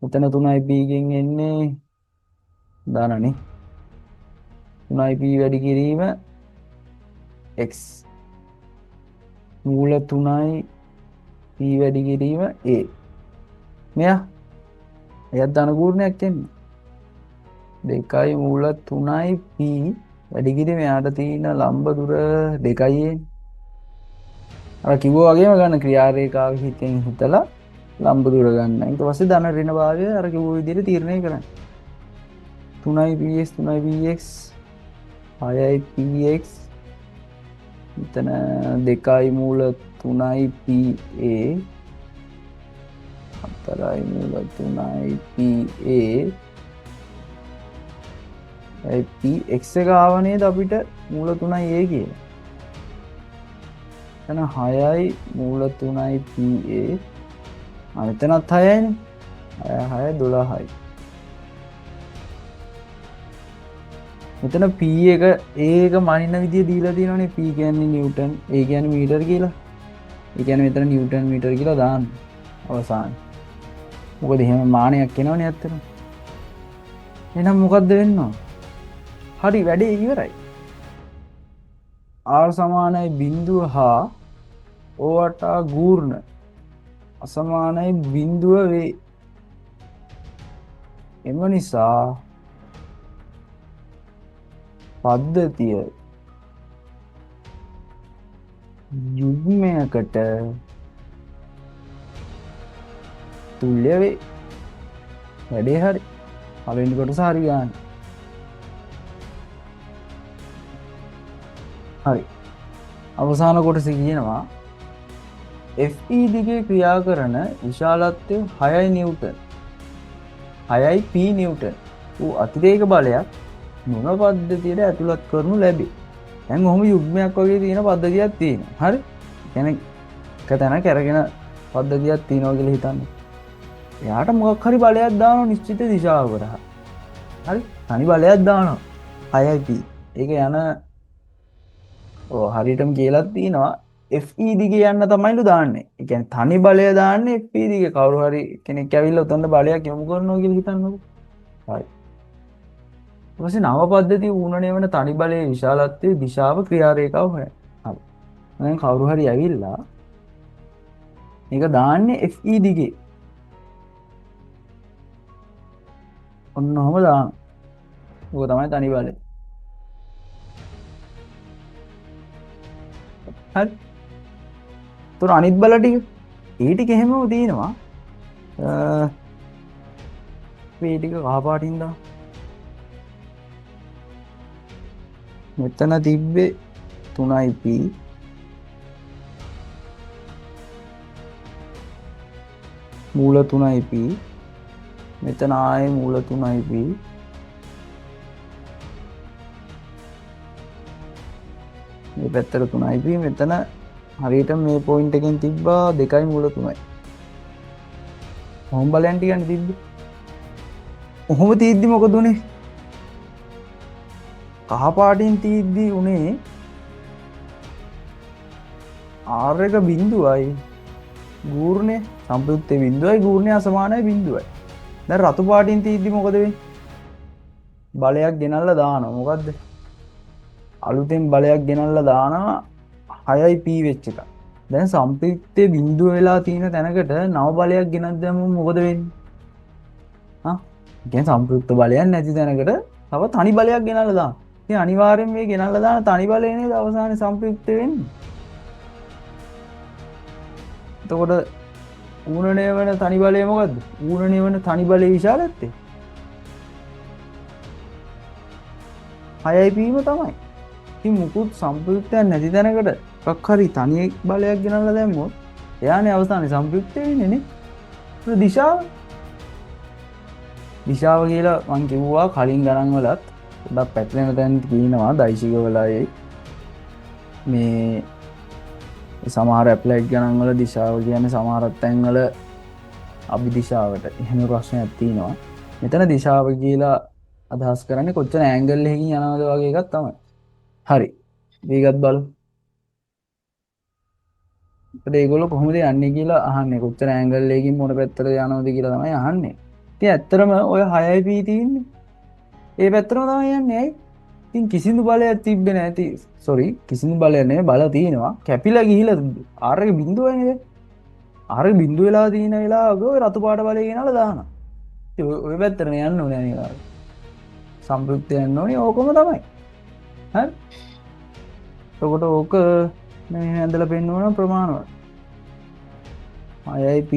මෙතන 3යි p ගෙන් එන්නේ ධනනේ. 3යි p වැඩි කිරීම x. මූල 3යි p වැඩි කිරීම a. මෙයා එයත් ධන ගූර්ණයක් එන්නේ. 2යි මූල 3යි p වැඩි කිරීම එයාට තියෙන ලම්බ දුර 2යි එන්නේ. අර කිව්වා වගේම ගන්න ක්‍රියා රේඛාව හිතෙන් හිතලා ලම්බ දුර ගන්න. ඊට පස්සේ ධන ඍණ භාවය අර කිව්ව විදිහට තීරණය කරන්න. 3යි px 3යි px 6යි px මෙතන 2යි මූල 3යි pa 4යි මූල 3යි pa ඒ p x එක ආව නේද අපිට මූල 3යි a කියලා. එතන 6යි මූල 3යි pa. මෙතනත් 6යිනේ. 6 6 12යි. මෙතන p එක a එක මනින විදිය දීලා තියෙනවනේ. p කියන්නේ නිව්ටන්, a කියන්නේ මීටර් කියලා. ඒ කියන්නේ මෙතන නිව්ටන් මීටර් කියලා දාන්න අවසානයේ. මොකද එහෙම මානයක් එනවනේ ඇත්තටම. එහෙනම් මොකද්ද වෙන්න ඕන? හරි, වැඩේ ඉවරයි. R සමානයි බිංදුව හා ඕවට ගූර්ණ අසමානයි බිංදුව වේ. එම නිසා පද්ධතිය යුග්මයකට තුල්‍ය වේ. වැඩේ හරි. පළවෙනි කොටස හරි ගන්න. හරි. අවසාන කොටස කියනවා FE දිගේ ක්‍රියා කරන විශාලත්වය 6යි නිව්ටන් 6යි P Newton වූ අතිරේක බලයක් මෙම පද්ධතියට ඇතුළත් කරනු ලැබේ. දැන් ඔහොම යුග්මයක් වගේ තියෙන පද්ධතියක් තියෙනවා. හරි? ඒ කියන්නේ එක තැන කැරගෙන පද්ධතියක් තියෙනවා කියලා හිතන්න. එයාට මොකක් හරි බලයක් දානවා නිශ්චිත දිශාවකට. හරි, තනි බලයක් දානවා 6යි P. ඒක යන ඔව් හරියටම කියලා තියෙනවා FE දිගේ යන්න තමයිලු දාන්නේ. ඒ කියන්නේ තනි බලය දාන්නේ FE දිගේ. කවුරු හරි කෙනෙක් ඇවිල්ලා උතන්ට බලයක් යොමු කරනවා කියලා හිතන්නකෝ. හරි. ඊට පස්සේ නව පද්ධතිය ඌනණය වන තනි බලයේ විශාලත්වයේ දිශාව ක්‍රියා රේඛාව හොයන්න. හරි. දැන් කවුරු හරි ඇවිල්ලා මේක දාන්නේ FE දිගේ. ඔන්න ඔහොම දානවා. ඕක තමයි තනි බලය. හරි. තුන අනිත් බල ටික ඒ ටික එහෙමම තියෙනවා. මේ ටික කහ පාටින් දාමු. මෙතන තිබ්බේ 3යි P. මූල 3යි P. මෙතන ආයේ මූල 3යි P. මේ පැත්තට 3යි P. මෙතන හරියට මේ පොයින්ට් එකෙන් තිබ්බා 2යි මූල 3යි. කොහොම බලයන් ටිකනේ තිබ්බේ. ඔහොම තීද්දි මොකද උනේ? කහ පාටින් තීද්දි උනේ R එක බිඳුවයි ගූර්ණය සම්ප්‍රයුක්තේ බිඳුවයි ගූර්ණය අසමානයි බිඳුවයි. දැන් රතු පාටින් තීද්දි මොකද වෙන්නේ? බලයක් ගෙනල්ලා දානවා. මොකද්ද? අලුතෙන් බලයක් ගෙනල්ලා දානවා 6යි P වෙච්ච එක. දැන් සම්ප්‍රයුක්තේ බිඳුව වෙලා තියෙන තැනකට නව බලයක් ගෙනත් දැම්මොත් මොකද වෙන්නේ? හා? ඒ කියන්නේ සම්ප්‍රයුක්ත බලයක් නැති තැනකට තව තනි බලයක් ගෙනල්ලා දානවා. ඉතින් අනිවාර්යෙන් මේ ගෙනල්ලා දාන තනි බලය නේද අවසානයේ සම්ප්‍රයුක්ත වෙන්නේ. එතකොට ඌනණය වෙන තනි බලය මොකද්ද? ඌනණය වෙන තනි බලයේ විශාලත්වය 6යි P ම තමයි. ඉතින් මුකුත් සම්ප්‍රයුක්තයක් නැති තැනකට මොකක් හරි තනි බලයක් ගෙනල්ලා දැම්මොත් එයානේ අවසානයේ සම්ප්‍රයුක්ත වෙන්නේ නේ. ඒක දිශාව කියලා මං කිව්වා කලින් ගණන් වලත් පොඩ්ඩක් පැටලෙන තැන් කියනවා දෛශික වලයි මේ සමහර ඇප්ලයිඩ් ගණන් වල දිශාව කියන්නේ සමහර තැන් වල අභිදිශාවට එහෙම ප්‍රශ්නයක් තියෙනවා. මෙතන දිශාව කියලා අදහස් කරන්නේ කොච්චර ඇන්ගල් එකකින් යනවද වගේ එකක් තමයි. හරි. මේකත් බලමු. එතකොට ඒගොල්ලෝ කොහොමද යන්නේ කියලා අහන්නේ. කොච්චර ඇන්ගල් එකකින් මොන පැත්තට යනවද කියලා තමයි අහන්නේ. ඉතින් ඇත්තටම ඔය 6යි P තියෙන්නේ. ඒ පැත්තටම තමයි යන්නේ. ඇයි? ඉතින් කිසිදු බලයක් තිබ්බේ නෑ. ඉතින් සෝරි කිසිදු බලයක් නෙමෙයි බල තියෙනවා. කැපිලා ගිහිලා R එක බිඳුවයි නේද? R එක බිඳුව වෙලා තියෙන වෙලාවක ඔය රතු පාට බලය ගෙනල්ලා දානවා. ඉතින් ඔය පැත්තටනේ යන්න ඕනේ අනිවාර්යයෙන්. සම්ප්‍රයුක්ත යන්න ඕනේ ඕකම තමයි. හරි? එතකොට ඕක මේ ඇඳලා පෙන්නුවනම් ප්‍රමාණවත්. 6යි P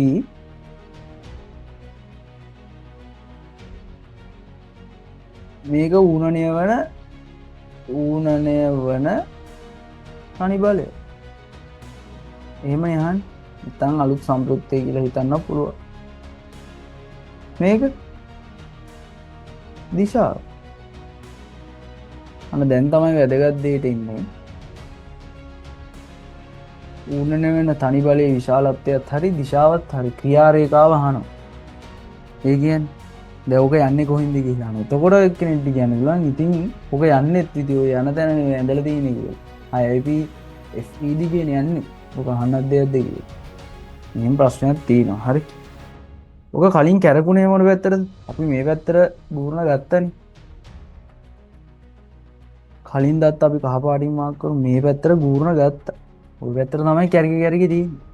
මේක ඌනණය වන තනි බලය. එහෙම යහන් නැත්නම් අලුත් සම්ප්‍රයුක්තය කියලා හිතන්න පුළුවන්. මේක දිශාව. අන්න දැන් තමයි වැදගත් දෙයට ඉන්නේ. ඌනණය වෙන තනි බලයේ විශාලත්වයත් හරි දිශාවත් හරි ක්‍රියා රේඛාව අහනවා. ඒ කියන්නේ දැන් ඕක යන්නේ කොහින්ද කියලා අහනවා. එතකොට එක්කෙනෙක්ට කියන්න පුළුවන් ඉතින් ඕක යන්නෙත් ඉතින් ඔය යන තැන නෙවෙයි ඇඳලා තියෙන්නේ කියලා. 6යි P F E දිගේනේ යන්නේ. ඕක අහන්නත් දෙයක්ද කියලා. මෙහෙම ප්‍රශ්නයක් තියෙනවා. හරි. ඕක කලින් කැරකුණේ මොන පැත්තටද? අපි මේ පැත්තට ගූර්ණ ගත්තනේ. කලින් දත් අපි කහ පාටින් මාක් කරමු මේ පැත්තට ගූර්ණ ගත්තා. ඔය පැත්තට තමයි කැරකි කැරකි තියෙන්නේ.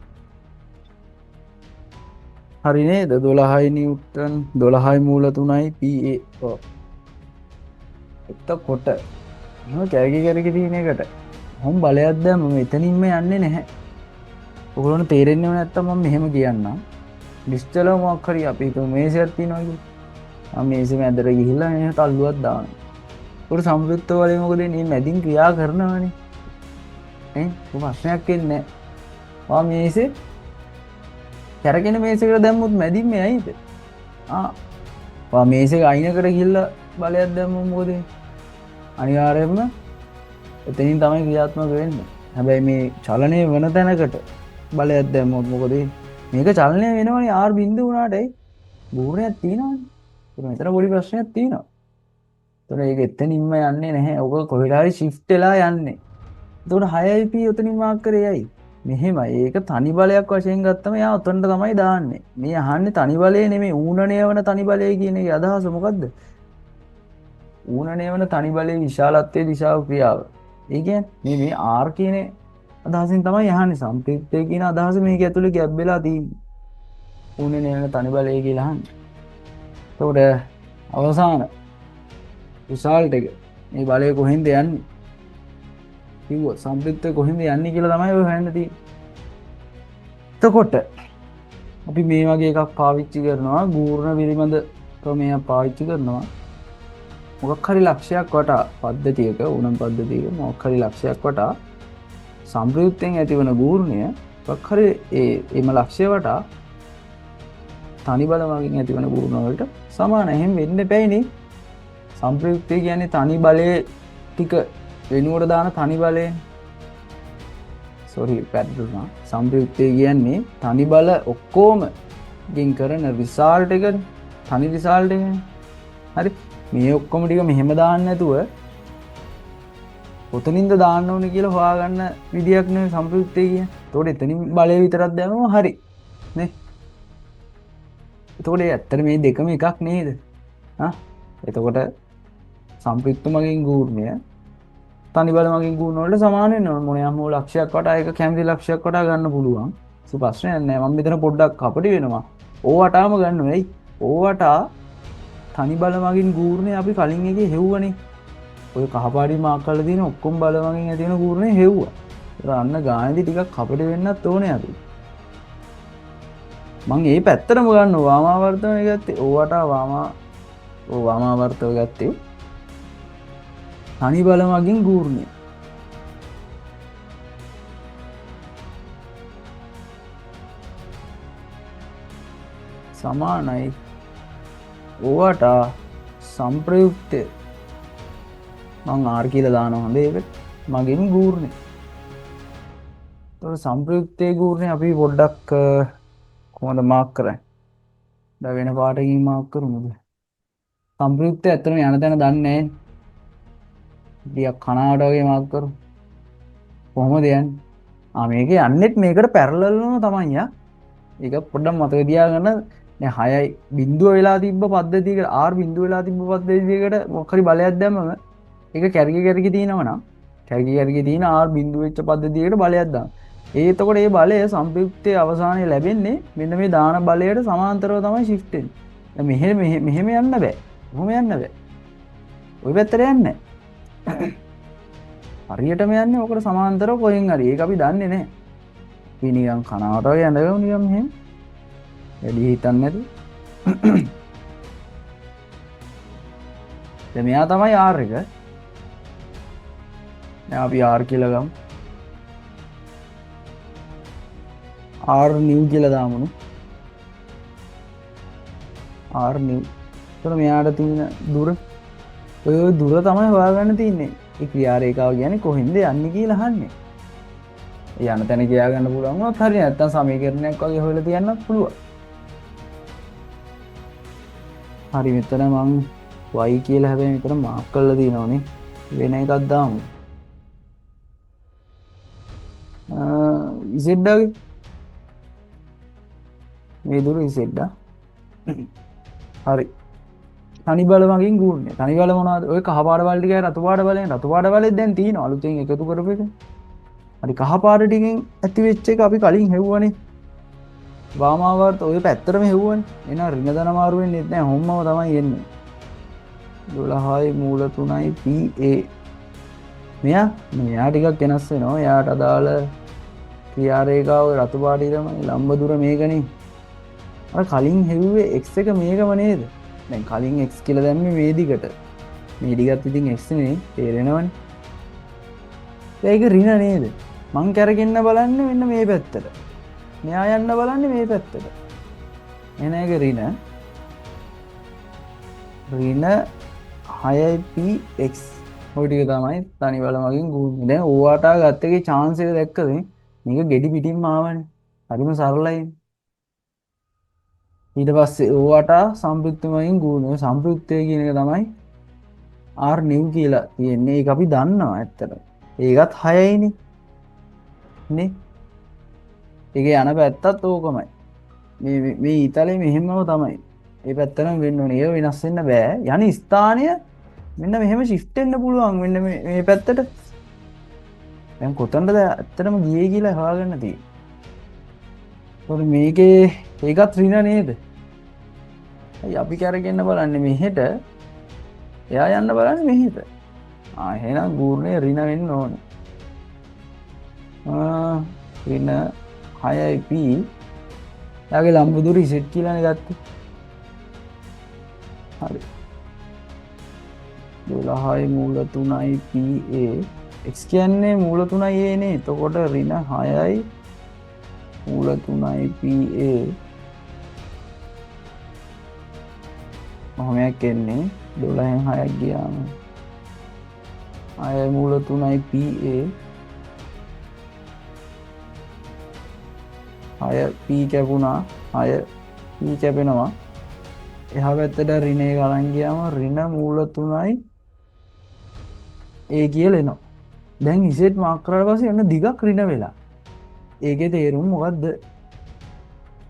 හරි නේද? 12යි නිව්ටන් 12යි මූල 3යි P A. ඔව්. එතකොට එහෙම කැරකි කැරකි තියෙන එකට කොහොම බලයක් දැම්මම එතනින්ම යන්නේ නැහැ. ඔයගොල්ලන්ට තේරෙන්නේ නැත්තම් මම මෙහෙම කියන්නම්. නිශ්චලව මොකක් හරි අපි හිතමු මේසයක් තියෙනවා කියලා. මම මේසෙ මැදට ගිහිල්ලා මෙහෙම තල්ලුවක් දානවා. ඒකට සම්ප්‍රයුක්ත බලය මොකද වෙන්නේ? මේ මැදින් ක්‍රියා කරනවනේ. ඈ කො ප්‍රශ්නයක් වෙන්නේ නැහැ. මම මේසෙ කැරකෙන මේසෙකට දැම්මොත් මැදින් මේ ඇයිද? මේසෙක අයිනකට ගිහිල්ලා බලයක් දැම්මොත් මොකද වෙන්නේ? අනිවාර්යයෙන්ම එතනින් තමයි ක්‍රියාත්මක වෙන්නේ. හැබැයි මේ චලනය වෙන තැනකට බලයක් දැම්මොත් මොකද වෙන්නේ? මේක චලනය වෙනවනේ R බිඳුව වුණාට ඇයි? ගූර්ණයක් තියෙනවනේ. ඒක මෙතන පොඩි ප්‍රශ්නයක් තියෙනවා. එතකොට ඒක එතනින්ම යන්නේ නැහැ. ඔක කොහෙට හරි ෂිෆ්ට් වෙලා යන්නේ. එතකොට 6යි P ඔතනින් මාක් කරේ ඇයි? මෙහෙමයි. ඒක තනි බලයක් වශයෙන් ගත්තම එයා ඔතනට තමයි දාන්නේ. මේ අහන්නේ තනි බලය නෙමෙයි, ඌනණය වන තනි බලය කියන එකේ අදහස මොකද්ද? ඌනණය වන තනි බලයේ විශාලත්වයේ දිශාව ක්‍රියාව. ඒ කියන්නේ මේ R කියන අදහසින් තමයි අහන්නේ. සම්ප්‍රයුක්තය කියන අදහස මේක ඇතුලේ ගැබ් වෙලා තියෙන්නේ. ඌනණය වන තනි බලය කියලා අහන්නේ. එතකොට අවසාන රිසල්ට් එක මේ බලය කොහෙන්ද යන්නේ කිව්වොත් සම්ප්‍රයුක්තය කොහෙන්ද යන්නේ කියලා තමයි ඔය හොයන්න තියෙන්නේ. එතකොට අපි මේ වගේ එකක් පාවිච්චි කරනවා, ගූර්ණ පිළිබඳ ක්‍රමයක් පාවිච්චි කරනවා. මොකක් හරි ලක්ෂයක් වටා පද්ධතියක, උණම් පද්ධතියක මොකක් හරි ලක්ෂයක් වටා සම්ප්‍රයුක්තයෙන් ඇතිවන ගූර්ණය මොකක් හරි එම ලක්ෂය වටා තනි බල මගින් ඇතිවන ගූර්ණ වලට සමාන. එහෙම වෙන්න එපැයිනේ. සම්ප්‍රයුක්තය කියන්නේ තනි බලයේ ටික වෙනුවට දාන තනි බලය. සෝරි, පැටලුණා. සම්ප්‍රයුක්තය කියන්නේ තනි බල ඔක්කොම ගෙන් කරන රිසල්ට් එකනේ. තනි රිසල්ට් එකනේ. හරි. මේ ඔක්කොම ටික මෙහෙම දාන්න නැතුව ඔතනින්ද දාන්න ඕනේ කියලා හොයාගන්න විදියක් නෙවෙයි සම්ප්‍රයුක්තය කියන්නේ. එතකොට එතනින් බලය විතරක් දැම්මම හරි නේ. එතකොට ඒ ඇත්තට මේ දෙකම එකක් නේද? එතකොට සම්ප්‍රයුක්ත මගින් ගූර්ණය තනි බල මගින් ගූර්ණ වලට සමාන වෙන්න ඕන. මොනියම් හෝ ලක්ෂයක් වටා එක කැමති ලක්ෂයක් වටා ගන්න පුළුවන්. කිසි ප්‍රශ්නයක් නෑ. මම මෙතන පොඩ්ඩක් කපටි වෙනවා. ඕ වටාම ගන්න වෙයි. ඕ වටා තනි බල මගින් ගූර්ණය අපි කලින් එකේ හෙව්වනේ. ඔය කහපාටින් මාක් කරලා තියෙන ඔක්කොම බල මගින් ඇති වෙන ගූර්ණය හෙව්වා. ඒතර අන්න ගානේදී ටිකක් කපටි වෙන්නත් ඕනේ අපි. මං ඒ පැත්තටම ගන්න වාමාවර්තව ගත්තේ. ඕ වටා ඕ වාමාවර්තව ගත්තේ තනි බල මගින් ගූර්ණය. සමානයි ඕවට සම්ප්‍රයුක්තය. මං ආර් කියලා දානවා හොඳ ඒකට මගින් ගූර්ණය. එතකොට සම්ප්‍රයුක්තයේ ගූර්ණය අපි පොඩ්ඩක් කොහොමද මාක් කරන්නේ? දැන් වෙන පාටකින් මාක් කරමුද? සම්ප්‍රයුක්තය ඇත්තටම යන තැන දන්නේ නෑනේ. ටිකක් කනාවට වගේ මාක් කරමු. කොහොමද යන්නේ? මේක යන්නෙත් මේකට පැරලල් වෙනව තමයි යා. ඒක පොඩ්ඩක් මතක තියාගන්න. දැන් 6යි බිඳුව වෙලා තිබ්බ පද්ධතියකට R බිඳුව වෙලා තිබ්බ පද්ධතියකට මොකක් හරි බලයක් දැම්මම ඒක කැරකි කැරකි තියෙනවා නම් කැරකි කැරකි තියෙන R බිඳුව වෙච්ච පද්ධතියකට බලයක් දාන්න. ඒ එතකොට මේ බලය සම්ප්‍රයුක්තයේ අවසානයේ ලැබෙන්නේ මෙන්න මේ දාන බලයට සමාන්තරව තමයි ෂිෆ්ට් වෙන්නේ. දැන් මෙහෙම යන්න බෑ. කොහොම යන්න බෑ. ওই පැත්තට යන්නේ නෑ. හරියටම යන්නේ ඔකට සමාන්තරව කොහෙන් හරි. ඒක අපි දන්නේ නෑ. අපි නිකන් කනාවට වගේ ඇඳගමු නිකන් මෙහෙම. වැඩි හිතන්නේ නැතුව. දැන් මෙයා තමයි R එක. දැන් අපි R කියලා ගමු. R new කියලා දාමුණු. R new. එතකොට මෙයාට තියෙන දුර ඔය ඔය දුර තමයි හොයාගන්න තියෙන්නේ. ඒ ක්‍රියා රේඛාව කියන්නේ කොහෙන්ද යන්නේ කියලා අහන්නේ. ඒ යන තැන කියා ගන්න පුළුවන් වුණොත් හරි, නැත්තම් සමීකරණයක් වගේ හොයලා තියන්නත් පුළුවන්. හරි, මෙතන මං y කියලා හැබැයි මෙතන මාක් කරලා තියෙනවනේ. වෙන එකක් දාමු. Z වගේ. මේ දුර Z ආ. හරි. තනි බල මගින් ගූර්ණය. තනි බල මොනවද? ඔය කහ පාට බල ටිකයි රතු පාට බලෙන්. රතු පාට බලෙත් දැන් තියෙනවා අලුතෙන් එකතු කරපු එක. හරි, කහ පාට ටිකෙන් ඇති වෙච්ච එක අපි කලින් හෙව්වනේ. වාමාවර්ත ඔය පැත්තටම හෙව්වනේ. එහෙනම් ඍණ ධන මාරු වෙන්නේ නැහැ. හොම්මම තමයි එන්නේ. 12යි මූල 3යි PA. මෙයා ටිකක් වෙනස් වෙනවා. එයාට අදාළ ක්‍රියා රේඛාව රතු පාට ඉරම ලම්බ දුර මේකනේ. අර කලින් හෙව්වේ x එක මේකම නේද? දැන් කලින් x කියලා දැම්මේ මේ දිගට. මේ දිගත් ඉතින් x නේ, තේරෙනවනේ. දැන් ඒක ඍණ නේද? මං කැරගෙන්න බලන්නේ මෙන්න මේ පැත්තට. මෙයා යන්න බලන්නේ මේ පැත්තට. එහෙනම් ඒක ඍණ. ඍණ හයයි පී එක්ස්. ඔය ටික තමයි තනි බල මගින් ගුණේ. දැන් ඕවාටා ගත්ත එකේ චාන්ස් එක දැක්කද මේ? මේක ගෙඩි පිටින්ම ආවනේ. හරිම සරලයි. ඊට පස්සේ ඕවට සම්ප්‍රයුක්ත මගින් ගුණය සම්ප්‍රයුක්තය කියන එක තමයි R new කියලා තියෙන්නේ. ඒක අපි දන්නවා ඇත්තටම. ඒකත් 6යිනේ. නේ? ඒක යන පැත්තත් ඕකමයි. මේ මේ ඊතලේ මෙහෙමම තමයි. ඒ පැත්තටම වෙන්න ඕනේ. ඒක වෙනස් වෙන්න බෑ. යන ස්ථානය මෙන්න මෙහෙම ෂිෆ්ට් වෙන්න පුළුවන්. මෙන්න මේ පැත්තට. දැන් කොතනද ඇත්තටම ගියේ කියලා හොයාගන්න තියෙන්නේ. ඒතකොට මේකේ ඒකත් ඍණ නේද? ඇයි අපි කරගෙන බලන්නේ මෙහෙට, එයා යන්න බලන්නේ මෙහෙට. එහෙනම් ගූර්ණය ඍණ වෙන්න ඕනේ. ඍණ 6යි p. එයාගේ ලම්බ දුර z කියලානේ ගත්තේ. හරි. 12යි මූල 3යි p a. x කියන්නේ මූල 3යි a නේ. එතකොට ඍණ 6යි මූල 3යි p a. කොහොමයක් එන්නේ? 12න් 6ක් ගියාම 6 මූල 3යි p a. 6 p කැපුණා. 6 p කැපෙනවා. එහා පැත්තට ඍණ එක අරන් ගියාම ඍණ මූල 3යි a කියලා එනවා. දැන් z mark කරාට පස්සේ එන්න දිගක් ඍණ වෙලා. ඒකේ තේරුම මොකද්ද?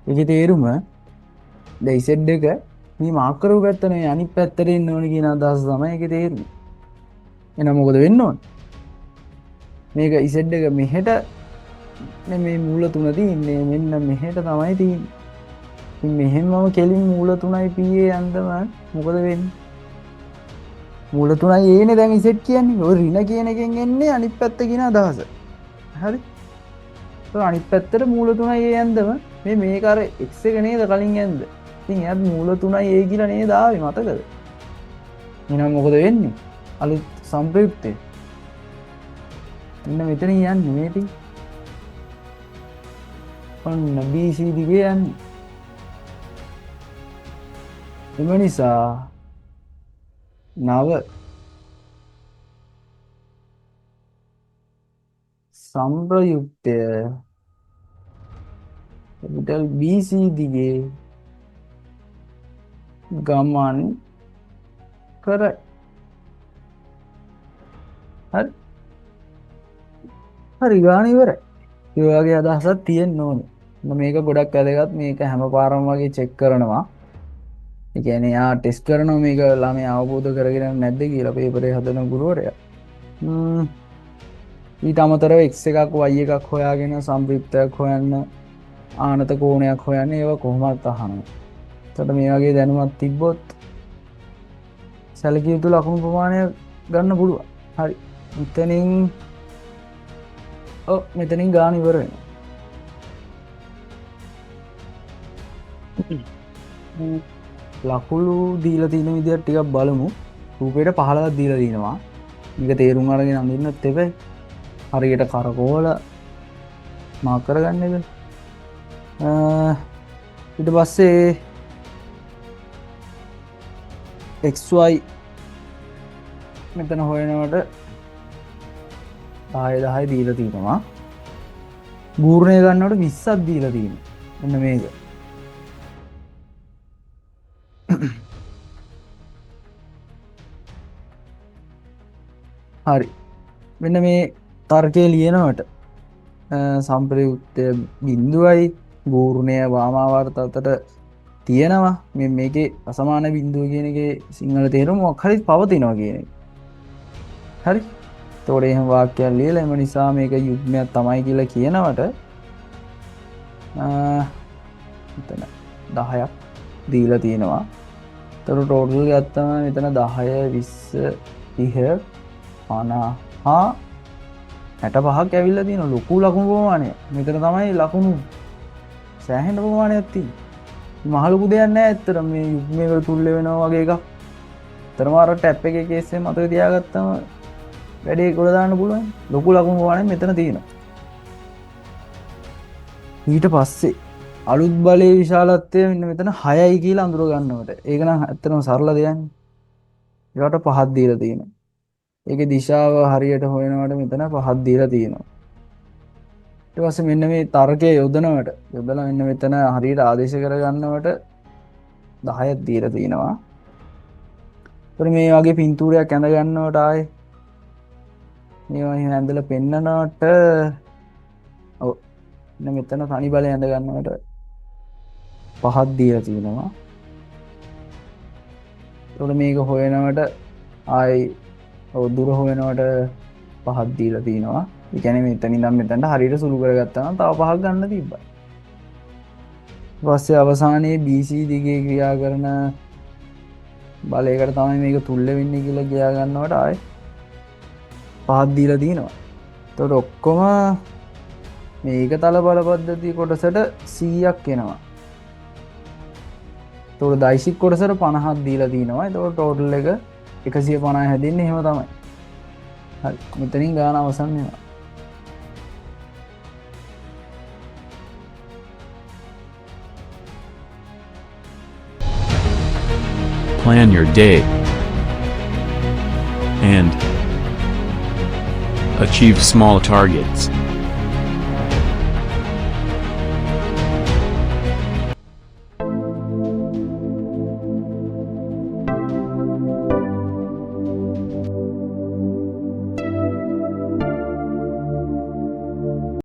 ඒකේ තේරුම දැන් z එක මේ මාක් කරපු පැත්ත නෙවෙයි අනිත් පැත්තට එන්න ඕනේ කියන අදහස තමයි ඒකේ තේරුම. එහෙනම් මොකද වෙන්න ඕනේ? මේක z එක මෙහෙට මේ මූල තුන තියෙන්නේ මෙන්න මෙහෙට තමයි තියෙන්නේ. ඉතින් මෙහෙමම කෙලින් මූල 3යි p a යන්තම මොකද වෙන්නේ? මූල 3යි a නේ දැන් z කියන්නේ. ඔය ඍණ කියන එකෙන් එන්නේ අනිත් පැත්ත කියන අදහස. හරි. તો අනිත් පැත්තට මූල 3යි a යන්තම මේක අර x එක නේද කලින් යන්ද. ඉතින් එයාත් මූල 3යි a කියලා නේද ආවේ මතකද? එහෙනම් මොකද වෙන්නේ? අලුත් සම්ප්‍රයුක්තය. මෙන්න මෙතන යන්නේ මේ ටික. ඔන්න B C දිගේ යන්නේ. එම නිසා නව සම්ප්‍රයුක්තය කැපිටල් B C දිගේ ගමන් කරයි. හරි. හරි ගාන ඉවරයි. ඒ වගේ අදහසක් තියෙන්න ඕනේ. මේක ගොඩක් වැදගත්. මේක හැම පාරම වගේ චෙක් කරනවා. ඒ කියන්නේ එයා ටෙස්ට් කරනවා මේක ළමයා අවබෝධ කරගෙන නැද්ද කියලා පේපරේ හදන ගුරුවරයා. ඊට අමතරව x එකක් y එකක් හොයාගෙන සම්ප්‍රයුක්තයක් හොයන්න, ආනත කෝණයක් හොයන්න ඒවා කොහොමවත් අහනවා. එතකොට මේ වගේ දැනුමක් තිබ්බොත් සැලකිය යුතු ලකුණු ප්‍රමාණය ගන්න පුළුවන්. හරි. මෙතනින් ගාන ඉවර වෙනවා. ලකුණු දීලා තියෙන විදිහට ටිකක් බලමු. රූපේට 15ක් දීලා තිනවා. මේක තේරුම් අරගෙන අඳින්නත් එපා. හරියට කරකෝල මාක් කරගන්න එක. ඊට පස්සේ XY මෙතන හොයනකොට 10 10 දීලා තිනවා. ගූර්ණය ගන්නකොට 20ක් දීලා තිනවා. මෙන්න මේක. හරි. මෙන්න මේ තර්කය ලියනකොට සම්ප්‍රයුක්තය බිඳුවයි ගූර්ණය වාමාවර්ත අතර තියෙනවා. මේකේ අසමාන බිඳුව කියන එකේ සිංහල තේරුම මොකක් හරි පවතිනවා කියන එක. හරි. එතකොට එහෙම වාක්‍යයක් ලියලා එම නිසා මේක යුග්මයක් තමයි කියලා කියනවට මෙතන 10ක් දීලා තියෙනවා. එතකොට ටෝටල් ගත්තම මෙතන 10 20 30 50 65ක් ඇවිල්ලා තියෙනවා. ලොකු ලකුණු ප්‍රමාණයක්. මෙතන තමයි ලකුණු සෑහෙන ප්‍රමාණයක් තියෙන්නේ. මහ ලොකු දෙයක් නෑ ඇත්තටම මේ යුග්මයකට තුල්‍ය වෙනවා වගේ එකක්. ඇත්තටම අර ටැප් එකේ කේස් එක මතක තියාගත්තම වැඩේ ගොඩ දාන්න පුළුවන්. ලොකු ලකුණු ප්‍රමාණයක් මෙතන තියෙනවා. ඊට පස්සේ අලුත් බලයේ විශාලත්වය මෙන්න මෙතන 6යි කියලා අඳුර ගන්නවට. ඒක නම් ඇත්තටම සරල දෙයක්නේ. ඊට පහක් දීලා තියෙනවා. ඒකේ දිශාව හරියට හොයනවට මෙතන පහක් දීලා තියෙනවා. ඊට පස්සේ මෙන්න මේ තර්කය යොදලා මෙන්න මෙතන හරියට ආදේශ කරගන්නවට 10ක් දීලා තිනවා. ඒතර මේ වගේ පින්තූරයක් ඇඳ ගන්නවට ආයේ මේවා එහෙම ඇඳලා පෙන්නනවට ඔව් මෙන්න මෙතන තනි බලය ඇඳ ගන්නවට 5ක් දීලා තිනවා. ඒතකොට මේක හොයනවට ආයි ඔව් දුර හොයනවට 5ක් දීලා තිනවා. ඒ කියන්නේ මෙතන ඉඳන් මෙතනට හරියට සුළු කරගත්තා නම් තව 5ක් ගන්න තිබ්බා. ඊපස්සේ අවසානයේ BC දිගේ ක්‍රියා කරන බලයකට තමයි මේක තුල්ල වෙන්නේ කියලා කියා ගන්නවට ආයේ 5ක් දීලා තිනවා. එතකොට ඔක්කොම මේ ඒකතල බල පද්ධතිය කොටසට 100ක් එනවා. එතකොට දෛශික කොටසට 50ක් දීලා තිනවා. එතකොට ටෝටල් එක 150 හැදෙන්නේ එහෙම තමයි. හරි, මෙතනින් ගාන අවසන් වෙනවා. Plan your day and achieve small targets.